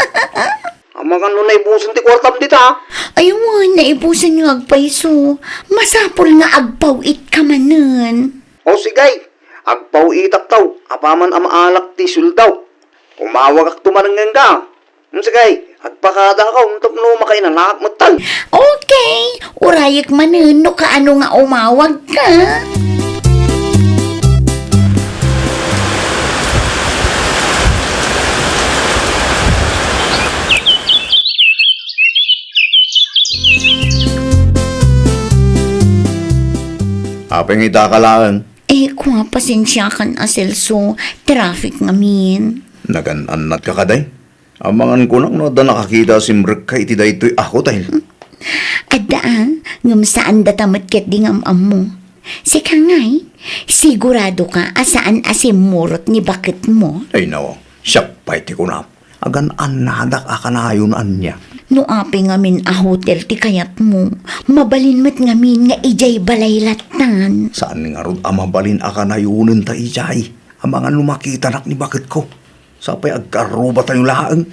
Amangan no naibusen ti kuartam dita? Ay, wen, naibusen nga agpayso. Masapul nga agpaw-itka manen. O, sige, agpaw-itak taw, apaman a maalak ti sueldo. Umawagakto manen kenka. Mm, sige, agpakadakon tapno makainanaak metten. Okay, urayek manen no kaano nga umawagka. Apay nga ita ka laeng? Eh, kua, pasensiakan a Celso, traffic ngamin. Nagan-annatka kadi? Amangan kunak no adda nakakita a simrekka iti daytoy a hotel. Adda, ah, ngem saan data met ket di ngam-ammo. Sika ngay, sigurado ka a saan a simmurot ni baketmo? Ay, no, siak pay ti kunam. Agan-annadak a kanayon ania. No apay ngamin a hotel ti kayatmo, mabalin met ngamin nga idiay balay lattan. Saan ngarud a mabalin a kanayonen ta idiay? Amangan no makitanak ni baketko. Sapay agkarrubatayo laeng.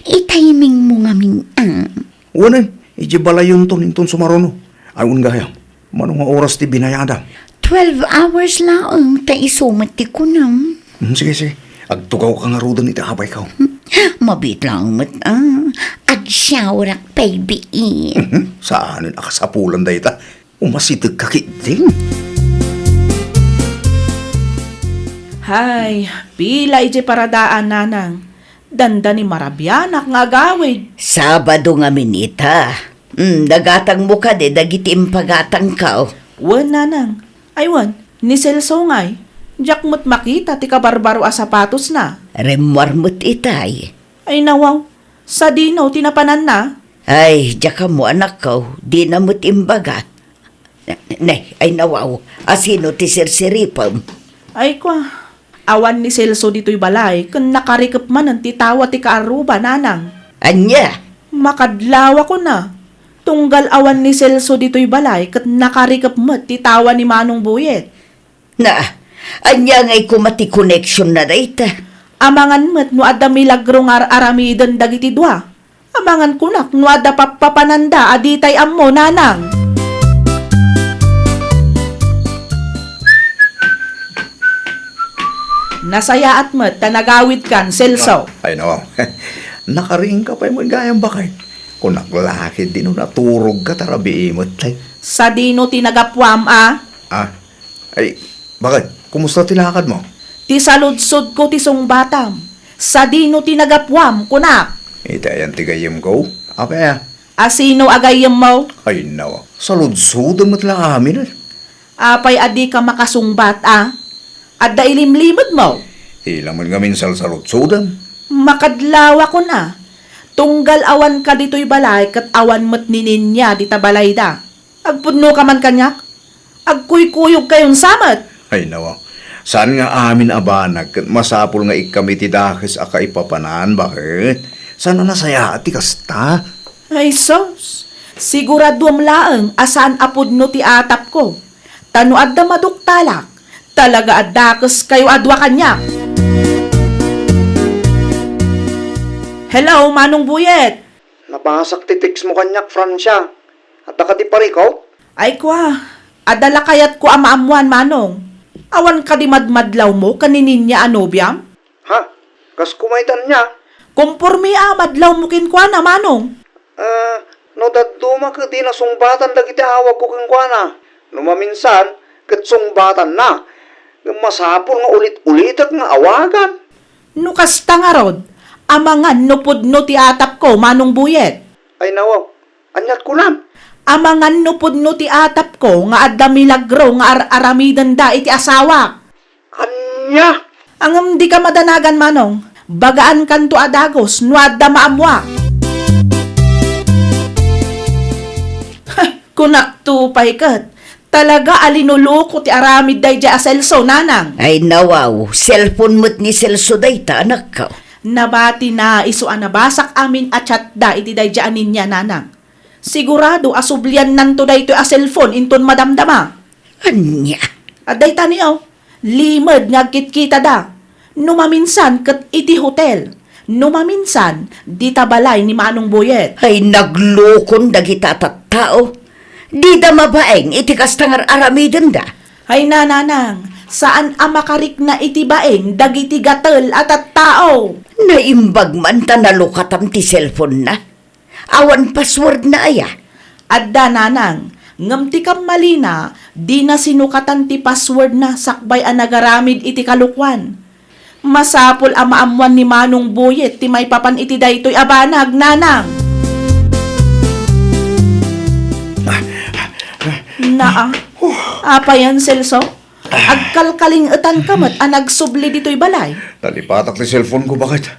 I-timing mo ngamin, ah. Wen, idiay balayonton inton sumaruno. Ay, wen gayam. Mano nga oras ti binayadam? Twelve hours laeng, ta isu met ti kunam. Hmm, sige, sige. Agtugawka ngaruden iti apayko. Hmm, mabiit laeng met, ah. Agsyaorak pay biit. Mhm. Saanen a kasapulan dayta. Umasitek ka ketdin. Hay, pila idiay paradaan, nanang. Dandani marabianak nga agawid. Sabado ngamin ita. Hmm, nagatangmo kadi dagiti impagatangko? Wen, nanang. Ay, wen, ni Celso ngay. Diak met makita ti kabarbaro a sapatosna. Rimmuar met itay. Ay, nawaw. Sadino ti napananna? Ay, diak ammo, anakko, dina met imbaga. Ne, ay, nawaw, asino ti sirsiripem? Ay, kua, awan ni Celso ditoy balay ken nakarikep manen ti tawa ti kaarruba, nanang. Ania? Makadlaw a kuna. Tunggal awan ni Celso ditoy balay ket nakarikep met ti tawa ni Manong Buyet. Na, ania ngay koma ti koneksionna dayta? Amangan met no adda milagro nga ar-aramiden dagiti dua. Amangan kunak no adda pappapananda a ditay ammo, nanang. Nasayaat met ta nagawidkan, Celso. Ay, no. Nakariingka pay met gayam, baket. Kunak la ketdi no naturogka ta rabii met, tay. Sadino ti nagapuam a? Ah, ay, baket, kumusta ti lakadmo? Ti saludsodko ti sungbatam. Sadino ti nagapuam, kunak? Iti ayan ti gayyemko? Apay a? Asino a gayyemmo? Ay, nawa. Saludsodem met la amin, eh. Apay a dika makasungbat, a? Adda ilimlimedmo? Ila met ngamin salsaludsodem. Makadlawakon a. Tunggal awanka ditoy balay ket awan met ni Ninia dita balayda. Agpudnoka man kaniak? Agkuykuyogkayon sa met? Ay, nawa. Saan nga amin a banag ket masapul nga ikkam iti dakes a kaipapanan, baket? Saan a nasayaat ti kasta? Ay, sus! Siguraduem laeng a saan a pudno ti atapko. Ta no adda maduktalak, talaga a dakeskayo a dua kaniak. Hello, Manong Buyet! Nabasak ti textmo kaniak, Francia. Adda kadi parikut? Ay kua, adda la kayatko a maammoan, Manong. Awan kadi madmadlawmo ken ni Ninia a nobiam? Ha? Kas kumaytan niya? Komporme a madlawmo kenkuana, Manong. Ah, no dadduma ket di nasungbatan dagiti awagko kenkuana. No maminsan, ket sungbatanna. Ngem masapul nga ulit-ulitek nga awagan. No kasta ngarud, amangan no pudno ti atapko, Manong Buyet. Ay nawa, aniat kunam? Amangan no pudno ti atapko nga adda milagro nga ar-aramidenda iti asawak. Ania? Ngem dika madanagan, Manong. Bagaankanto a dagus no adda maammoak. Kunakto pay ket, talaga a linuloko ti aramid daydiay a Celso, Nanang. Ay, nawaw, cellphone met ni Celso dayta, anakko. Nabatina isu a nabasak amin a chatda iti daydiay a Ninia, Nanang. Sigurado a subliannanto daytoy a cellphone inton madamdama. Ania? Adda itani, aw. Limed nga agkitkitada. No maminsan ket iti hotel. No maminsan, dita balay ni Manong Buyet. Ay, naglukon dagita a tattao. Dida mabaeng iti kasta nga ar-aramidenda. Ay, Nanang, saan a makarikna iti baeng dagiti gatel a tattao. Naimbag man ta nalukatam ti cellphone-na. Awan password-na aya? Adda, Nanang, ngem ti kammalina, dina sinukatan ti password-na sakbay a nagaramid iti kalokuan. Masapul a maammoan ni Manong Buyet ti maipapan iti daytoy a banag, Nanang. Naa, apayan, Celso? Agkalkaling-etanka met a nagsubli ditoy balay. Nalipatak ti cellphone-ko, baket.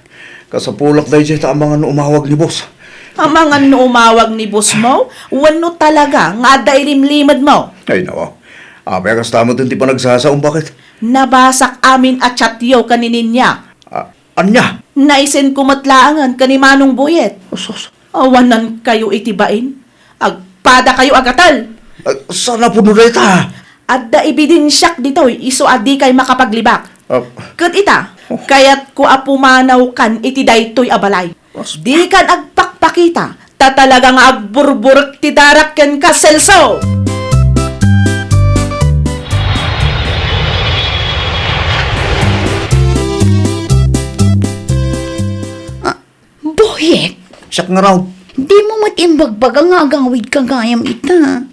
Kasapulak daydiay ta amangan no umawag ni boss. Amangan no umawag ni boss-mo? Wenno talaga nga adda ilimlimedmo? Ay, nawa. Apay a kasta met ti panagsasaom, baket? Nabasak amin a chat-yo ken ni Ninia. Ah, ania? Naisend-ko met laengen ken ni Manong Buyet. Asus. Awanankayo iti bain. Agpadakayo a gatel! Ah, saan a pudno dayta? Adda ebidensiak ditoy isu a dikay makapaglibak. Ah. Ket ita, oh, kayatko a pumanawkan iti daytoy a balay. Mas- Dikan agpakpakita, ta talaga nga agburburek ti darak kenka, Celso! Ah, Boyet! Siak ngarud. Dimo met imbagbaga nga agawidka gayam ita.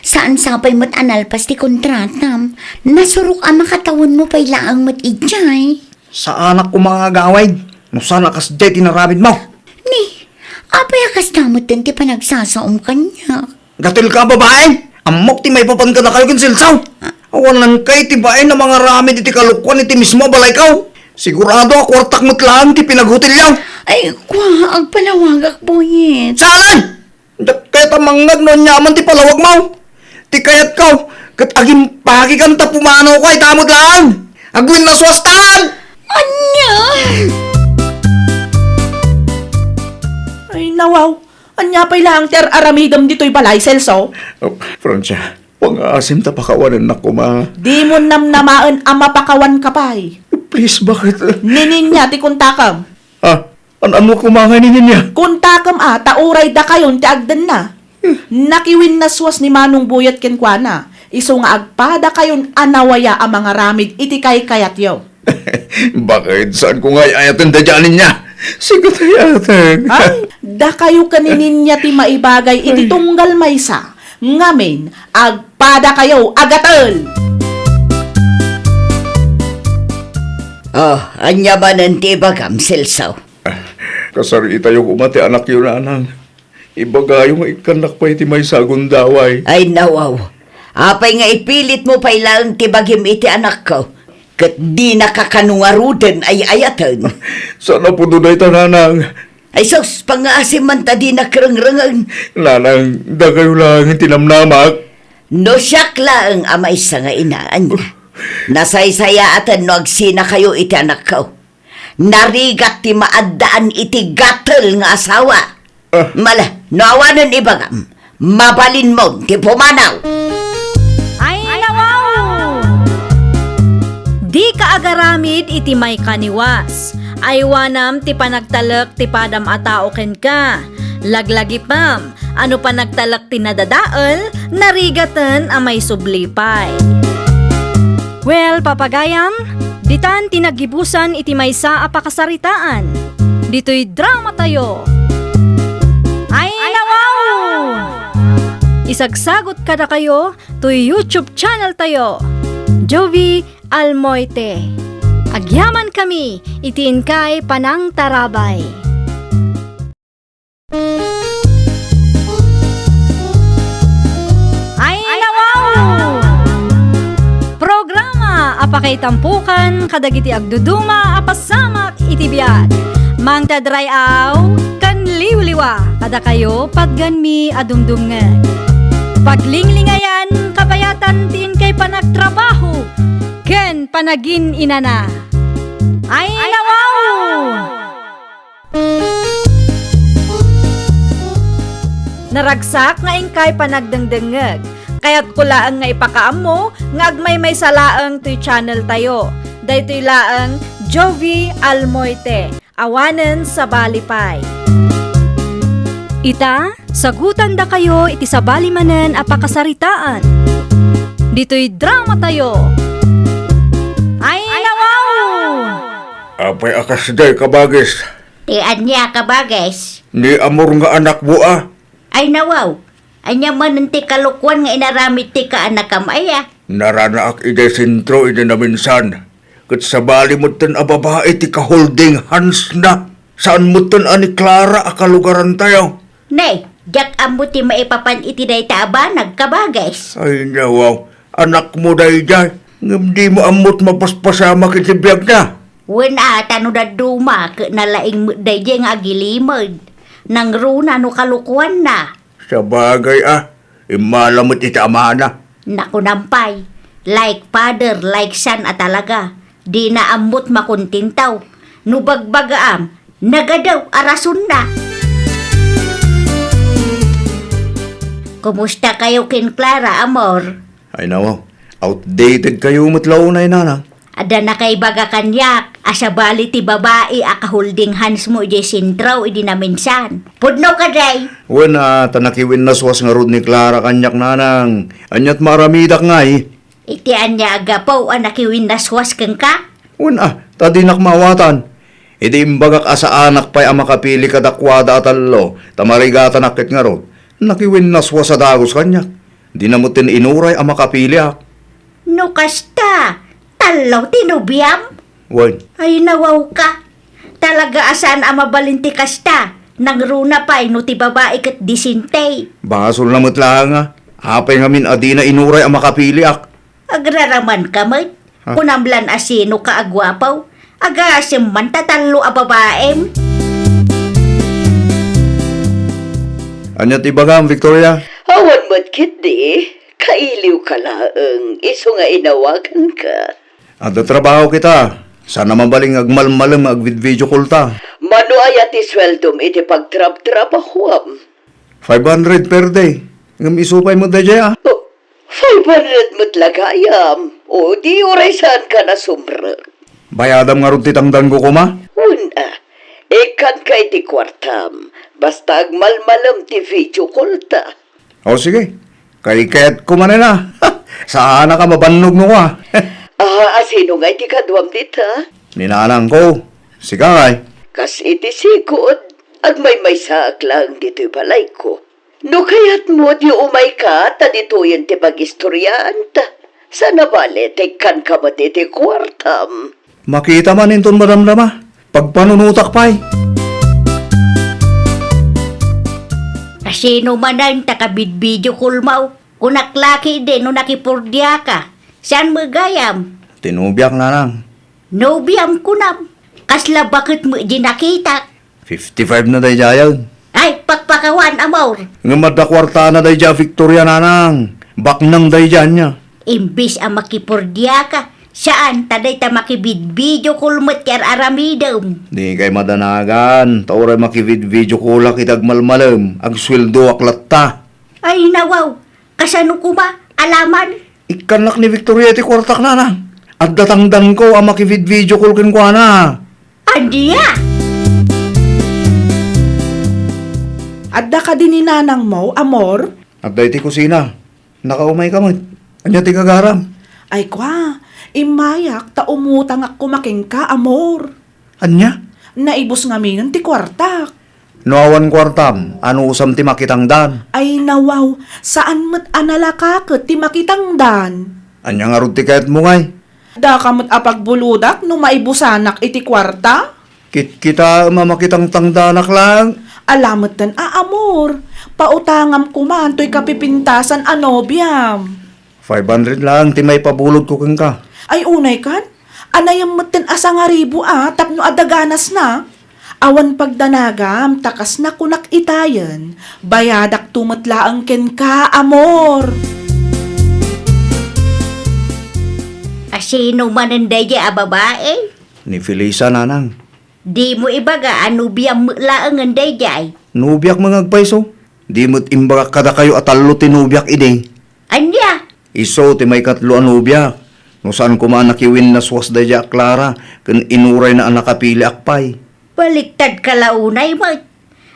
Saan sapay met a nalpas ti kontratam. Nasurok a makatawenmo pay laeng met idiay. Saanak koma nga agawid. No saan a kasdiay ti naramidmo. Ni, apay a kasta metten ti panagsasaom kaniak? Gatel ka a babae! Ammok ti maipapan kadakayo ken Celso! Awanankayo ti bain a mangaramid iti kalokuan iti mismo a balayko! Sigurado a kuartak met laeng ti pinaghotelyo! Ay, kua, agpalawagak, Boyet. Saan? Diak kayat a mangngeg no aniaman ti palawagmo! Ti kayatko, ket agimpakikan ta pumanawka ita met laeng! Agwinnasuas tan! Ania? Ay, nawaw! Ania pay laeng ti ar-aramidem ditoy balay, Celso? Oh, Francia, pangaasim ta pakawanennak koma. Dimo namnamaen a mapakawanka pay. Please, baket? Ni Ninia ti kontakem. Ah, an-, ano koma nga ni Ninia? Kontakem a, ta uray dakayon ti agdenna. Hmm. Nakiwinnasuas ni Manong Boyet kenkuana, isu nga agpadakayon a nawaya a mangaramid iti kaykayatyo. Bakit? Saan ko nga ay-ayaten daydiay a ninya? Sika ti ay-ayatek. Ay, dakayo ken ni ninya ti maibagay iti Ay. tunggal maysa. Ngamin, agpadakayo a gatel. Oh, ania manen ti ibagam, Celso? Kasariitayo koma ti anakyo, nanang. Ibagayo nga ikkannak pay iti maysa a gundaway. Ay, nawaw. Apay nga ipilitmo pay laeng ti bagim iti anakko, ket dinaka kano ngaruden ay-ayaten? Saan a pudno dayta, nanang. Ay sus, pangngaasim man ta dinak rengrengen. Nanang, dakayo laeng ti namnamak. No siak laeng a maysa nga ina, ania? Nasaysayaaten no agsinakayo iti anakko. Narigat ti maaddaan iti gatel nga asawa. Ah. Mala, no awanen ibagam, mabalinmon ti pumanaw. Ay, nawaw! Dika agaramid iti maikaniwas. Aywanam ti panagtalek ti padam a tao kenka. Laglagipem, a no panagtalek ti nadadael, narigaten a maisubli pay. Well, papagayam, ditan ti naggibusan iti maysa a pakasaritaan. Ditoy dramatayo. Ay, nawaw! Isagsagot kadakayo toy YouTube channel tayo, Jovie Almoite. Agyamankami iti inkay panangtarabay. Ay, nawaw! Programa a pakaitampukan kadagiti agduduma a pasamak iti biag. Mangted ray-aw ken liwliwa kadakayo patgenmi a dumdumngeg. Paglinglingayan, kabayatan ti inkay panagtrabaho ken panagin-inana. Ay, nawaw! Naragsak nga inkay panagdengdengngeg. Kayatko laeng nga ipakaammo nga agmaymaysa laeng toy channel tayo. Daytoy laeng Jovie Almoite, awanen sabali pay. Ita, sagutandakayo iti sabali manen a pakasaritaan. Ditoy dramatayo. Ay, nawaw! Apay a kasdiay, kabagis? Ti ania, kabagis? Ni Amor nga anakmo a? Ay, nawaw. Ania manen ti kalokuan nga inaramid ti kaanakam aya? Naranaak idiay sentro idi naminsan. Ket sabali metten a babai ti ka-holding hands na. Saan metten a ni Clara a kalugarantayo. Ne, diak ammo ti maipapan iti dayta a banag, kabagis. Ay, nawaw. Anakmo daydiay. Ngem dimo ammot mapaspasamak iti biagna. Wen a, ta no dadduma, ket nalaing met daydiay nga agilimed. Nangruna no kalokuanna. Sabagay a, immala met iti amana. Nakunam pay, like father, like son a talaga. Dina ammot makontentaw. No bagbagaam, nagadaw a rasonna. Kumusta kayo ken Clara, amor? Ay, nawaw. Outdated kayo met la unay, nanang. Adda nakaibaga kaniak a sabali ti babai a ka-holding hands mo idiay sentro idi naminsan. Pudno kadi? Wen a, ta nakiwinnaswas ngarud ni Clara kaniak, nanang. Aniat maaramidak ngay? Iti ania a gapu a nakiwinnaswas kenka? Wen a, ta dinak maawatan. Idi imbagak a saanak pay a makapili kadakuada a tallo, ta marigatanak ket ngarud, nakiwinnaswas a dagus kaniak. Dina metten inuray a makapiliak. No kasta, tallo ti nobiam? Wen. Ay, nawawka. Talaga a saan a mabalin ti kasta. Nangruna pay no ti babai ket disente. Basolna met laeng a. Apay ngamin a dina inuray a makapiliak? Agraramanka met. Ha? Kunam lan a sinoka a guapo. Agasem man ta tallo a babaem. Ania ti ibagam, Victoria? Awan met ketdi. Kailiwka laeng, isu nga inawaganka. Adda trabaho kita. Saan a mabalin nga agmalmalem nga agvid-video call ta. Mano aya ti sueldom iti pagtrabtrabahoam? Five hundred per day. Ngem isu pay met daydiay a. Oh, five hundred met la gayam. O, di uray saanka nasumrek. Bayadam ngarud ti tangdanko koma? Wen a, ikkanka iti kuartam. Basta agmalmalem ti video call ta. O, sige. Kaykayatko manen a. Saanaka mabannog no kua. Ah, asino ngay ti kaduam dita? Ni nanangko, sika ngay. Kas iti sigud, agmaymaysaak laeng ditoy balayko. No kayatmo, di umayka, ta ditoyen ti pagistoriaanta. Saan a bale, ta ikkanka met iti kuartam. Makita man inton madamdama. Pagpanunotak pay. Kasino manen ta kabidbidio call mo? Kunak la ketdi no nakipurdiaka. Saan met gayam? Ti nobiak, nanang. Nobiam kunam? Kasla baket met di nakitak. Fifty-five na daydiayen. Ay, pakpakawan, amor. Ngem adda kuartana daydiay a Victoria, nanang. Baknang daydiay ania. Imbes a makipurdiaka, saan ta dayta makibidbidio call met ti ar-aramidem. Dikay madanagan, ta uray makibidbidio callak iti agmalmalem, agsueldoak latta. Ay, nawaw, kasano koma, alaman? Ikkannak ni Victoria iti kuartak, nanang. Adda tangdanko a makibidbidio call kenkuana. Ania? Adda kadi ni nanangmo, amor? Adda iti kusina. Nakaumayka met. Ania ti gagaram? Ay kua, immayak ta umutangak koma kenka, amor. Ania? Naibus ngaminen ti kuartak. No awan kuartam, anusam ti makitangdan? Ay nawaw, saan met a nalakaket ti makitangdan. Ania ngarud ti kayatmo ngay? Daka met a pagbuludak no maibusanak iti kuarta? Kitkitaem a makitangtangdanak laeng. Ala metten a amor, pautangam koman toy kapipintasan a nobiam. Five hundred laeng ti maipabulodko kenka. Ay unay kan? Anayam metten a sangaribu a tapno adda ganasna. Awan pagdanagam ta kas nakunak itayen, bayadakto met laeng kenka, amor. Asino manen daydiay a babae? Ni Felisa, nanang. Dimo ibaga a nobiam met laengen daydiay? Nobiak met nga agpayso. Di met imbagak kadakayo a tallo ti nobiak idi. Ania? Isu ti maikatlo a nobiak. No saan koma a nakiwinnaswas daydiay a Clara ken inurayna a nakapiliak pay. Baliktadka la unay met.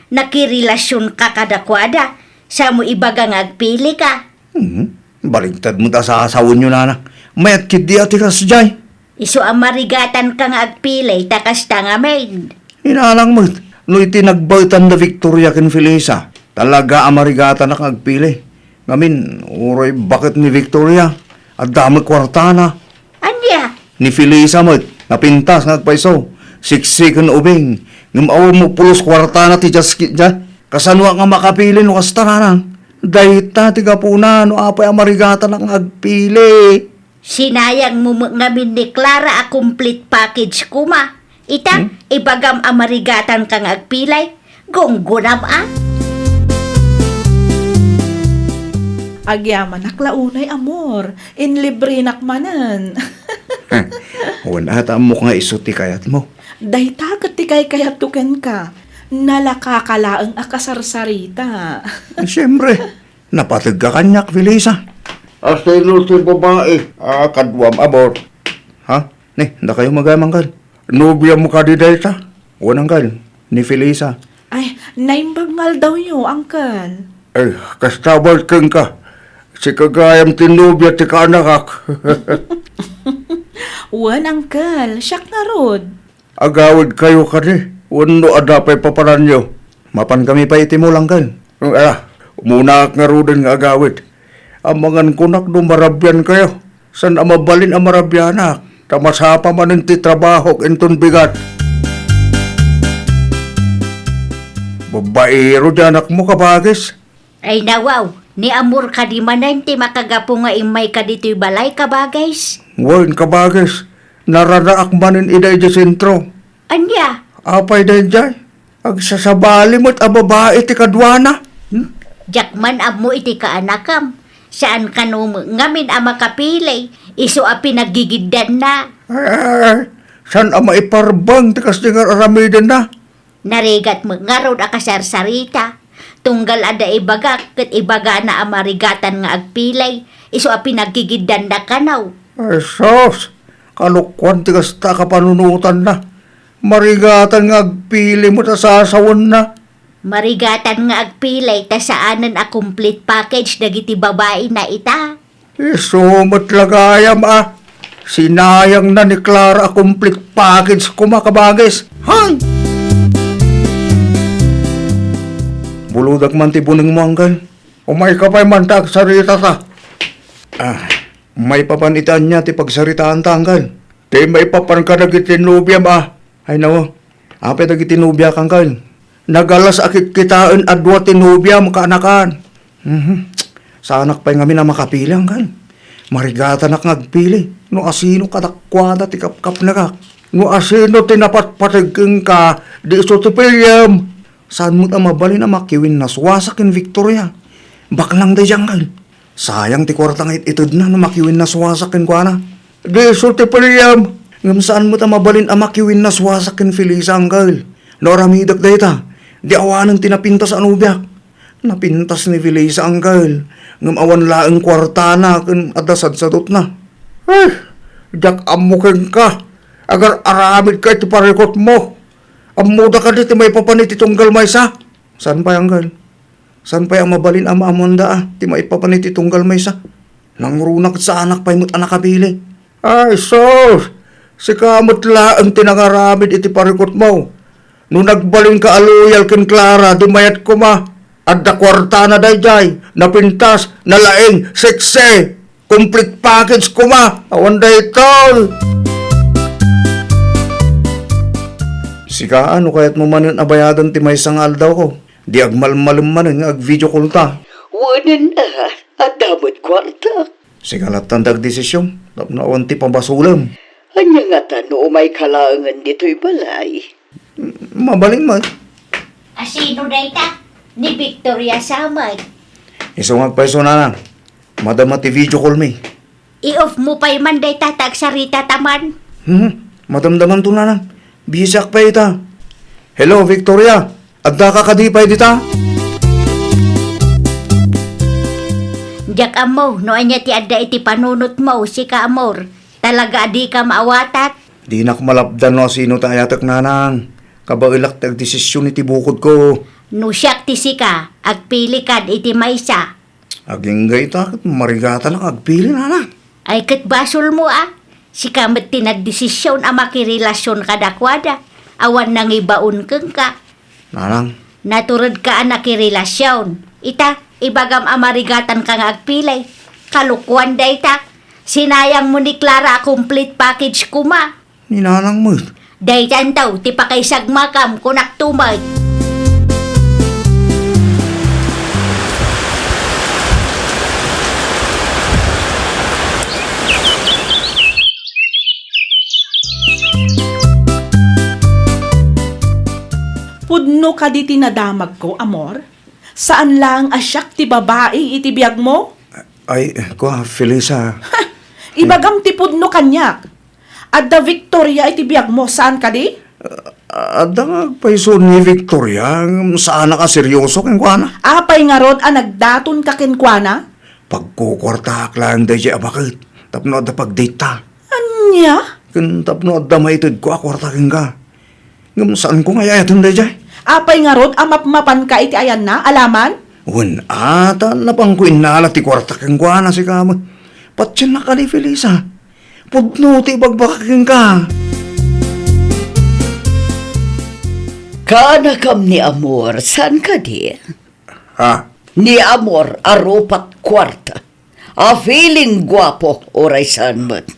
Nakirelasionka kadakuada, sa mo ibaga nga agpilika. Hmm. Baliktad met a sasawenyo, nana. Mayat ketdi a ti kasdiay. Isu a marigatanka nga agpili, ta kasta ngamin. Inanang met, no iti nagbaetan da Victoria ken Felisa, talaga a marigatanak nga agpili. Ngamin, uray baket ni Victoria, adda met kuartana. Ania? Ni Felisa met, napintas nga agpayso, siksi ken ubing, ngem awan met pulos kuartana ti jaskitda. Kasanoak nga makapili no kasta, nanang? Dayta ti gapuna no apay a marigatanak nga agpili. Sinayangmo met ngamin ni Clara a complete package koma. Ita, hmm? Ibagam a marigatanka nga agpilay. Gunggunam a. Agyamanak la unay, amor. Inlibrenak manen. Wen, at ammok nga isu ti kayatmo. Dayta ket ti kaykayatko kenka. Nalakaka laeng a kasarsarita. Siempre. Napategka kaniak, Felisa. Asino ti babae a kaduam, amor? Ha? Ni, dakayo met gayam, uncle. Nobiam kadi dayta? Wen, uncle. Ni Felisa. Ay, naimbag nga aldawyo, uncle. Ay, kasta met kenka. Sika gayam ti nobia ti kaanakak. Wen, uncle. Siak ngarud. Agawidkayo kadi wenno adda pay papananyo? Mapankami pay iti mall, uncle. Ala, umunaak ngaruden nga agawid. Amangan kunak no marabiankayo. Saan a mabalin a marabianak, ta masapa manen ti trabahok inton bigat. Babaero ti anakmo, kabagis. Ay nawaw, ni amor kadi manen ti makagapu nga immayka ditoy balay, kabagis? Wen, kabagis, naranaak manen idiay sentro. Ania? Apay daydiay? Agsasabali met a babae ti kaduana. Hmm? Diak man ammo iti kaanakam. Saan kano met ngamin a makapili, isu a pinagigiddanna. Ay, ay, ay, saan a maiparbeng ti kasdi nga ar-aramidenna? Narigat met ngarud a kasarsarita. Tunggal adda ibagak ket ibagana a marigatan nga agpili, isu a pinagigiddanna kano. Ay, sus! Kalokuan ti kasta a kapanunotanna. Marigatan nga agpili met a sasawenna. Marigatan nga agpili ta saanen a complete package dagiti babaina ita. Isu met la gayam a. Sinayangna ni Clara a complete package koma, kabagis. Hay! Buludak man ti bunengmo, Uncle. Umayka pay man ta agsarita ta. Ah, maipapan iti ania ti pagsaritaanta, Uncle? Ti maipapan kadagiti nobiam, ah. Ay, nawa. Apay dagiti nobiak, Uncle? Nagalas a kitkitaen a dua ti nobiam, kaanakan. Mhm. Saanak pay ngamin a makapili, Uncle. Marigatanak nga agpili. No asino kadakuada ti kapkapnekak. No asino ti napatpateg kenka, di isu ti piliem. Saan met a mabalin a makiwinnaswasa ken Victoria. Baknang daydiay, Uncle. Sayang ti kuarta nga it-itedna no makiwinnaswasa kenkuana. Di isu ti piliem. Ngem saan met a mabalin a makiwinnaswasa ken Felisa, Uncle. No aramidek dayta, di awanen ti napintas a nobiak. Napintas ni Felisa, Uncle. Ngem awan laeng kuartana ken adda sadsadutna. Eh, diak ammo kenka. Agar-aramidka iti parikutmo. Ammoda kadi ti maipapan iti tunggal maysa? Saan pay, Uncle? Saan pay a mabalin a maammoanda a ti maipapan iti tunggal maysa? Nangruna ket saanak pay met a nakapili. Ay, sus! Sika met laeng ti nangaramid iti parikutmo. No nagbalinka a loyal ken Clara, di mayat koma. Adda kuartana daydiay, napintas, nalaing, sexy, complete package koma. Awan daytoy. Sika, no kayatmo manen a bayadan ti maysa nga aldawko? Di agmalmalem manen nga ag-video call ta. Wen a, adda met kuarta. Sika lattan ti agdesisyon, tapno awan ti pabasolem. Ania ngata no umayka laengen ditoy balay? Mabalin met. Asino dayta? Ni Victoria sa met. Isu nga agpayso, nanang. Madama ti video call mi. I-off mo pay man dayta ta agsarita ta man. Hmm, madamdamanto, nanang. Busyak pay ita. Hello, Victoria. Addaka kadi pay dita? Diak ammo no ania ti adda iti panunotmo, sika, amor. Talaga a dika maawatak? Dinak malapdan no asino ti ayatek, nanang. Kabaelak ti agdesisyon iti bukodko. No siak ti sika, agpili kad iti maysa. Agingga ita ket marigatanak agpili, nanang. Ay, ket basolmo a. Sika met ti nagdesisyon a makirelasion kadakuada. Awan nangibaon kenka. Nanang. Naturedka a nakirelasion. Ita, ibagam a marigatanka nga agpili. Kalokoan dayta. Sinayangmo ni Clara a complete package koma. Ni nanang met. Dayta intaw ti pakaisagmakam, kunakto met. Pudno kadi ti nadamagko, amor? Saan laeng a siak ti babai iti biagmo? Ay, kua, Felisa. Ha! Ibagam ti pudno kaniak. Adda Victoria iti biagmo, saan kadi? Ah, adda nga agpayso ni Victoria, ngem saanak a seryoso kenkuana. Apay ngarud a nagdatonka kenkuana? Pagkukuartaak laeng daydiay a baket, tapno adda pagdate ta. Ania? Ken tapno adda maitedko a kuarta kenka. Ngem saanko nga ay-ayaten daydiay. Apay ngarud a mapmapanka iti ayanna, alaman? Wen a, ta napanko innala ti kuarta kenkuana, sika met. Patiennak kadi, Felisa. Pudno ti ibagbagak kenka. Kaanakam ni Amor, saan kadi? Ha? Ni Amor a rupat kuarta. A feeling guapo, uray saan met.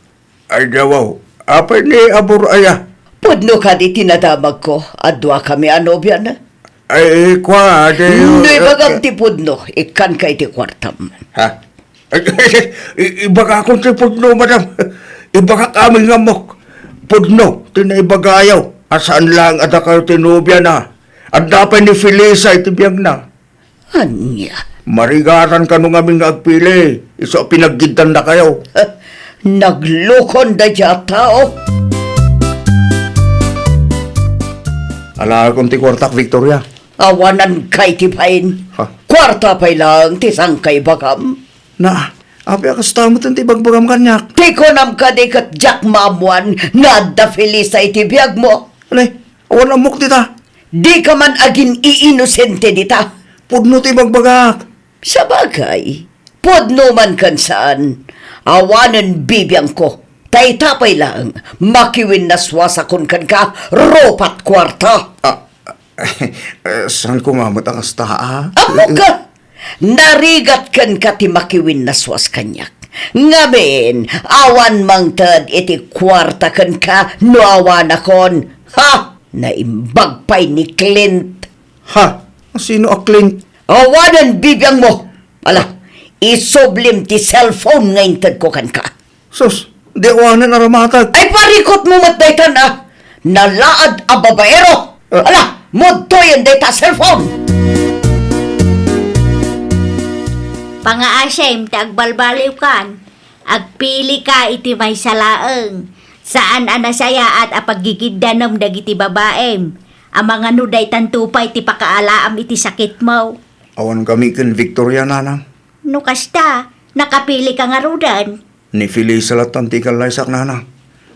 Ay, dawaw. Apay ni Amor aya? Pudno kadi ti nadamagko a duakami a nobiana? Ay, kua, di. No ibagam ti pudno, ikkanka iti kuartam. Ha? I-, ibagakon ti pudno, madam. Ibagak amin nga ammok. Pudno ti naibagayo a saan laeng a dakayo ti nobiana. Adda pay ni Felisa iti biagna. Ania? Marigatan kano ngamin nga agpili, isu a pinaggiddandakayo. Naglukon dayta a tao. Alaekon ti kuartak, Victoria. Awananka iti bain. Ha? Kuarta pay laeng ti saanka ibagam. Na, apay a kasta met ti ibagbagam kaniak? Ti kunam kadi ket diak maammuan nga adda Felisa iti biagmo? Anay, awan ammok dita. Dika man agin-iinosente dita. Pudno ti ibagbagak. Sabagay, pudno man ken saan, awanen bibiangko, Ta ita pay laeng, makiwinnaswasakon kenka rupat kuarta. Ah, eh, saan koma met a kasta, a? Ammok ka! Narigat kenka ti makiwinnaswas kaniak. Ngamin, awan mangted iti kuarta kenka no awanakon. Ha? Naimbag pay ni Clint. Ha? Sino a Clint? Awanen bibiangmo. Ala, isublim ti cellphone nga intedko kenka. Sus, di awanen a ramatag. Ay, parikutmo met daytan, a! Nalaad a babaero! Ah. Ala, mudtoyen dayta a cellphone! Pangaasem ta agbalbaliwkan, agpilika iti maysa laeng. Saan a nasayaat a paggigiddanem dagiti babaem. Amangano daytanto pay ti pakaalaam iti sakitmo? Awan kami ken Victoria, nanang. No kasta, nakapilika ngaruden? Ni Felisa lattan ti ikallaysak, nanang.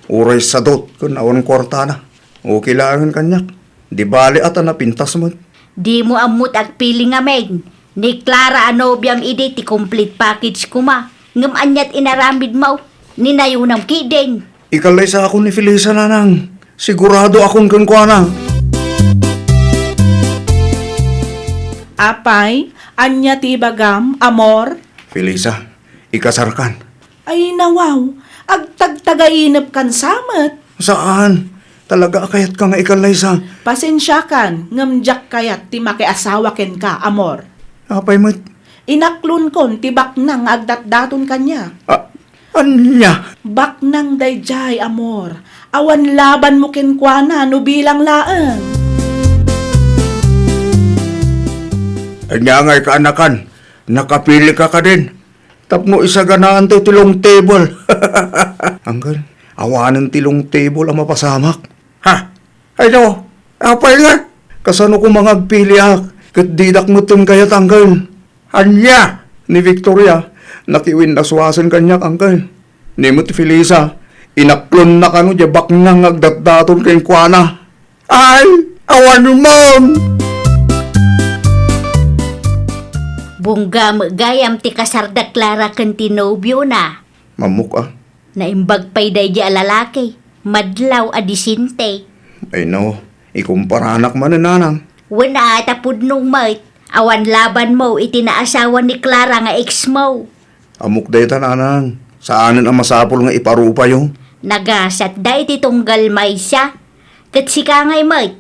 Uray sadot ken awan kuartana. Okay laengen kaniak. Di bale a ta napintas met. Dimo ammo ti agpili ngamin. Ni Clara a nobiam idi ti complete package koma. Ngem ania ti inaramidmo? Ni nayonam ketdin. Ikallaysakon ni Felisa, nanang. Siguradoakon kenkuana. Apay, ania ti ibagam, amor? Felisa, ikasarkan. Ay, nawaw, agtagtagainepkan sa met. Saan? Talaga a kayatka nga ikallaysa? Pasensiakan, ngem diak kayat ti makiasawa kenka, amor. Apay met? Inaklonkon ti baknang nga agdatdaton kaniak. A-, ania? Baknang daydiay, amor. Awan labanmo kenkuana no bilang laeng. Ania ngay kaanakan? Nakapilika kadin? Tapno isaganaanto ti long table. Angkel, awanen ti long table a mapasamak. Ha? Ay, no. Apay nga? Kasano koma nga agpiliak? Ket didak metten kayat, angkel. Ania? Ni Victoria, nakiwinnaswasen kaniak, angkel. Ni met Felisa, inaklonna kano diay baknang nga agdatdaton kenkuana. Ay, awan man! Bungga met gayam ti kasar da Clara ken ti nobiona. Mammok a. Naimbag pay daydi a lalaki, madlaw a disente. Ay no, ikumparanak manen, nanang. Wen a, ta pudno met, awan labanmo iti naasawa ni Clara nga exmo. Ammok dayta, nanang. Saanen a masapul nga iparupayo. Nagasatda iti tunggal maysa. Ket sika ngay met,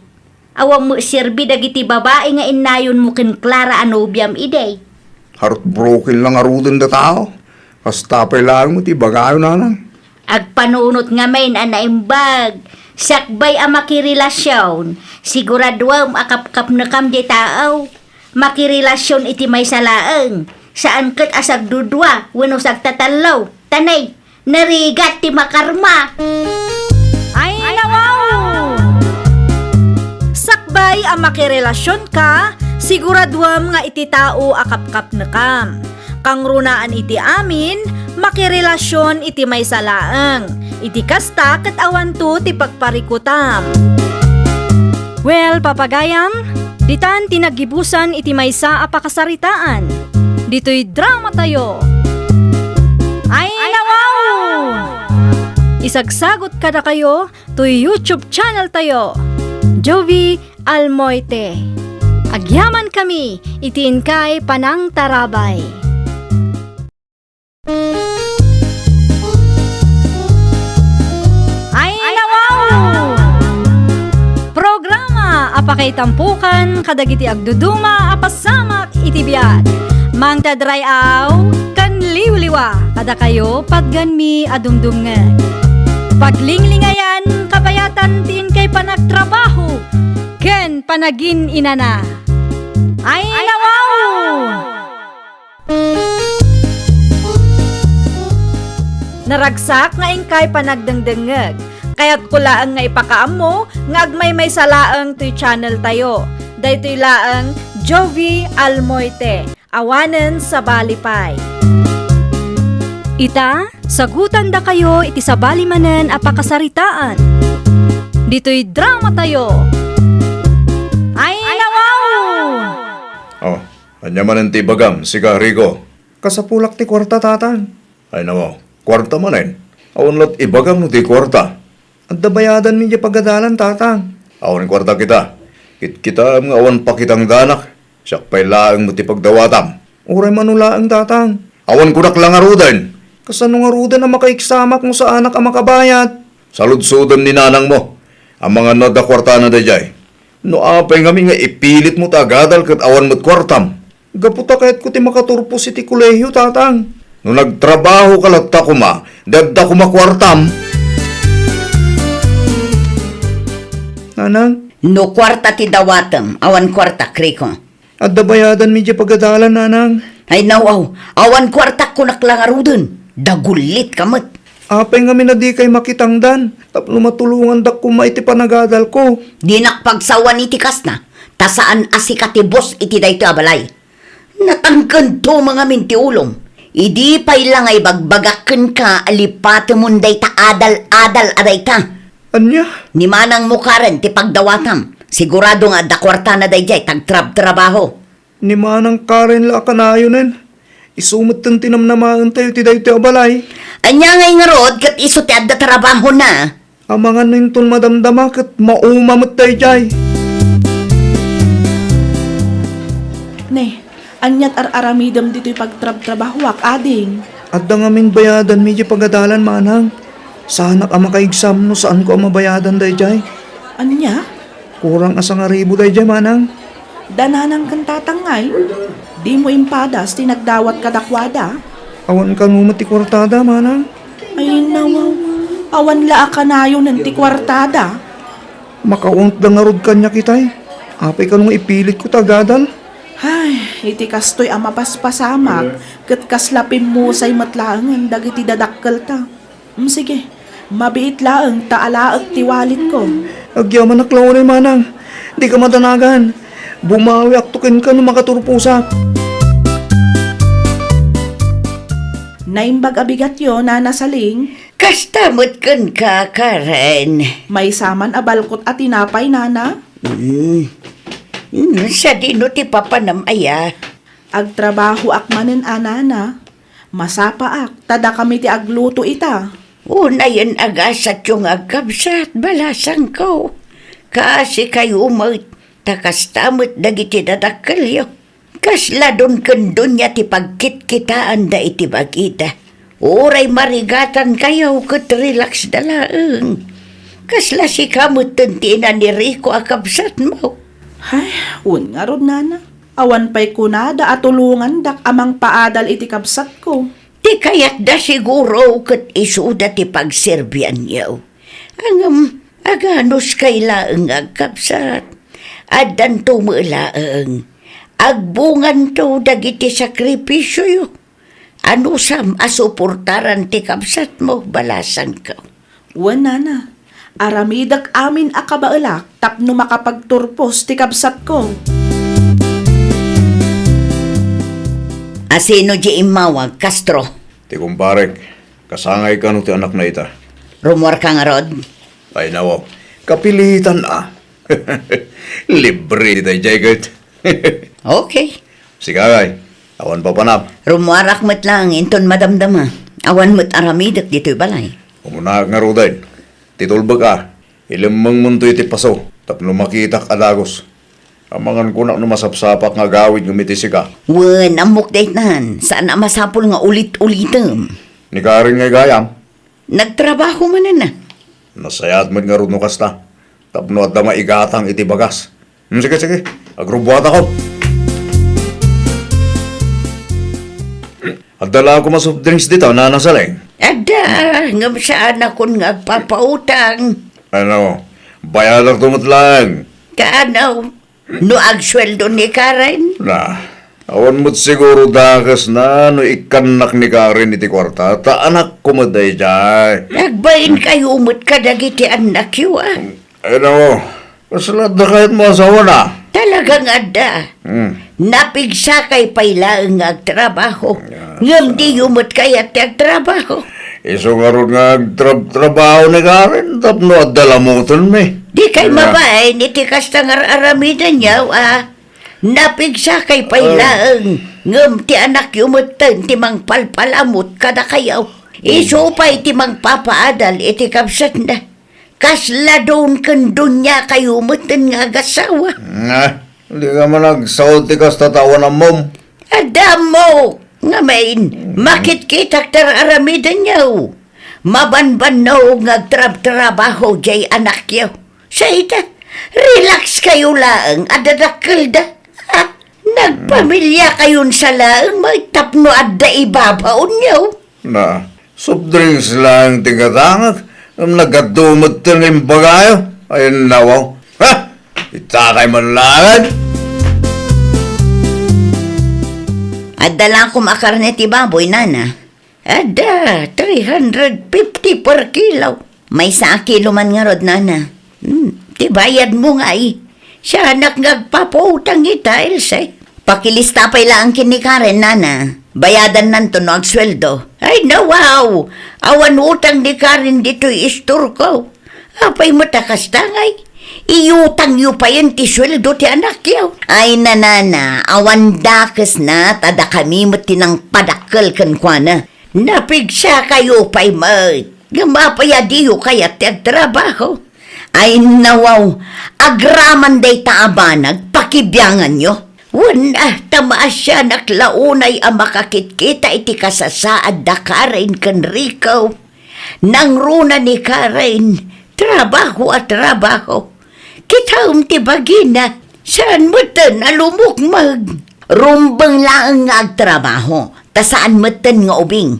awan met serbi dagiti babai nga innayonmo ken Clara a nobiam idi. Heartbroken la ngaruden data. Kasta pay laeng met ibagayo, nanang. Agpanunot ngamin a naimbag, sakbay a makirelasion, siguraduem a kapkapnekam diay tao. Makirelasion iti maysa laeng, saan ket a sagdudua wenno sagtatallo. Ta nay, narigat ti makarma. Ay, nawaw! Sakbay a makirelasionka, siguraduem nga iti tao a kapkapnekam. Kangrunaan iti amin, makirelasion iti maysa laeng. Iti kasta ket awanto ti pagparikutam. Well, papagayam, ditan ti naggibusan iti maysa a pakasaritaan. Ditoy dramatayo. Ay, nawaw! Isagsagot kadakayo toy YouTube channeltayo, Jovie Almoite. Agyamankami iti inkay panangtarabay. Ay, nawaw! Programa a pakaitampokan kadagiti agduduma a pasamak iti biag. Mangted ray-aw ken liwliwa kadakayo patgenmi a dumdumngeg. Paglinglingayan, kabayatan ti inkay panagtrabaho ken panagin-inana. Ay, nawaw! Naragsak nga inkay panagdengdengngeg. Kayatko laeng nga ipakaammo nga agmaymaysa laeng toy channeltayo. Daytoy laeng Jovie Almoite, awanen sabali pay. Ita, sagutandakayo iti sabali manen a pakasaritaan. Ditoy dramatayo. Ay, nawaw! Oh, ania manen ti ibagam, sika, Rico? Kasapulak ti kuarta, tatan. Ay, nawaw. Kuarta manen. Awan lat ibagam no di kuarta. Adda bayadanmi diay pagadalan, Tatang. Awan kuarta kita. Kitkitaem nga awan pakitangdanak. Siak pay laeng met ti pagdawatam. Uray mano laeng, Tatang. Awan kunak la ngaruden. Kasano ngaruden a makaigsamak no saanak a makabayad? Saludsodem ni nanangmo. Amangan no adda kuartana daydiay. No apay ngamin nga ipilitmo ti agadal ket awan met kuartam? Gapu ta kayatko ti makaturpos iti kolehio, Tatang. No nagtrabahoka latta koma, adda koma kuartam. Nanang? No kuarta ti dawatem, awan kuarta, Rico. Adda bayadanmi diay pagadalan, Nanang. Ay, nawaw, awan kuartak kunak la ngaruden. Dagullitka met. Apay ngamin a dikay makitangdan tapno matulongandak koma iti panagadalko? Dinak pagsawan iti kasta, ta saan a sika ti boss iti daytoy a balay. Natangkento mangamin ti ulom. Idi pay la nga ibagbagak kenka a lipatemon dayta adal-adal a dayta. Ania? Ni manangmo Karen ti pagdawatam. Sigurado nga adda kuartana daydiay ta agtrabtrabaho. Ni manang Karen la a kanayonen. Isu metten ti namnamaentayo iti daytoy a balay. Ania ngay ngarud ket isu ti adda trabahona? Amangan no inton madamdama ket mauma met daydiay. Ne, aniat ar-aramidem ditoy pagtrabtrabahoak, ading? Adda ngamin bayadanmi diay pagadalan, manang. Saanak a makaigsaam no saanko a mabayadan daydiay. Ania? Kurang a sangaribu daydiay, manang. Da nanang ken tatang ngay? Dimo impadas ti nagdawat kadakuada? Awan kano met ti kuartada, manang. Ay, nawaw. Awan la a kanayonen ti kuartada. Makaungtda ngarud kaniak itay. Apay kano nga ipilitko ti agadal? Ay, iti kastoy a mapaspasamak, ket kasla pimmusay met laengen dagiti dadakkelta. Mm, sige, mabiit laeng ta alaek ti walitko. Agyamanak la unay, manang. Dika madanagan. Bumawiakto kenka no makaturposak. Naimbag a bigatyo, Nana Saling. Kasta met kenka, Karen. Maysa man a balkot a tinapay, Nana. Mm. Mm, sadino ti papanam aya? Agtrabahoak manen a, Nana. Masapaak, ta dakami ti agluto ita. Unayen a gasatyo nga agkabsat, balasangko. Kaasikayo met, ta kasta met dagiti dadakkelyo. Kasla don ken donia ti pagkitkitaanda iti bagida. Uray marigatankayo ket relaxda laeng. Kasla sika metten ti ina ni Rico a kabsatmo. Ay, wen ngarud, Nana. Awan pay kunada a tulongandak a mangpaadal iti kabsatko. Ti kayatda siguro ket isuda ti pagserbianyo. Ngem aganuskay laeng nga agkabsat. Addanto met laeng. Agbunganto dagiti sakripisioyo. Anusam a suportaran ti kabsatmo, balasangko. Wen, Nana. Aramidek amin a kabaelak tapno makapagturpos ti kabsatko. Asino diay immawag, Castro? Ti kumparek. Kasangay kano ti anakna ita? Rummuarka ngarud? Ay, nawaw. Kapilitan a. Libre ti daydiay ket. Okay. Sika ngay, awan papanam. Rummuarak met laeng inton madamdama. Awan met aramidek ditoy balay. Umunaak ngaruden. Ti tulbek a, ilemmengmonto iti paso tapno makitak a dagus. Amangan kunak no masapsapak nga agawid ngem iti sika. Wen, ammok daytan. Saan a masapul nga ulit-ulitem. Ni Karen ngay gayam? Nagtrabaho manen a. Nasayaat met ngarud no kasta. Tapno adda maigatang iti bagas. Hmm, sige, sige. Agrubbuatakon. Adda la koma soft drinks dita, Nana Saleng? Adda, ngem saanakon nga agpapautang. Ano, bayadakto met laeng. Kaano? No agsueldo ni Karen? Na, awan met siguro dakesna no ikkannak ni Karen iti kuarta, ta anakko met daydiay. Agbainkayo met kadagiti annakyo, a. Ay, nako, kasla adda kayatmo a sawana? Talagang adda. Hmm. Napigsakay pay laeng nga agtrabaho. Ya, ngem sa- diyo met kayat ti agtrabaho. Isu ngarud nga agtrab-, trabaho ni Karen tapno adda lamutenmi. Dikay mabain iti kasta nga ar-aramidenyo, a. Napigsakay pay laeng, ngem ti anakyo metten ti mangpalpalamut kadakayo. Isu pay ti mangpapaadal iti kabsatna. Kasla don ken dunia kayo metten nga agasawa. Nga, di ka man agsaw ti kasta ta awan ammom. Adda ammo, ngamin, makitkitak ti ar-aramidenyo. Mabanbanno nga agtrabtrabaho jay anakyo. Sayta, relax kayo laeng a dadakkelda. Ah, nagpamilia kayon sa laeng met tapno adda ibabaonyo. Na, soft drinks laeng ti gatangek, ngem nagadu met ti imbagayo. Ay, nawaw. Ha? Itatay man laeng. Adda la koma karne ti baboy, nana. Adda, three hundred fifty per kilo. Maysa a kilo man ngarud, nana. Hmm, ti bayadmo ngay. Sianak nga agpapautang ita, Else. Pakilista pay laeng ken ni Karen, nana. Bayadannanto no agsueldo. Ay, nawaw! Awan utang ni Karen ditoy istorko. Apay met a kasta ngay? Iutangyo payen ti sueldo ti anakyo. Ay, nanana, awan dakesna ta dakami met ti nangpadakkel kenkuana. Napigsakayo pay met. Ngem apay a diyo kayat ti agtrabaho? Ay, nawaw, agraman dayta a banag, pakibianganyo. Wen, ah, ta maasianak la unay a makakitkita iti kasasaad da Karen ken Rico. Nangruna ni Karen, trabaho a trabaho. Kitaem ti bagina, saan metten a lumukmeg. Rumbeng laeng nga agtrabaho, ta saan metten nga ubing.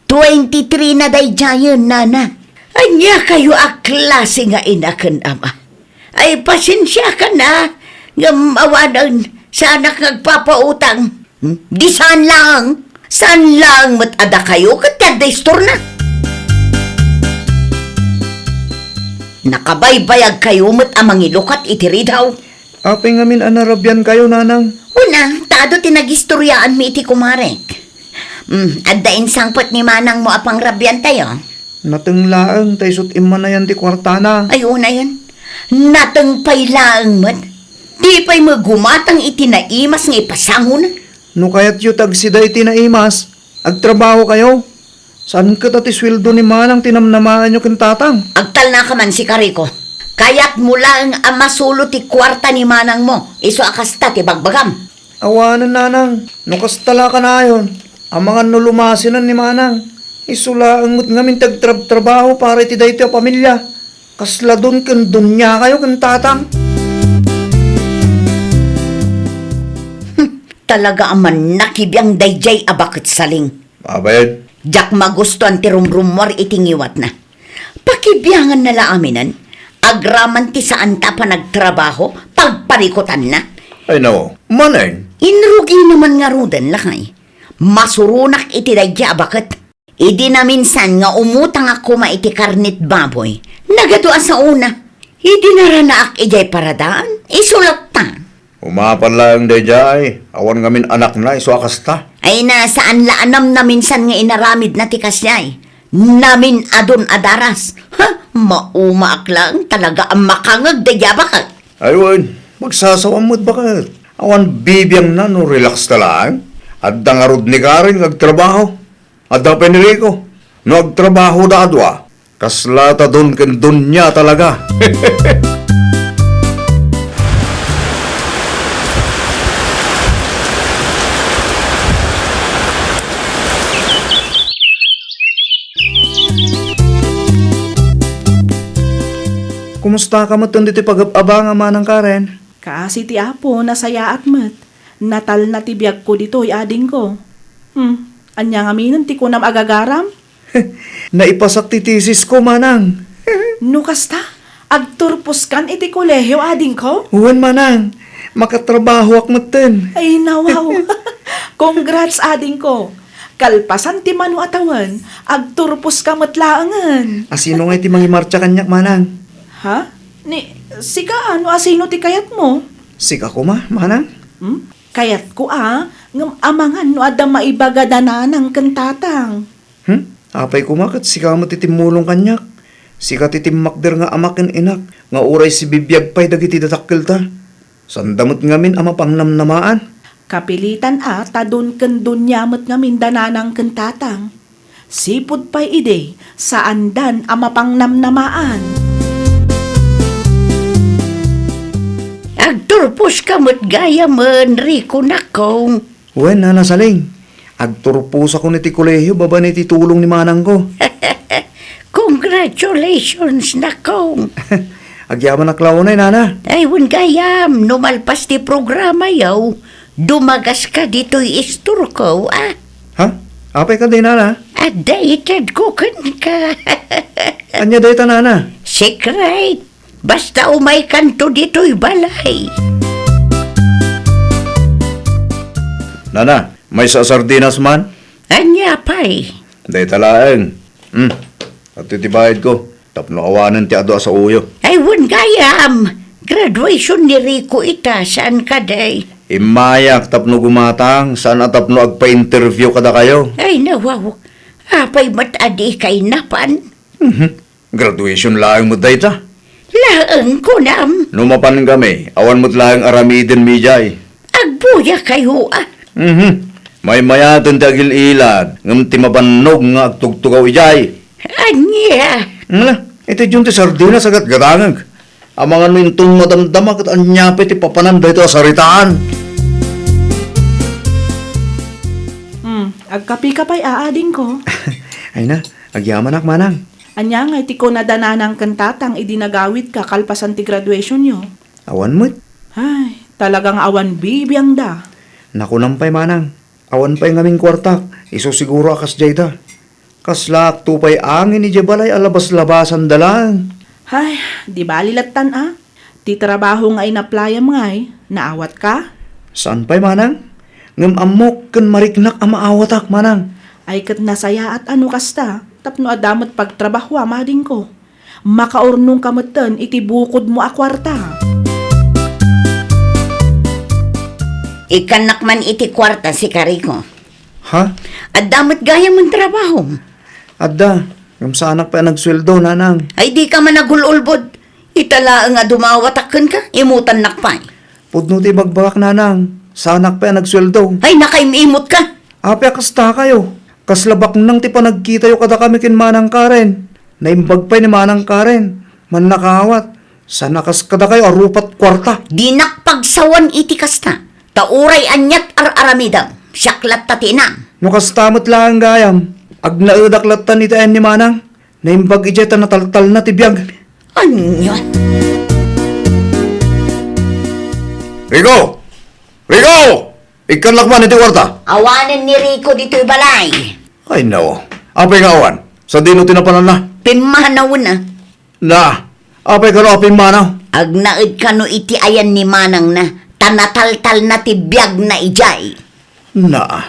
Twenty-three na daydiayen, nana. Ania kayo a klase nga ina ken ama? Ay, pasensiakan a, ngem awanen, saanak nga agpapautang. Hmm? Di saan laeng, saan laeng met a dakayo ket ti adda istorna. Nakabaybayag kayo met a mangilukat iti ridaw. Apay ngamin a narabian kayo, nanang? Una, ta adu ti nagistoriaanmi iti kumarek. Hmm, adda insangpet ni manangmo a pangrabian tayo? Nateng laeng ta isut' immanayan ti kuartana. Ay, unayen. Nateng pay laeng met. Di pay met gumatang iti naimas nga ipasangona. No kayatyo ti agsida iti naimas, agtrabaho kayo. Saan ket a ti sueldo ni manang ti namnamaanyo ken tatang? Agtalnaka man, Rico. Kayatmo laeng a masulo ti kuarta ni manangmo, isu a kasta ti bagbagam. Awanen, nanang, no kasta la kanayon, amangan no lumasinen ni manang. Isu laeng met ngamin ti agtrabtrabaho para iti daytoy a pamilia. Kasla don ken dunia kayo ken tatang. Talaga a mannakibiang daydiay a baket saling. Abayan. Diak magustuan ti rumrummuar iti ngiwatna. Pakibianganna la aminen, agraman ti saanta a panagtrabaho, pagparikutanna. Ay, no. Manen? Inrugina man ngaruden, lakay. Masuronak iti daydiay a baket. Idi naminsan nga umutangak koma iti karnet baboy, nagadu a saona. Idi naranaak idiay paradaan, isu latta. Umapal laeng daydiay, awan ngamin anakna isu a kasta. Ay na, saan la a namnaminsan nga inaramidna ti kasiay. Namin-adun a daras. Ha? Maumaak laeng talaga a makangeg daydiay a baket. Ay wen, magsasawam met baket. Awan bibiangna no relax ta laeng. Adda ngarud ni Karen nga agtrabaho. Adda pay ni Rico, no agtrabahoda a dua, kasla ta don ken dunia talaga. Kumusta ka met ditoy pagab-abang a manang Karen? Kaasi ti Apo, nasayaat met. Natalna ti biagko ditoy, adingko. Hmm, ania ngaminen ti kunam a gagaram? Naipasak ti tesisko, manang. No kasta, agturposkan iti kolehio, adingko? Wen, manang. Makatrabahoak metten. Ay, nawaw. Congrats, adingko. Kalpasan ti mano a tawen, agturposka met laengen. Asino ngay ti mangimartsa kaniak, manang? Ha? Ni, sika, no asino ti kayatmo? Sika koma, manang? Hmm? Kayatko a, ngem amangan no adda maibaga da nanang ken tatang. Hmm? Apay koma ket sika met ti timmulong kaniak. Sika ti timmakder nga ama ken inak, nga uray sibibiag pay dagiti dadakkelta. Sanda met ngamin a mapangnamnamaan. Kapilitan a ta don ken dunia met ngamin da nanang ken tatang. Sipud pay idi, saandan a mapangnamnamaan. Agturposka met gayamen, Rico, nakong. Wen, Nana Saling. Agturposakon iti kolehio babaen iti tulong ni manangko. Congratulations, nakong. Agyamanak la unay, Nana. Ay, wen gayam, no malpas ti programayo, dumagaska ditoy istorko, a? Ha? Apay kadi, Nana? Adda itedko kenka. Ania dayta, Nana? Secret. Basta umaykanto ditoy balay. Nana, maysa a sardinas man? Ania pay? Dayta laeng. Hmm. Adtoy ti bayadko. Tapno awanen ti adu a saoyo. Ay, wen gayam. Graduation ni Rico ita, saan kadi? Immayak tapno gumatang, saan a tapno agpa-interview kadakayo. Ay, nawaw. Apay met a dika napan? Mhm. Graduation laeng met dayta. Laeng kunam? No mapankami, awan met laeng aramidenmi idiay. Agbuyakayo, a? Mhm. Maymayaten ti agil-ilad, ngem ti mabannog nga agtugtugaw idiay. Ania? Ngala, iti diyon ti sardinas a gatgatangek. Amangan no inton madamdama ket ania pay ti papanan daytoy a saritaan. Hmm, agkapika pay, aadingko. Ay na, agyamanak, manang. Ania ngay ti kunada nanang ken tatang idi nagawidka kalpasan ti graduationyo? Awan met. Ay, talaga nga awan bibiangda. Nakunam pay, manang. Awan pay ngamin kuartak, isu siguro a kasdiayda. Kaslaakto pay angin idiay balay a labas-labasanda laeng. Ay, di bali lattan a. Ti trabaho nga inaplayam ngay, naawatka? Saan pay, manang? Ngem ammok ken mariknak a maawatak, manang. Ay ket nasayaat a no kasta, tapno adda met pagtrabahoam, adingko. Makaurnongka metten iti bukodmo a kuarta. Ikkannak man iti kuarta, sika Rico. Ha? Adda met gayamen trabahom. Adda, ngem saanak pay a nagsueldo, nanang. Ay, dika man agul-ulbod. Ita laeng a dumawatak kenka, imutannak pay. Pudno ti ibagbagak, nanang. Saanak pay a nagsueldo. Ay, nakaim-imutka. Apay a kastakayo? Kasla baknang ti panagkitayo kadakami ken Manang Karen. Naimbag pay ni Manang Karen. Mannakaawat. Saan a kas kadakayo a rupat kuarta. Dinak pagsawan iti kasta. Ta uray aniat ar-aramidem, siak latta ti inam. No kasta met laeng gayam, agnaedak lattan iti ayan ni Manang. Naimbag idiay ta nataltalna ti biag. Ania? Rico! Rico! Ikkannak man iti kuarta. Awanen ni Rico ditoy balay. Ay, no. Apay nga awan? Sadino ti napananna? Pimmanawen a. Na, apay kano a pimmanaw? Agnaed kano iti ayan ni manangna, ta nataltalna ti biagna idiay. Na,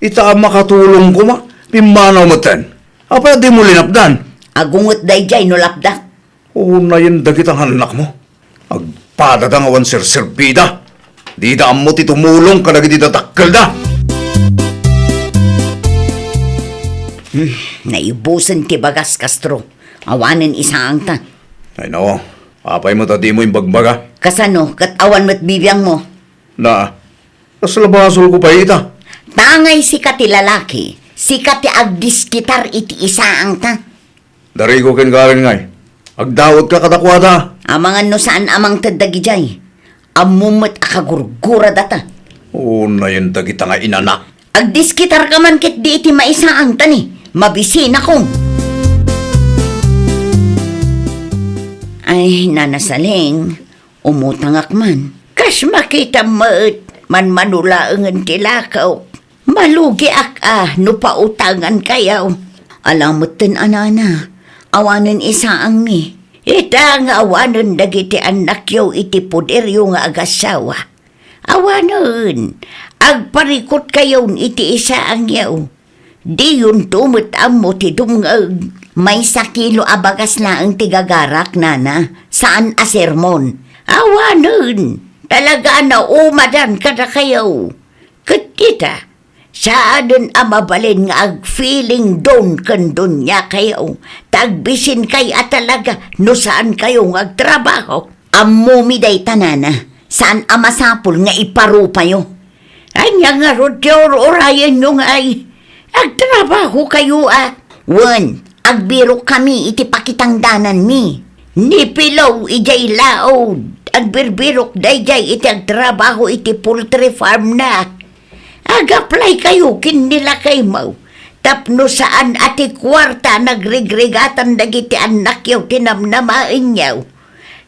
ita a makatulong koma, pimmanaw metten. Apay a dimo linapdan? Agunget daydiay no lapdak. Unayen dagita nga annakmo. Agpadada nga awan serserbida. Dida ammo ti tumulong kadagiti dadakkelda. Hmm, naibusen ti bagas, Castro. Awanen isaangta. Ay, nao. Apay met a dimo imbagbaga? Kasano, ket awan met bibiangmo? Na, kasla basolko pay ita? Tangay sika ti lalaki, sika ti agdiskitar iti isaangta. Darigo ken Karen ngay, agdaotka kadakuada. Amangan no saan a mangted dagidiay. Ammom met a kagurguradata. Unayen dagita nga inana. Agdiskitarka man ketdi iti maisaangta ni, mabisinakon. Ay, Nana Saling, umutangak man. Kas makitam met, manmano laengen ti lakawk. Malugiak a no pautangankayo. Ala metten a nana, awanen isaangmi. Ita nga awanen dagiti annakyo iti poderyo nga agassawa. Awanen, agparikutkayon iti isaangyo. Diyonto met ammo ti dumngeg. Maysa kilo a bagas laeng ti gagarak, nana. Saan a sermon. Awanen, talaga a naumadan kadakayo. Ket kita, saanen a mabalin nga ag-feeling down ken duniakayo, ta agbisinkay a talaga no saankayo nga agtrabaho. Ammomi dayta, nana, saan a masapul nga iparupayo. Ania ngarud ti ur-urayenyo ngay? Agtrabahokayo a? Wen, agbirokkami iti pakitangdananmi. Ni Pilaw idiay laod, agbirbirok daydiay iti agtrabaho iti poultry farm na. Ag-applykayo ken ni lakaymo tapno saan a ti kuarta nagrigrigatan dagiti annakyo ti namnamaenyo.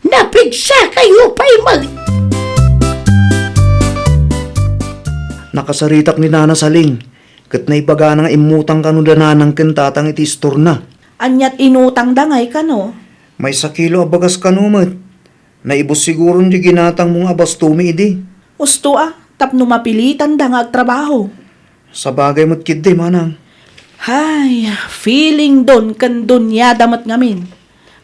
Napigsakayo pay met. Nakasaritak ni Nana Saling, ket naibagana nga immutang kano da nanang ken tatang iti istorna. Aniat inutangda ngay kano? Maysa kilo a bagas kano met. Naibus siguron ti ginatangmo nga abastomi idi. Usto a, tapno mapilitanda nga agtrabaho. Sabagay met ketdi, manang. Hay, feeling don ken duniada met ngamin.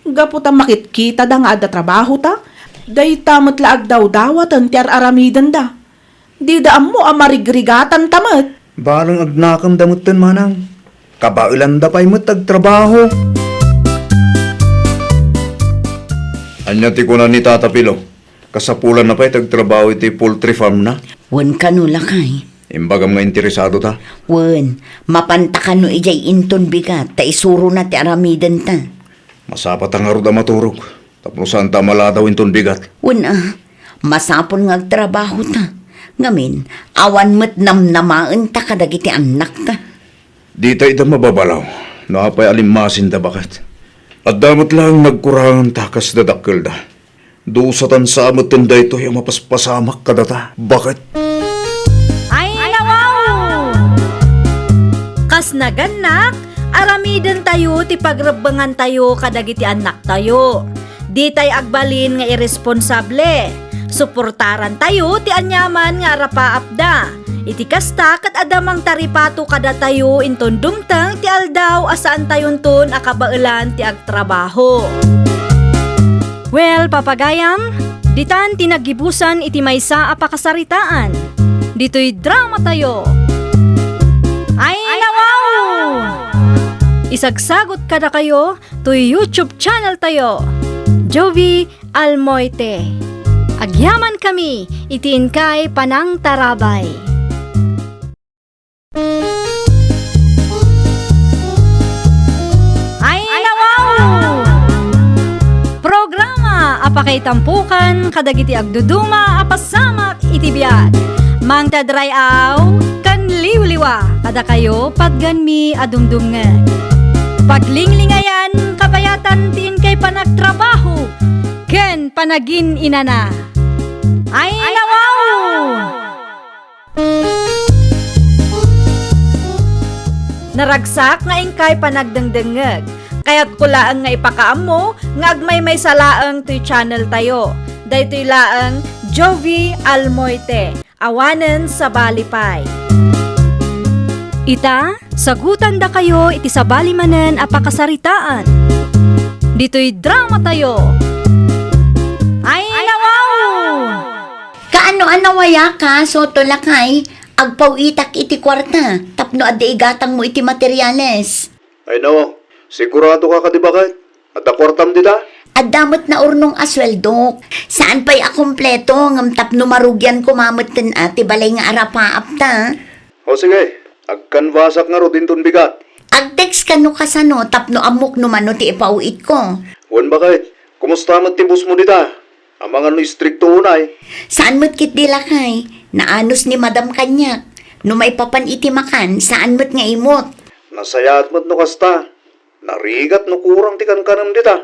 Gapu ta makitkitada nga adda trabahota, dayta met la agdawdawaten ti ar-aramidenda. Dida ammo a marigrigatanta met. Bareng agnakemda metten, manang. Kabaelanda pay met agtrabaho. Ania ti kuna ni Tata Pilo? Kasapulanna pay ti agtrabaho iti poultry farm na? Wen kano, lakay. Imbagam nga interesado ta? Wen, mapanta kano idiay inton bigat ta isurona ti aramidenta. Masapata ngarud a maturog tapno saanta a maladaw inton bigat. Wen a, masapul nga agtrabaho ta. Ngamin, awan met namnamaenta kadagiti annakta. Dita ida mababalaw no apay a limmasinda, baket. Adda met laeng nagkurangan ta kas dadakkelda. Dusa tan sa metten daytoy a mapaspasamak kadata, baket. Ay, nawaw! Kas nagannak, aramidentayo ti pagrebbengantayo kadagiti annaktayo. Ditay agbalin nga irresponsable. Suportarantayo ti aniaman nga arapaapda. Iti kasta, ket adda mangtaripato kadatayo inton dumteng ti aldaw a saantayonton a kabaelan ti agtrabaho. Well, papagayam, ditan ti naggibusan iti maysa a pakasaritaan. Ditoy dramatayo. Ay, nawaw! Isagsagot kadakayo toy YouTube channel tayo, Jovi Almoite. Agyamankami iti inkay panangtarabay. Ay, nawaw! Programa a pakaitampukan kadagiti agduduma a pasamak iti biag. Mangted ray-aw ken liwliwa kadakayo, patganmi a dumdumngeg. Paglinglingayan kabayatan ti inkay panagtrabaho ken panagin-inana. Ay, nawaw! Naragsak nga inkay panagdengdengngeg. Kayatko laeng nga ipakaammo nga agmaymaysa laeng toy channel tayo. Daytoy laeng Jovi Almoite. Awanen sabali pay. Ita, sagutandakayo iti sabali manen a pakasaritaan. Ditoy dramatayo. Ay, nawaw! Kaano a nawayaka, Soto lakay? Agpaw-itak iti kuarta tapno adda igatangmo iti materiales. Ay, nawaw. Sigurado ka kadi, baket? Adda kuartam dita? Adda met naurnong a sueldok. Saan pay a kompleto ngem tapno marugian koma metten a ti balay nga arapaapta. O sige, agkanbasak ngarud inton bigat. Ag-text kano kasano tapno ammok no mano ti ipaw-itko. Wen, baket, kumusta met ti boss mo dita? Amangan no istrikto unay. Saan met ketdi, lakay. Naanus ni Madam kaniak. No maipapan iti makan, saan met nga imot. Nasayaat met no kasta. Narigat no kurang ti kankanem dita.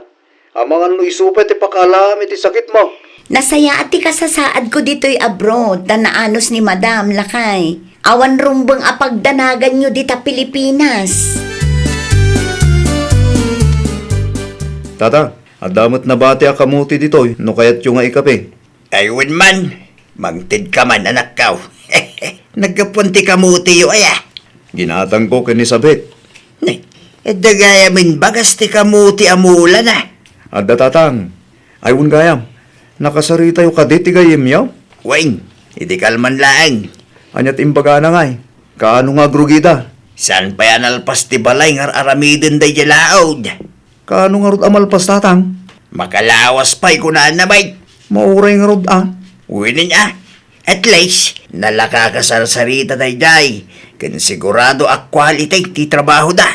Amangan no isu pay ti pakaalam iti sakitmo. Nasayaat ti kasasaadko ditoy abroad, ta naanus ni Madam, lakay. Awan rumbeng a pagdanaganyo dita Pilipinas. Tata, adda met nabati a kamote ditoy no kayatyo nga ikape. Ay, wen man, mangted ka man, anakkaw. Naggapuan ti kamoteyo, aya? Ginatangko ken ni Sabet. Ne, adda gayamen bagas ti kamote a mulana. Adda, tatang. Ay, wen gayam, nakasaritayo kadi ti gayyemyo? Wen, idi kalman laeng. Ania ti imbagana ngay? Kaano nga agrugida? Saan pay a nalpas ti balay nga ar-aramiden daydiay laod? Kaano ngarud a malpas, tatang? Makalawas pay, kunana met. Mauray ngarud a. Wenen a. At least, nalaka ka sarsarita daydiay, ken sigurado a quality ti trabahoda.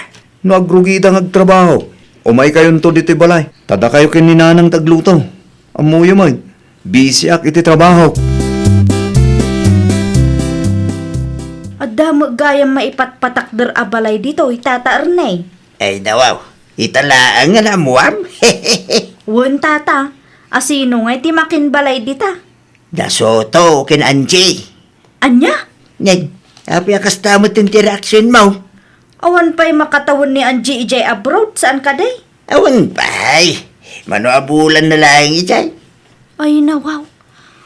No agrugida nga agtrabaho, umaykayonto ditoy balay. Ta dakayo ken ni Nanang ti agluto. Ammoyo met, busyak iti trabaho. Adda met gayam maipatpatakder a balay ditoy, Tata Ernest. Ay, nawaw. Ita laeng nga naammuam? Wen, Tata. Asino ngay ti makinbalay dita? Da Soto ken Angie. Ania? Ngem, apay a kasta met ti reaksyon mo? Awan pay makatawen ni Angie idiay abroad, saan kadi? Awan pay. Mano a bulan na laeng idiay? Ay, nawaw.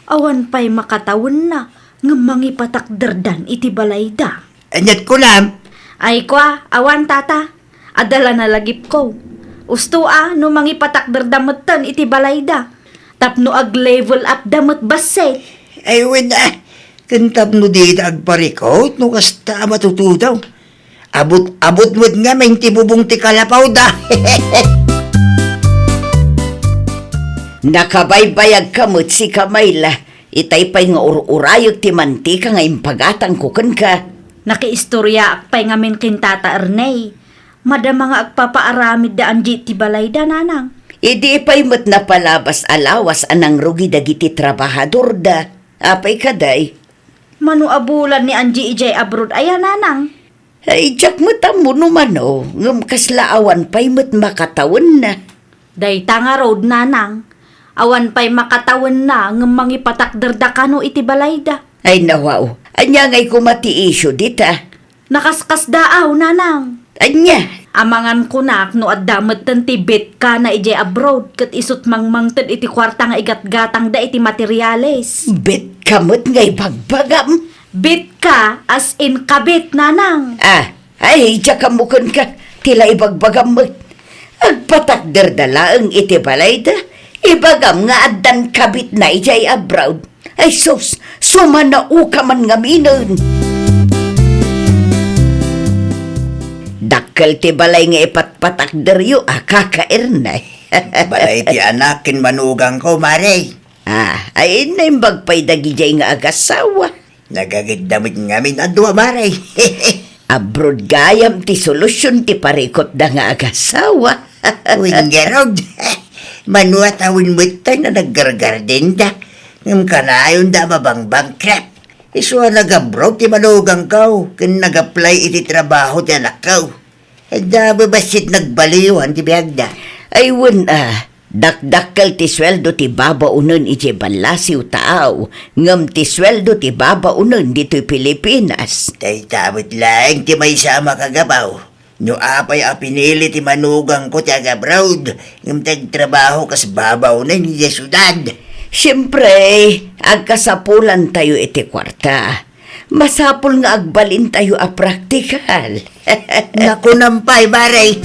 Awan pay makatawenna ngem mangipatakderdan iti balayda. Aniat kunam? Ay, kua, awan, Tata. Adda la nalagipko. Usto a no mangipatakderda metten iti balayda. Tapno ag-level up da met bassit. Ay, wen, ah. Ken tapno dida agparikut no kasta a matutudaw. Abut-abut met ngamin ti bubong ti kalapawda. Nakabaybayagka met sika, Mayla. Itay pay nga ur-urayek ti mantika nga impagatangko kenka. Nakiistoriaak pay ngamin ken Tata Ernest. Madama nga agpapaaramid da Angie ti balayda, Nanang. Idi pay met napalabas a lawas a nangrugi dagiti trabahadorda. Apay kadi? Mano a bulan ni Angie idiay abroad aya, Nanang? Ay, diak met ammo no mano, ngem kasla awan pay met makatawenna. Dayta ngarud, Nanang, awan pay makatawenna ngem mangipatakderda kano iti balayda. Ay, nawaw, ania ngay koma ti issue dita? Nakaskasdaaw, Nanang. Ania? Amangan kunak no adda metten ti betkana idiay abroad ket isut' mangmangted iti kuarta nga igatgatangda iti materiales. Betka met nga ibagbagam? Betka, as in kabit, Nanang. Ah, ay, diak ammo kenka, ti la ibagbagam met. Agpatakderda laeng iti balayda, ibagam nga addan kabitna idiay abroad. Ay sus, sumanaoka man ngaminen. Dakkel ti balay nga ipatpatakderyo a, Kaka Ernest. Balay ti anak ken manugangko, Mare. Ah, ay naimbag pay dagidiay nga agasawa. Nagagidda met ngamin a dua, Mare. Abroad gayam ti solusion ti parikutda nga agasawa. Wen ngarud, mano a tawen metten a naggargardenda, ngem kanayonda a mabangbankrupt. Isu a nag-abroad ti manugangko ken nag-apply iti trabaho ti anakko. Adda bassit nagbaliwan ti biagda. Ay wen a, dakdakkel ti sueldo ti babaonen idiay ballasiw taaw, ngem ti sueldo ti babaonen ditoy Pilipinas. Dayta met laeng ti maysa a makagabaw. No apay a pinili ti manugangko ti agabroad, ngem ti agtrabaho kas babaonen idiay siudad. Siempre, agkasapulantayo iti kuarta. Masapul nga agbalintayo a praktikal. Nakunam pay, Mare.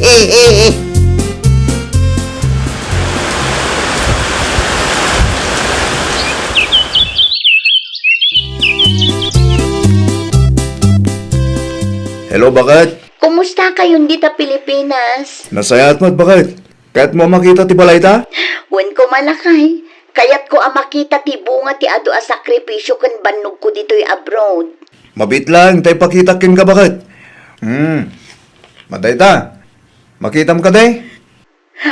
Hello, baket? Kumusta kayon dita Pilipinas? Nasayaat met, baket. Kayatmo a makita ti balayta? Wen koma, lakay. Kayatko a makita ti bunga ti adu a sakripisio ken bannogko ditoy abroad. Mabiit laeng ta ipakitak kenka, baket. Hmm. Madayta. Makitam kadi?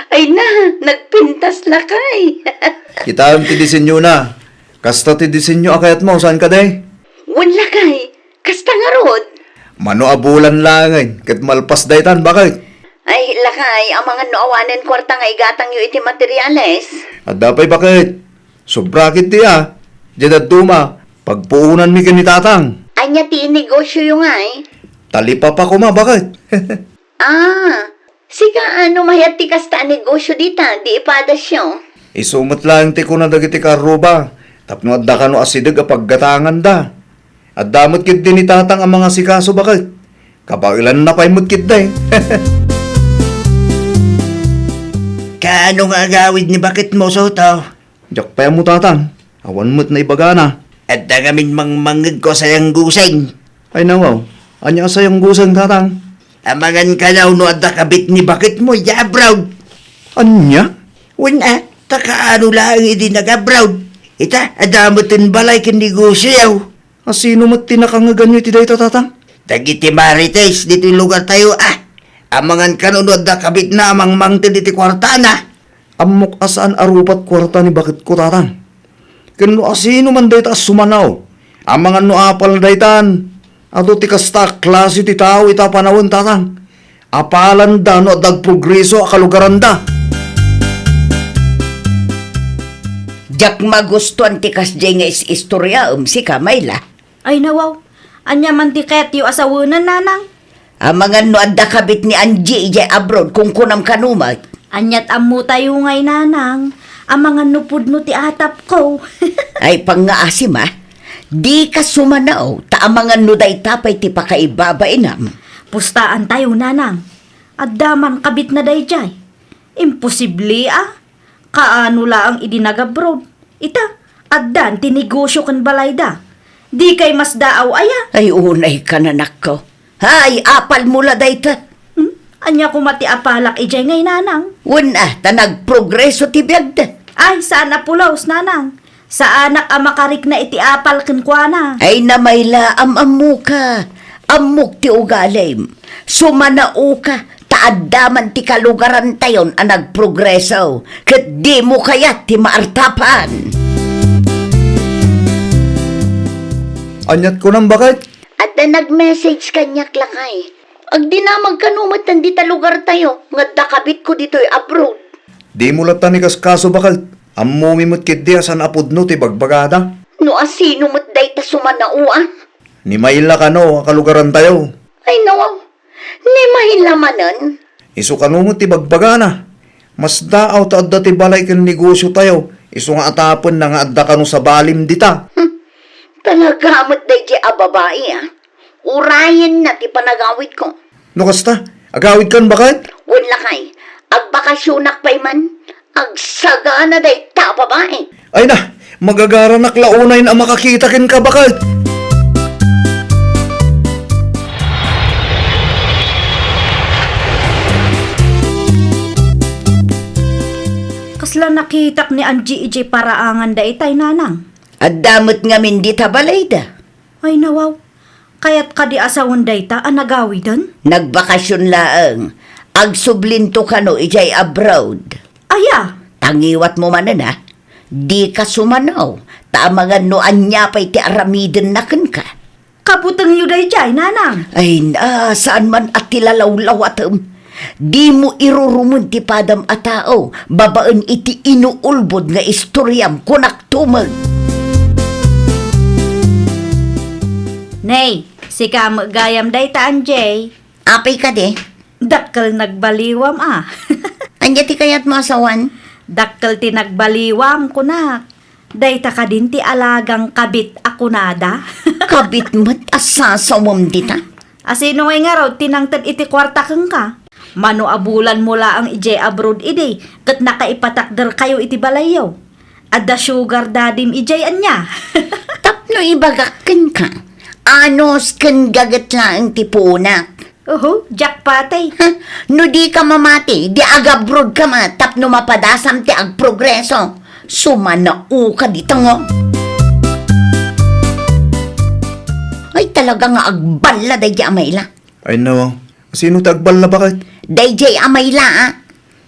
Ay na, nagpintas, lakay. Kitaem ti disenyona. Kasta ti disenyo a kayatmo, saan kadi? Wen, lakay. Kasta ngarud. Mano a bulan laengen ket malpas daytan, baket? Ay, lakay, amangan no awanen kuarta nga igatangyo iti materiales. Adda pay, baket. Sobra ketdi a. Diay dadduma, pagpuonanmi ken ni Tatang. Ania ti innegosioyo ngay? Talipapa koma, baket. Ah, sika, no mayat ti kasta a negosio dita, di ipadasyo? Isu met laeng ti kuna dagiti kaarruba, tapno adda kano asideg a paggatanganda. Adda met ketdi ni Tatang a mangasikaso, baket. Kabaelanna pay met ketdi. Kaano nga agawid ni baketmo, Soto? Diak pay ammo, Tatang. Awan met naibagana. Adda ngamin mangmangngegko a sayangguseng. Ay, nawaw. Ania a sayangguseng, Tatang? Amangan kano no adda kabit ni baketmo idiay abroad. Ania? Wen a, ta kaano laeng idi nag-abroad? Ita, adda met ti balay ken negosioyo. A, sino met ti nakangeganyo iti dayta, Tatang? Dagiti Marites ditoy lugartayo, a. Amangan kano no adda kabitna a mangmangted iti kuartana. Ammok a saan a rupat kuarta ni baketko, Tatang. Ken no asino man dayta a sumanao, amangan no apalna daytan, adu ti kasta a klase ti tao ita a panawen, Tatang. Apalanda no adda agprogreso a kalugaranda. Diak magustuan ti kasdiay nga is-istoriaem, sika, Mayla. Ay, nawaw. Ania man ti kayatyo a sawenen, Nanang? Amangan no adda kabit ni Angie idiay abroad, kunkunam kano met. Aniat ammotayo ngay, Nanang? Amangan no pudno ti atapko. Ay, pangngaasim, a. Dika sumanao, ta amangan no dayta pay ti pakaibabainam. Pustaantayo, Nanang. Adda man kabitna daydiay. Imposible, a. Kaano laeng idi nagabroad? Ita, addan ti negosio ken balayda. Dikay masdaaw aya? Ay, unay ka, nanakko. Hay, apalmo la dayta. Hmm? Ania koma ti apalak idiay ngay, Nanang? Wen a, ta nagprogreso ti biagda. Ay, saan a pulos, Nanang. Saanak a makarikna iti apal kenkuana. Ay, Mayla, am-ammoka. Ammok ti ugalim. Sumanaoka, ta adda man ti kalugarantayon a nagprogreso, ket dimo kayat ti maartapan. Aniat kunam, baket? Adda nag-message kaniak, lakay. Agdinamag kano met dita lugartayo nga adda kabitko ditoy abroad. Dimo latta ikaskaso, baket. Ammomi met ketdi a saan a pudno ti bagbagada. No asino met dayta sumanao, a? Ni Mayla kano a kalugarantayo. Ay, nawaw. Ni Mayla manen? Isu kano met ti bagbagana. Masdaaw ta adda ti balay ken negosiotayo, isu nga atapenna nga adda kano sabalim dita. Hmm. Talaga met daydiay a babai, a. Urayenna ti panagawidko. No kasta, agawidkan, baket? Wen, lakay, agbakasionak pay man. Agsagana dayta a babai. Ay na, magagaranak la unay a makakita kenka, baket. Kasla nakitak ni Angie idiay paraangan daytay, Nanang. Adda met ngamin dita balayda. Ay, nawaw. Kayat kadi a sawen dayta a nagawiden? Nagbakasyon laeng. Agsublinto kano idiay abroad. Aya? Tangiwatmo manen, a. Dika sumanaw, ta amangan no ania pay ti aramidenna kenka. Kabutengyo daydiay, Nanang. Ay na, saan man a ti lalawlawatem. Dimo irurumen ti padam a tao babaen iti inuulbod nga istoriam, kunak tumeng. Nay, sika met gayam dayta, Angie. Apay kadi? Dakkel nagbaliwam, a. Ania ti kayatmo a sawen? Dakkel ti nagbaliwam, kunak. Dayta kadin ti alagang kabit a kunada? Kabit met a sasawem dita? Asino ngay ngarud ti nangted iti kuarta kenka? Mano a bulanmo laeng idiay abroad idi ket nakaipatakderkayo iti balayyo? Adda sugar daddy-m idiay ania? Tapno ibagak kenka, anus ken gaget laeng ti puonak. Uhu, jackpot ay. Ha? No dika mamati, di agabroad ka met tapno mapadasam ti agprogreso. Sumanaoka dita nga. Ay, talaga nga agballa daydiay a Mayla. Ay, no. Sino ti agballa, baket? Daydiay a Mayla, a.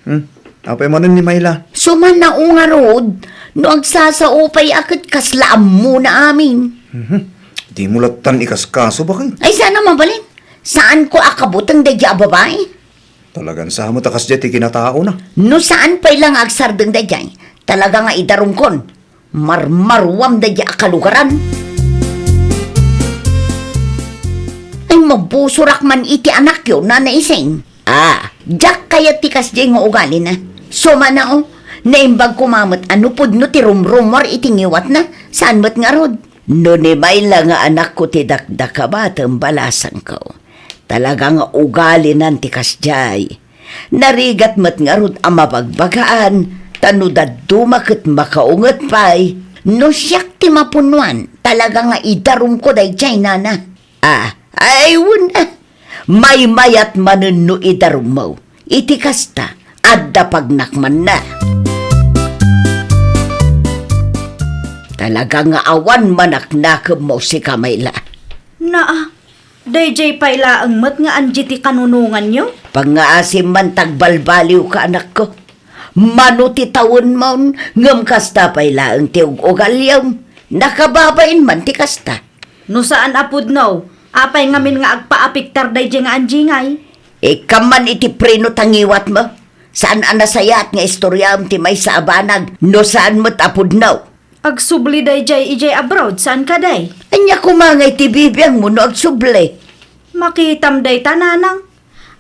Hmm? Apay manen ni Mayla? Sumanao ngarud, no agsasao pay a ket kasla ammona amin. Mhm. Dimo lattan ikaskaso, baket? Ay, saan a mabalin. Saanko a kabuteng daydiay a babai. Talagan sa met a kasdiay ti kinataona. No saan pay la nga agsardeng daydiay, talaga nga idarumkon. Marmaruam daydiay a kalugaran. Ay, mabusorak man iti anakyo, Nana Ising. A, diak kayat ti kasdiay nga ugalina. Sumanao, naimbag koma met a no pudno ti rumrumuar iti ngiwatna, saan met ngarud. No ni Mayla nga anakko ti dakdakabate, balasangko. Talaga nga ugalinan ti kasdiay. Narigat met ngarud a mabagbagaan, ta no dadduma ket makaunget pay. No siak ti mapunnoan, talaga nga idarumko daydiay, Nana. A, ay, wen a. Maymayat manen no idarummo. Iti kasta, adda pagnakmanna. Alaga nga awan manaknakemmo sika, Mayla. Naa, daydiay pay laeng met nga Angie ti kanunonganyo? Pangngaasim man ta agbalbaliwka, anakko. Mano ti tawenmon, ngem kasta pay laeng ti ug-ugaliem. Nakababain man ti kasta. No saan a pudno, apay ngamin nga agpaapektar daydiay nga Angie ngay? Ikkam man iti preno ta ngiwatmo. Saan a nasayaat nga istoriaem ti maysa a banag no saan met a pudno. Agsubli daydiay idiay abroad, saan kadi? Ania koma ngay ti bibiangmo no agsubli? Makitam dayta, nanang.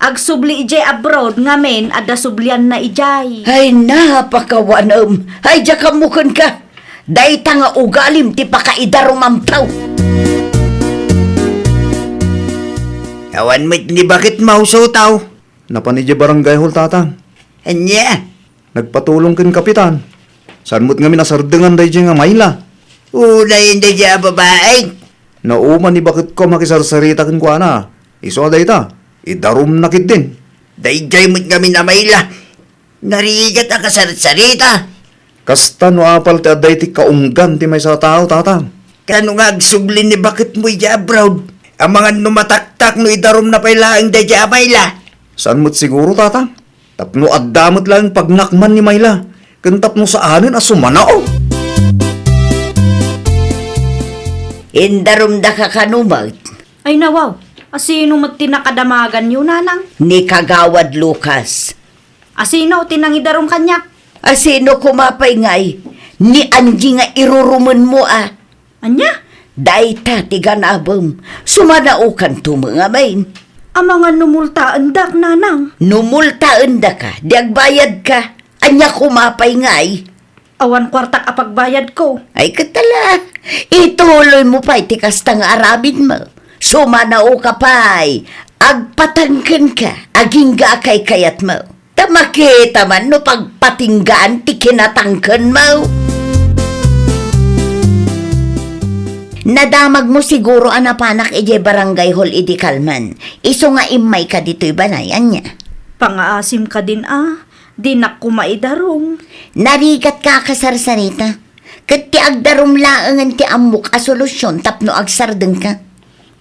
Agsubli idiay abroad ngamin adda sublianna idiay. Ay, napakawanem. Ay, diak ammo kenka. Dayta nga ugalim ti pakaidarumam, tao. Awan met ni baketmo, tao. Napan idiay barangay hall, tatang. Ania? Nagpatulong ken kapitan. Saan met ngamin a sardengan daydiay nga Mayla. Unayen daydiay a babai. Nauma ni baketko a makisarsarita kenkuana. Isu a dayta, idarumna ketdin. Daydiay met ngamin a Mayla. Narigat a kasarsarita. Kasta no apal ti adda iti kaunggan ti maysa a tao, tatang. Kano nga agsubli ni baketmo idiay abroad? Amangan no mataktak no idarumna pay laeng daydiay a Mayla. Saan met siguro, tatang? Tapno adda met laeng pagnakman ni Mayla, ken tapno saanen a sumanao. Indarumdaka kano met? Ay, nawaw, asino met ti nakadamaganyo, nanang? Ni Kagawad Lucas. Asino ti nangidarum kaniak? Asino koma pay ngay? Ni Angie nga irurumenmo a. Ania? Dayta ti ganabem. Sumanaokanto met ngamin. Amangan no multaendak, nanang? No multaendaka, di agbayadka. Ania koma pay ngay? Awan kuartak a pagbayadko. Ay, ket ala, ituloymo pay ti kasta nga aramidmo. Sumanaoka pay. Agpatangkenka, agingga a kaykayatmo. Ta makita man no pagpatinggaan ti kinatangkenmo. Nadamagmo siguro a napanak idiay barangay hall idi kalman. Isu nga immayka ditoy balay, ania? Pangaasim kadin a, dinak koma idarum. Narigatka a kasarsarita. Ket ti agdarum laengen ti ammok a solusyon tapno agsardengka.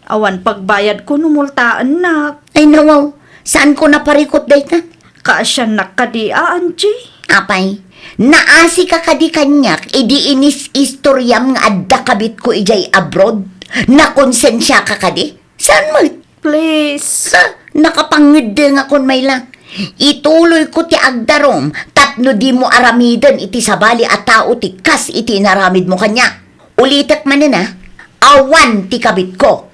Awan pagbayadko no multaennak. Ay, nawaw, saanko naparikut dayta? Kaasiannak kadi a, Angie? Apay, naasika kadi kaniak idi inis-istoriam nga adda kabitko idiay abroad? Nakonsensiaka kadi? Saan met? Please. Ha? Nakapangeddengakon, Mayla. Ituloyko ti agdarum tapno dimo aramiden iti sabali a tao ti kas iti inaramidmo kaniak. Ulitek manen a, awan ti kabitko.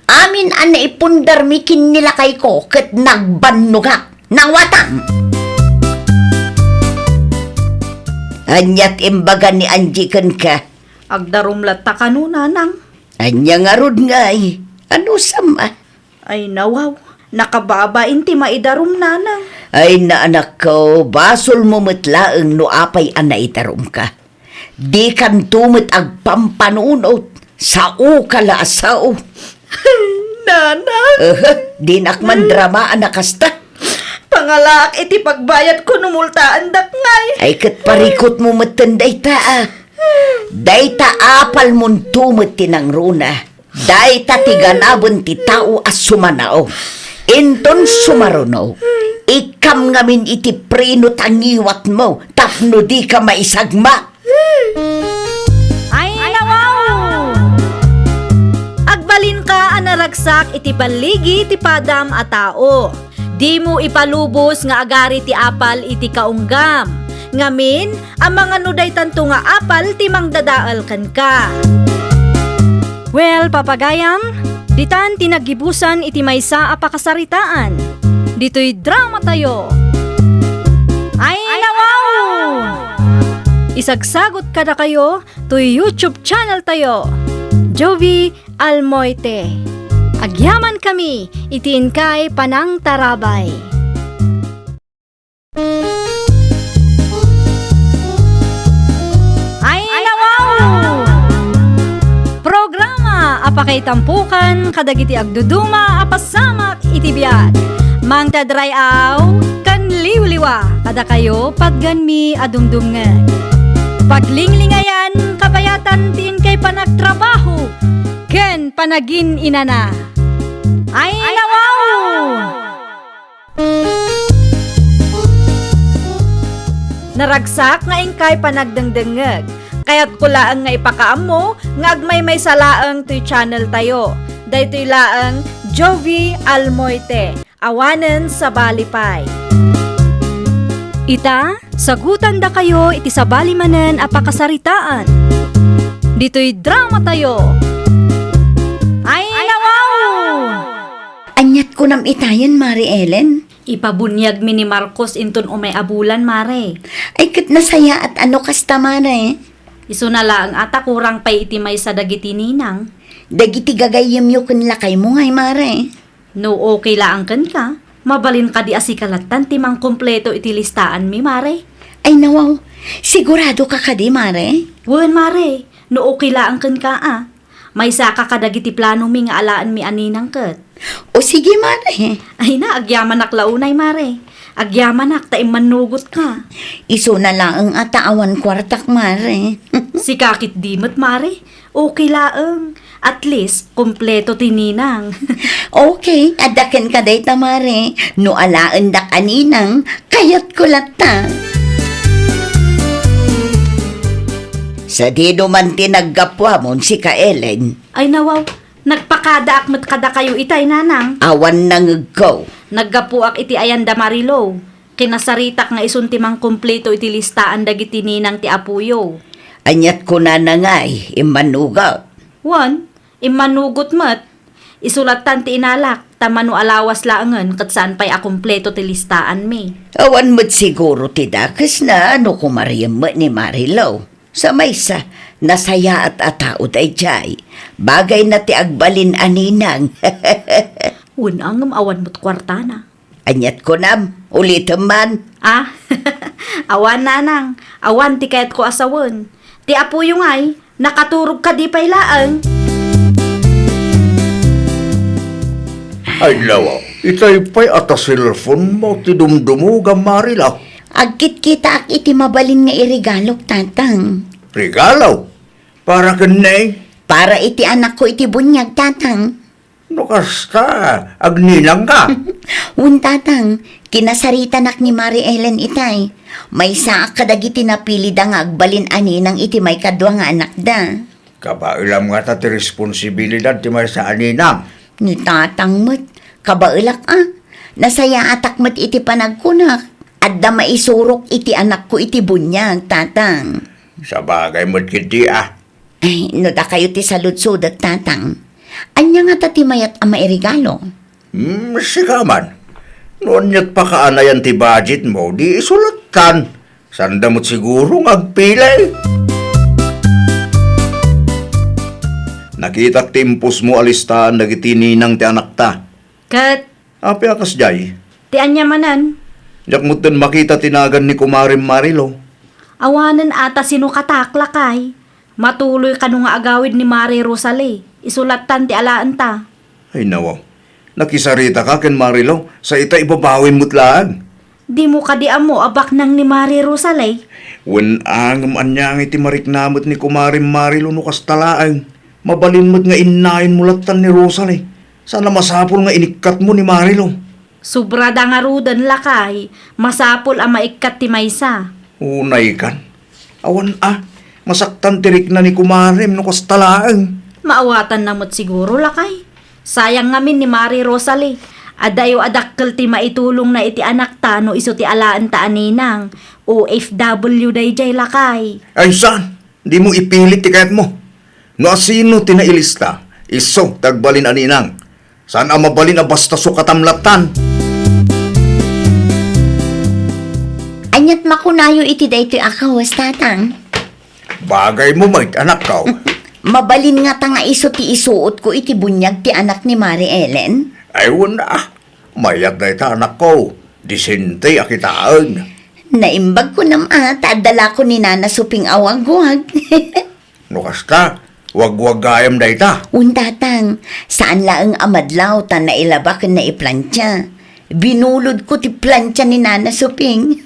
Amin a naipundarmi ken ni lakayko ket nagbannogak. Nawatam! Ania ti imbaga ni Angie kenka? Agdarum latta kano, nanang? Ania ngarud ngay? Anusam a? Ay, nawaw. Nakababain ti maidarum, nanang. Ay, anakko, basolmo met laeng no apay a naidarumka. Dikanto met agpampanunot. Saoka la a sao. Nanang! Aha, dinak man drama a nakasta. Pangalaak iti pagbayadko no multaendak ngay. Ay, ket parikutmo metten dayta a. Dayta apalmonto met ti nangruna. Dayta ti ganaben ti tao a sumanao. Inton sumaruno, ikkam ngamin iti preno ta ngiwatmo tapno dika maisagmak. Ay, nawaw! Agbalinka a naragsak iti balligi ti padam a tao. Dimo ipalubos nga agari ti apal iti kaunggam. Ngamin, amangan no daytanto nga apal ti mangdadael kenka. Well, papagayam, ditan ti naggibusan iti maysa a pakasaritaan. Ditoy drama tayo. Ay, nawaw! Isagsagot kadakayo toy YouTube channel tayo. Jovi Almoite. Agyamankami iti inkay panangtarabay. Ay, nawaw! Programa a pakaitampukan kadagiti agduduma a pasamak iti biag. Mangted ray-aw ken liwliwa kadakayo, patganmi a dumdumngeg. Paglinglingayan, kabayat Tan ti inkay panagtrabaho ken panagin-inana. Ay, nawaw! Naragsak nga inkay panagdengdengngeg. Kayatko laeng nga ipakaammo nga agmaymaysa laeng toy channel tayo. Daytoy laeng Jovie Almoite. Awanen sabali pay. Ita, sagutandakayo iti sabali manen a pakasaritaan. Ditoy drama tayo. Ay, nawaw! Aniat kunam itayen, Mari Ellen? Ipabuniagmi ni Marcos inton umay a bulan, Mare. Ay, ket nasayaat a no kasta, Mare. Isuna laeng a ta kurang pay iti maysa dagiti ninang. Dagiti gagayyemyo ken lakaymo ngay, Mare. No okay laeng kenka, mabalin kadi a sika lattan ti mangkumpleto iti listaanmi, Mare? Ay, nawaw. Siguradoka kadi, Mare? Wen, Mare. No okay laeng kenka, a. Maysaka kadagiti planomi nga alaenmi a ninang ket. O sige, Mare. Ay na, agyamanak la unay, Mare. Agyamanak ta immannugotka. Isuna laeng a ta awan kuartak, Mare. Sika ketdi met, Mare. Okay laeng. At least, kompleto ti ninang. Okay, adda kenka dayta, Mare. No alaendak a ninang, kayatko latta. Sadino man ti naggapuamon, sika Ellen? Ay, nawaw, nagpakadaak met kadakayo itay, Nanang. Awan nangegko. Naggapuak iti ayan da Marilou. Kinasaritak nga isun ti mangkumpleto iti listaan dagiti ninang ti apoyo. Aniat kunana ngay, immannugot? Wen, immannugot met. Isu lattan ti inalak, ta mano a lawas laengen ket saan pay a kumpleto ti listaanmi. Awan met siguro ti dakesna no kumariem met ni Marilou. Sa maysa, nasayaat a tao daydiay. Bagayna ti agbalin a ninang. Wen, ngem awan met kuartana. Aniat kunam? Ulitem man. Ah, awan, Nanang. Awan ti kayatko a sawen. Ti apoyo ngay, nakaturog kadi pay laeng. Ay, nawa, itay pay a ta cellphone mo ti dumdumogam, Marilou. Agkitkitaak iti mabalin nga iregalok, Tatang. Regalo? Para ken ni? Para iti anakko iti buniag, Tatang. No kasta, agninangka? Wen, Tatang, kinasaritanak ni Mari Ellen itay. Maysaak kadagiti napilida nga agbalin a ninang iti maikadua nga anakda. Kabaelam ngata ti responsibilidad ti maysa a ninang. Ni Tatang met, kabaelak a. Nasayaatak met iti panagkunak. Adda maisurok iti anakko iti buniag, Tatang. Sabagay met ketdi a. Ay, no dakayo ti saludsodek, Tatang, ania ngata ti mayat a mairegalo? Hmm, sika man. No aniat pakaanayan ti budget mo, di isu lattan. Saanda met siguro nga agpili. Nakitak ti impusmo a listaan dagiti ninang ti anakta. Ket Apay a kasdiay? Ti ania manen? Diak metten makita ti nagan ni Kumarem Marilou. Awanen a ta sinokatak, lakay. Matuloy kano nga agawid ni Mari Rosalie. Isu lattan ti alaenta. Ay, nawaw. Nakisaritaka ken Marilou, sa ita ibabawim met laeng. Dimo kadi ammo a baknang ni Mari Rosalie? Wen, ngem ania ngay ti marikna met ni Kumarem Marilou no kasta laeng? Mabalin met nga innayenmo lattan ni Rosalie. Saan a masapul nga inikkatmo ni Marilou. Sobrada ngaruden, lakay. Masapul a maikkat ti maysa. Unaykan. Awan a, masaktan ti rikna ni Kumarem no kasta laeng. Maawatanna met siguro, lakay. Sayang ngamin ni Mari Rosalie. Adayo a dakkel ti maitulongna iti anakta no isu ti alaenta a ninang. O F W daydiay, lakay. Ay, saan? Dimo ipilit ti kayatmo. No asino ti nailista, isu ti agbalin a ninang. Saan a mabalin a basta sukatam lattan. Aniat makunayo iti daytoy a kawes, Tatang? Bagaymo met, anakko. Mabalin ngata nga isu ti isuotko iti buniag ti anak ni Mari Ellen? Ay, wen a. Mayat dayta, anakko. Disente a kitaen. Naimbag kunam a, ta adda la ko ni Nana Suping a wagwag. No kasta, wagwag gayam dayta. Wen, Tatang, saan laeng a madlaw ta nailaba ken naiplantia. Binulodko ti plantia ni Nana Suping.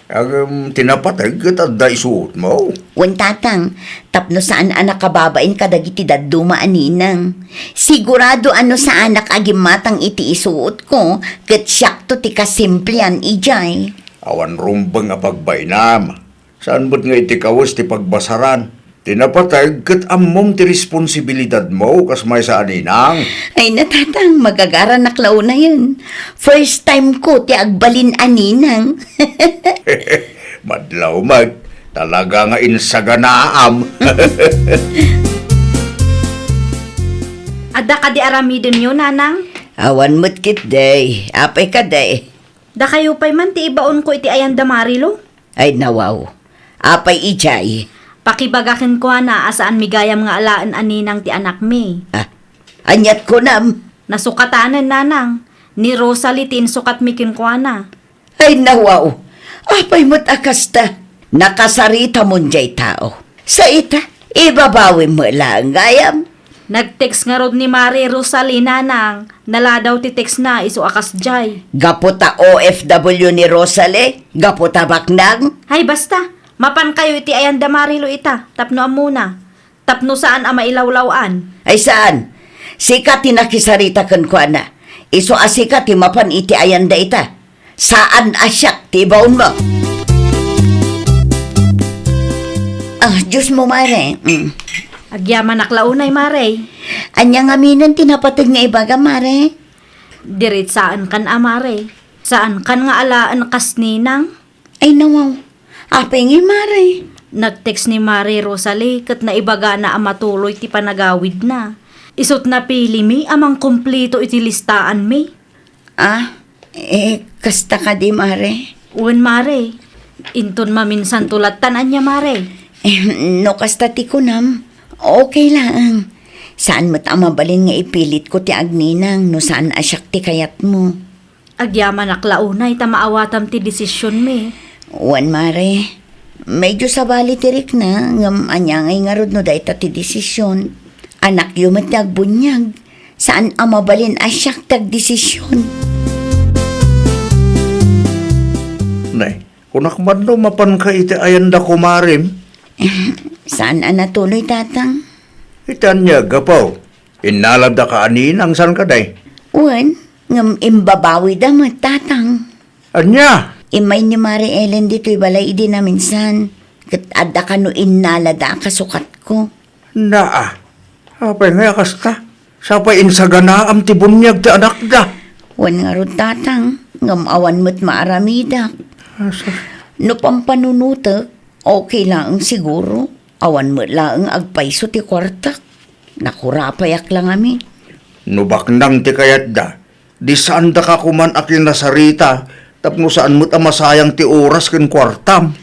Agem, ti napateg ket adda isuotmo? Wen, Tatang, tapno saan a nakababain kadagiti dadduma a ninang. Sigurado a no saanak a gimmatang iti isuotko, ket siakto ti kasimplian idiay. Awan rumbeng a pagbainam. Saan met nga iti kawes ti pagbasaran? Ti napateg ket ammom ti responsibilidadmo kas maysa a ninang. Ay na, Tatang, magagaranak la unayen. First time ko ti agbalin a ninang. Madlaw met, talaga nga insaganaam. Adda kadi aramidenyo, Nanang? Awan met ketdi. Apay kadi? Dakayo pay man ti ibaonko iti ayan da Marilo? Ay, nawaw. Apay idiay? Pakibaga kenkuana a saanmi gayam nga alaen a ninang ti anakmi. Ah, aniat kunam? Nasukatanen, Nanang. Ni Rosalie ti insukatmi kenkuana. Ay, nawaw. Apay met a kasta? Nakasaritamon diay tao. Sa ita, ibabawim met laeng gayam. Nag-text ngarud ni Mare Rosalie, Nanang. Naladaw ti text na isu a kasdiay. Gapu ta O F W ni Rosalie? Gapu ta baknang? Ay, basta. Mapankayo iti ayan da Marilo ita, tapno ammona. Tapno saan a mailawlaw-an. Ay, saan. Sika ti nakisarita kenkuana. Isu a sika ti mapan iti ayan da ita. Saan a siak ti ibaonmo. Ah, Dios mo, Mare. Mm. Agyamanak la unay, Mare. Ania ngaminen ti napateg nga ibaga, Mare? Diritsaen kan a, Mare. Saan kan nga alaen kas ninang? Ay, nawaw. Apay ngay, Mare? Nag-text ni Mare Rosalie ket naibagana a matuloy ti panagawidna. Isut' napilimi a mangkumplito iti listaanmi. Ah, eh, kasta kadi, Mare? Wen, Mare. Inton maminsanto lattan ania, Mare? Eh, no kasta ti kunam, okay laeng. Saan met a mabalin nga ipilitko ti agninang no saan a siak ti kayatmo. Agyamanak la unay ta maawatam ti desisionmi. Wen, Mare. Medyo sabali ti rikna, ngem ania ngay ngarud no dayta ti desision? Anakyo met ti agbuniag. Saan a mabalin a siak ti agdesision. Nay, kunak man no mapanka iti ayan da kumarim? Saan a natuloy, Tatang? Iti ania, gapu? Innaladaka a ninang, saan kadi? Wen, ngem imbabawida met, Tatang. Ania? Immay ni Mare Ellen ditoy balay idi naminsan, ket adda kano innalada a kasukatko. Naa, apay ngay a kasta? Sapay insaganaam ti buniag ti anakda. Wen ngarud, Tatang, ngem awan met maaramidak. Ah, sus. No pampanunotek, okay laeng siguro. Awan met laeng agpayso ti kuartak. Nakurapayak la ngamin. No baknang ti kayatda, di saandaka koman a kinasarita tapno saan met a masayang ti oras ken kuartam.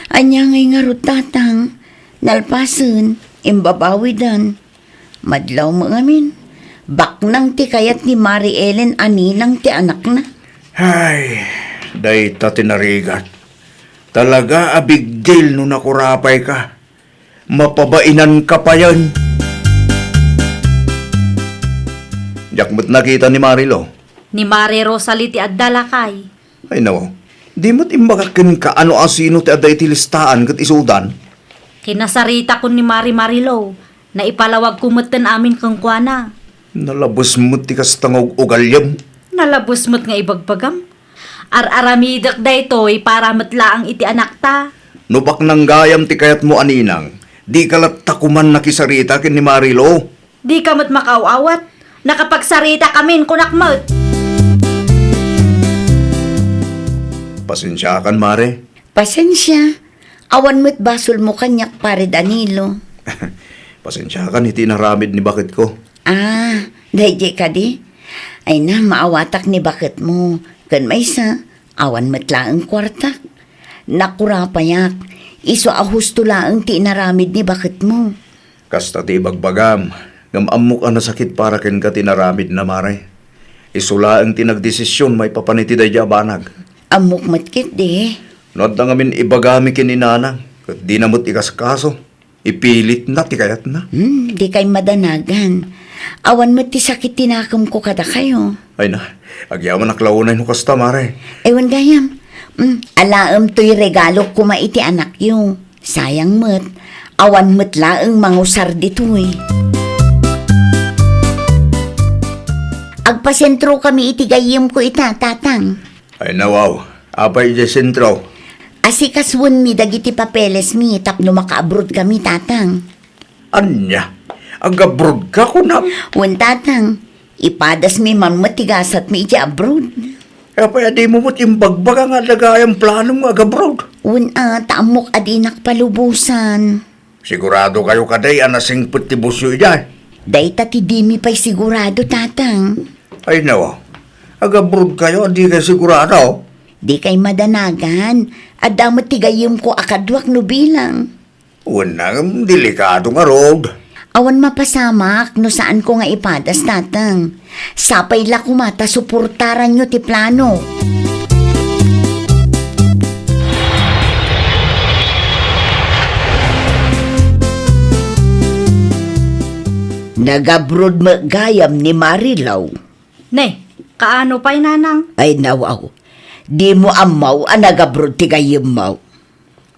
Ania ngay ngarud, Tatang? Nalpasen, imbabawidan. Madlaw met ngamin. Baknang ti kayat ni Mari Ellen a ninang ti anakna. Ay, dayta ti narigat. Talaga a big deal no nakurapayka. Mapabainanka payen. Diak met nakita ni Marilo. Ni Mari Rosalie ti adda, lakay. Ay, nawaw. Di met imbagak kenka no asino ti adda iti listaan ket isudan? Kinasaritakon ni Mari Marilo. Naipalawagko metten amin kenkuana. Nalabes met ti kasta nga ug-ugalyem. Nalabes met nga ibagbagam. Ar-aramidek daytoy para met laeng iti anakta. No baknang gayam ti kayatmo a ninang, dika latta koman nakisarita ken ni Marilo. Dika met makaaw-awat. Nakapagsarita kamin, kunak met. Pasensiakan, Mare. Pasensia. Awan met basolmo kaniak, Pare Danilo. Pasensiakan iti inaramid ni baketko. Ah, daydi kadi? Ay na, maawatak ni baketmo. Ken maysa, awan met laeng kuartak. Nakurapayak, isu a husto laeng ti inaramid ni baketmo. Kasta ti ibagbagam, ngem ammok a nasakit para kenka ti inaramidna, Mare. Isu laeng ti nagdesision maipapan iti daydi a banag. Ammok met ketdi. No adda ngamin ibagami ken ni Nanang, ket dina met ikaskaso. Ipilitna ti kayatna. Hmm, dikay madanagan. Awan met ti sakit ti nakemko kadakayo. Ay na, agyamanak la unay no kasta, Mare. Ay, wen gayam, Hmm, alaem toy regalo koma iti anakyo. Sayang met, awan met laeng mangusar ditoy. Agpasentrokami iti gayyemko ita, Tatang. Ay, nawaw. Apay idiay sentro? Asikasuenmi dagiti papelesmi tapno makaabrodkami, Tatang. Ania? Agabrodka, kunam? Wen, Tatang. Ipadasmi man met ti gasatmi idiay abroad. Apay a dimo met imbagbaga nga adda gayam planom nga agabroad? Wen a, ta ammok a dinak palubosan. Sigurado kayo kadi a nasingpet ti busyo idiay? Dayta ti dimi pay sigurado, Tatang. Ay, nawa. Agabroad kayo, a di kayo sigurado? Di kay madanagan. Adda met ti gayyemko a kaduak no bilang. Wen a, delikado ngarud. Awan mapasamak no saanko nga ipadas, Tatang. Sapay la koma ta suportaranyo ti plano. Nagabroad met gayam ni Marilaw. Ne, kaano pay, Nanang? Ay, nawaw. Dimo ammo a nagabroad ti gayyemmo.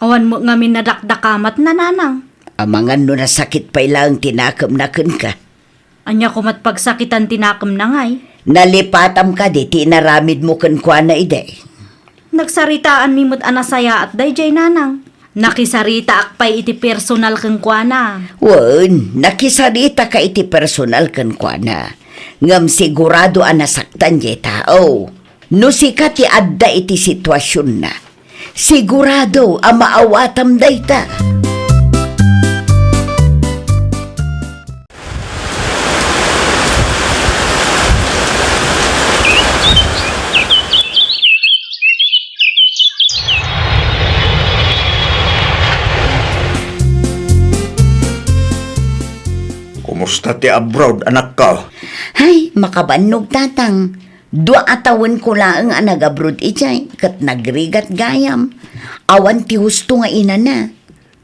Awan met ngamin nadakdakamatna, Nanang. Amangan no nasakit pay laeng ti nakemna kenka. Ania komat pagsakitan ti nakemna ngay? Nalipatam kadi ti inaramidmo kenkuana idi? Nagsaritaanmi met a nasayaat daydiay, Nanang. Nakisaritaak pay iti personal kenkuana. Wen, nakisaritaka iti personal kenkuana. Ngem sigurado a nasaktan diay tao. No sika ti adda iti situasionna, sigurado a maawatam dayta. Kumusta ti abroad, anakko? Ay, makabannog, Tatang. Dua a tawenko laeng a nagabroad idiay, ket nagrigat gayam. Awan ti husto nga inana.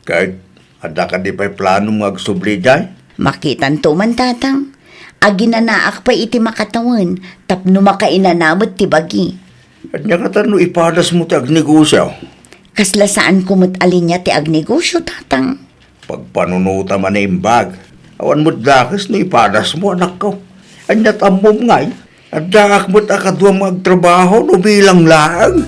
Ket adda kadi pay planom nga agsubli idiay? Makitanto man, Tatang. Aginanaak pay iti makatawen tapno makainana met ti bagi. Ania ngata no ipadasmo ti agnegosio? Kasla saanko met a linia ti agnegosio, Tatang. Pagpanunotam a naimbag. Awan met dakes no ipadasmo, anakko. Aniat ammom ngay? Addaak met a kaduam nga agtrabaho no bilang laeng.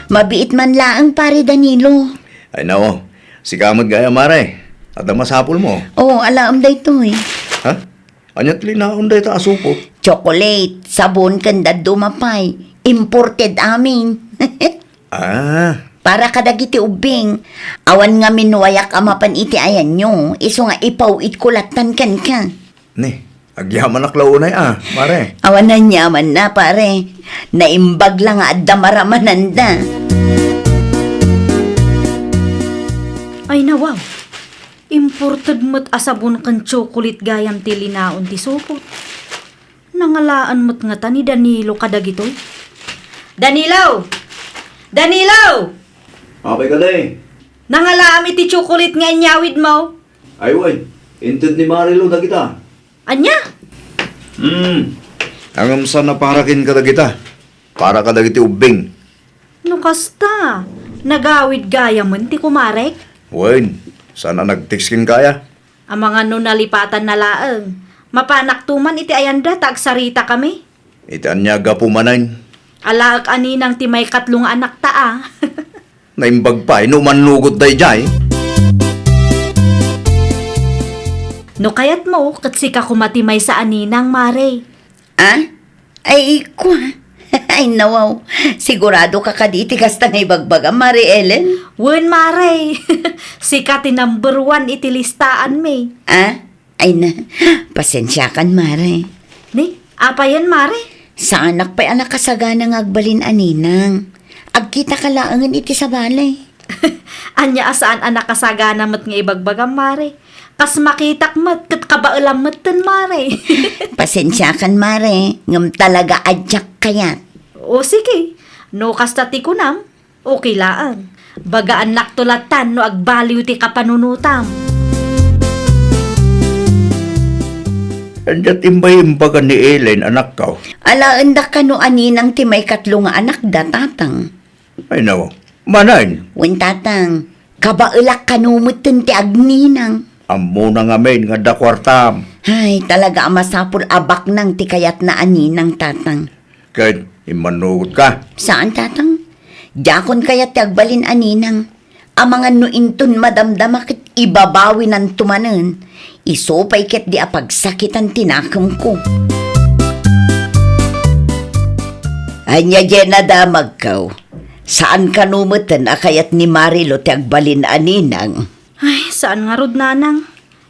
Mabiit man laeng, Pare Danilo. Ay, nao. Sika met gayam, Mare. Adda masapulmo? Oo, alaem daytoy. Ha? Ania ti linaon dayta a supot? Chocolate, sabon, ken dadduma pay. Imported amin. Ah. Para kadagiti ubbing, awan ngamin no ayak a mapan iti ayanyo, isu nga ipaw-itko lattan kenka. Ni, agyamanak la unay a, Mare. Awan aniamanna, Pare. Naimbag la nga adda maramananda. Ay, nawaw. Imported met a sabon ken chocolate gayam ti linaon ti supot. Nangalaan met ngata ni Danilo kadagitoy. Danilo! Danilo! Apay kadi? Nangalaam iti chocolate nga inyawidmo. Ay, way. Inted ni Marilu dagita. Ania? Hmm. Ngem saan a para ken kadagita. Para kadagiti ubbing. No kasta, nagawid gayamen ti kumarek? Wen, saan a nag-text kenka aya? Amangan no nalipatanna laeng. Mapanakto man iti ayanda ta agsaritakami. Iti ania a gapu manen? Alaek a ninang ti maikatlo nga anakta a. Naimbag pay no umannugot daydiay. No kayatmo, ket sika koma ti maysa a ninang, Mare. Ah? Ay, kua. Ay, nawaw. Sigurado ka kadi iti kasta nga ibagbagam, Mare Ellen? Wen, Mare. Sika ti number one iti listaanmi. Ah? Ay na, pasensiakan, Mare. Ni, apayen, Mare? Saanak pay a nakasagana nga agbalin a ninang. Agkitaka laengen iti sabali. Ania a saan a nakasagana met nga ibagbagam, Mare? Kas makitak met ket kabaelam metten, Mare. Pasensiakan, Mare, ngem talaga a diak kayat. O sige, no kasta ti kunam, okay laeng. Bagaannakto lattan no agbaliw ti kapanunotam. Diat imbay imbaga ni Elaine, anakko. Alaendak kano a ninang ti maikatlo nga anakda, Tatang. Ay, no. Manen? Wen, Tatang. Kabaelak kano metten ti agninang. Ammona ngamin nga adda kuartam. Ay, talaga a masapul a baknang ti kayatna a ninang, Tatang. Ket immannugotka? Saan, Tatang. Diakon kayat ti agbalin a ninang. Amangan no inton madamdama ket ibabawinanto manen. Isu pay ketdi a pagsakitan ti nakemko. Ania diay nadamagko? Saan kano metten a kayat ni Marilou ti agbalin a ninang? Ay, saan ngarud, Nanang.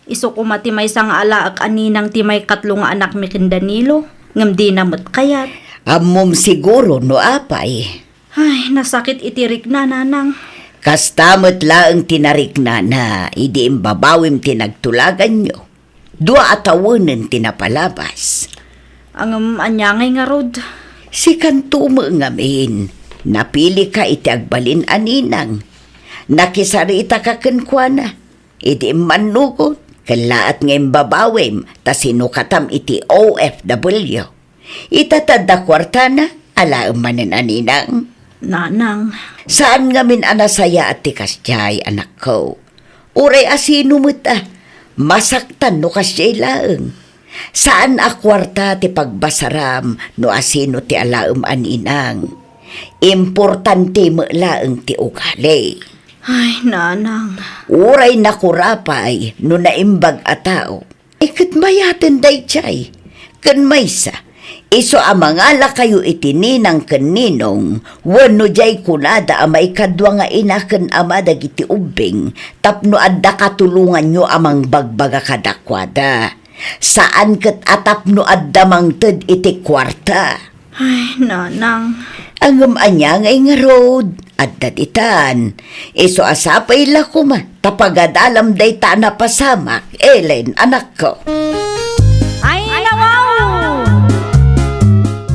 Isu koma ti maysa nga alaek a ninang ti maikatlo nga anakmi ken Danilo, ngem dina met kayat. Ammom siguro no apay. Ay, nasakit iti rikna, Nanang. Kasta met laeng ti nariknana idi imbabawim ti nagtulaganyo. Dua a tawenen ti napalabas. Ngem ania ngay ngarud? Sikanto met ngamin, napilika iti agbalin a ninang. Nakisaritaka kenkuana. Idi immannugot, kellaat nga imbabawim ta sinukatam iti O F W. Ita ti adda kuartana, alaem manen a ninang. Nanang. Saan ngamin a nasayaat ti kasdiay, anakko. Uray a sino met a, masaktan no kasdiay laeng. Saan a kuarta ti pagbasaram no a sino ti alaem a ninang. Importante met laeng ti ugali. Ay, Nanang. Uray nakura pay no naimbag a tao. Ay, ket mayaten daydiay. Ken maysa, isu a mangalakayo iti ninang ken ninong, wenno diay kunada a maikadua nga ina ken ama dagiti ubbing, tapno adda katulonganyo a mangbagbaga kadakuada. Saan ket a tapno adda mangted iti kuarta. Ay, Nanang. Ngem ania ngay ngarud? Adda ditan. Isu a sapay la koma ta pagadalam dayta a napasamak, Elaine, anakko. Ay, nawaw!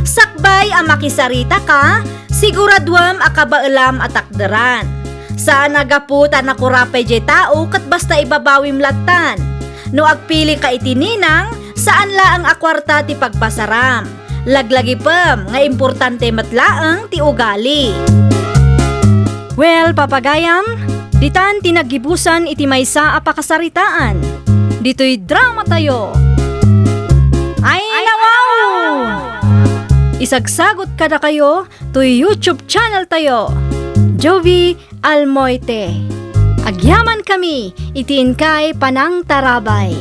Sakbay a makisaritaka, siguraduem a kabaelam a takderan. Saan a gapu ta nakura pay diay tao ket basta ibabawim lattan. No agpilika iti ninang, saan laeng a kuarta ti pagbasaram. Laglagipem nga importante met laeng ti ugali. Well, papagayam, ditan ti naggibusan iti maysa a pakasaritaan. Ditoy dramatayo. Ay, nawaw! Isagsagot kadakayo toy YouTube channel tayo, Jovie Almoite. Agyamankami iti inkay panangtarabay.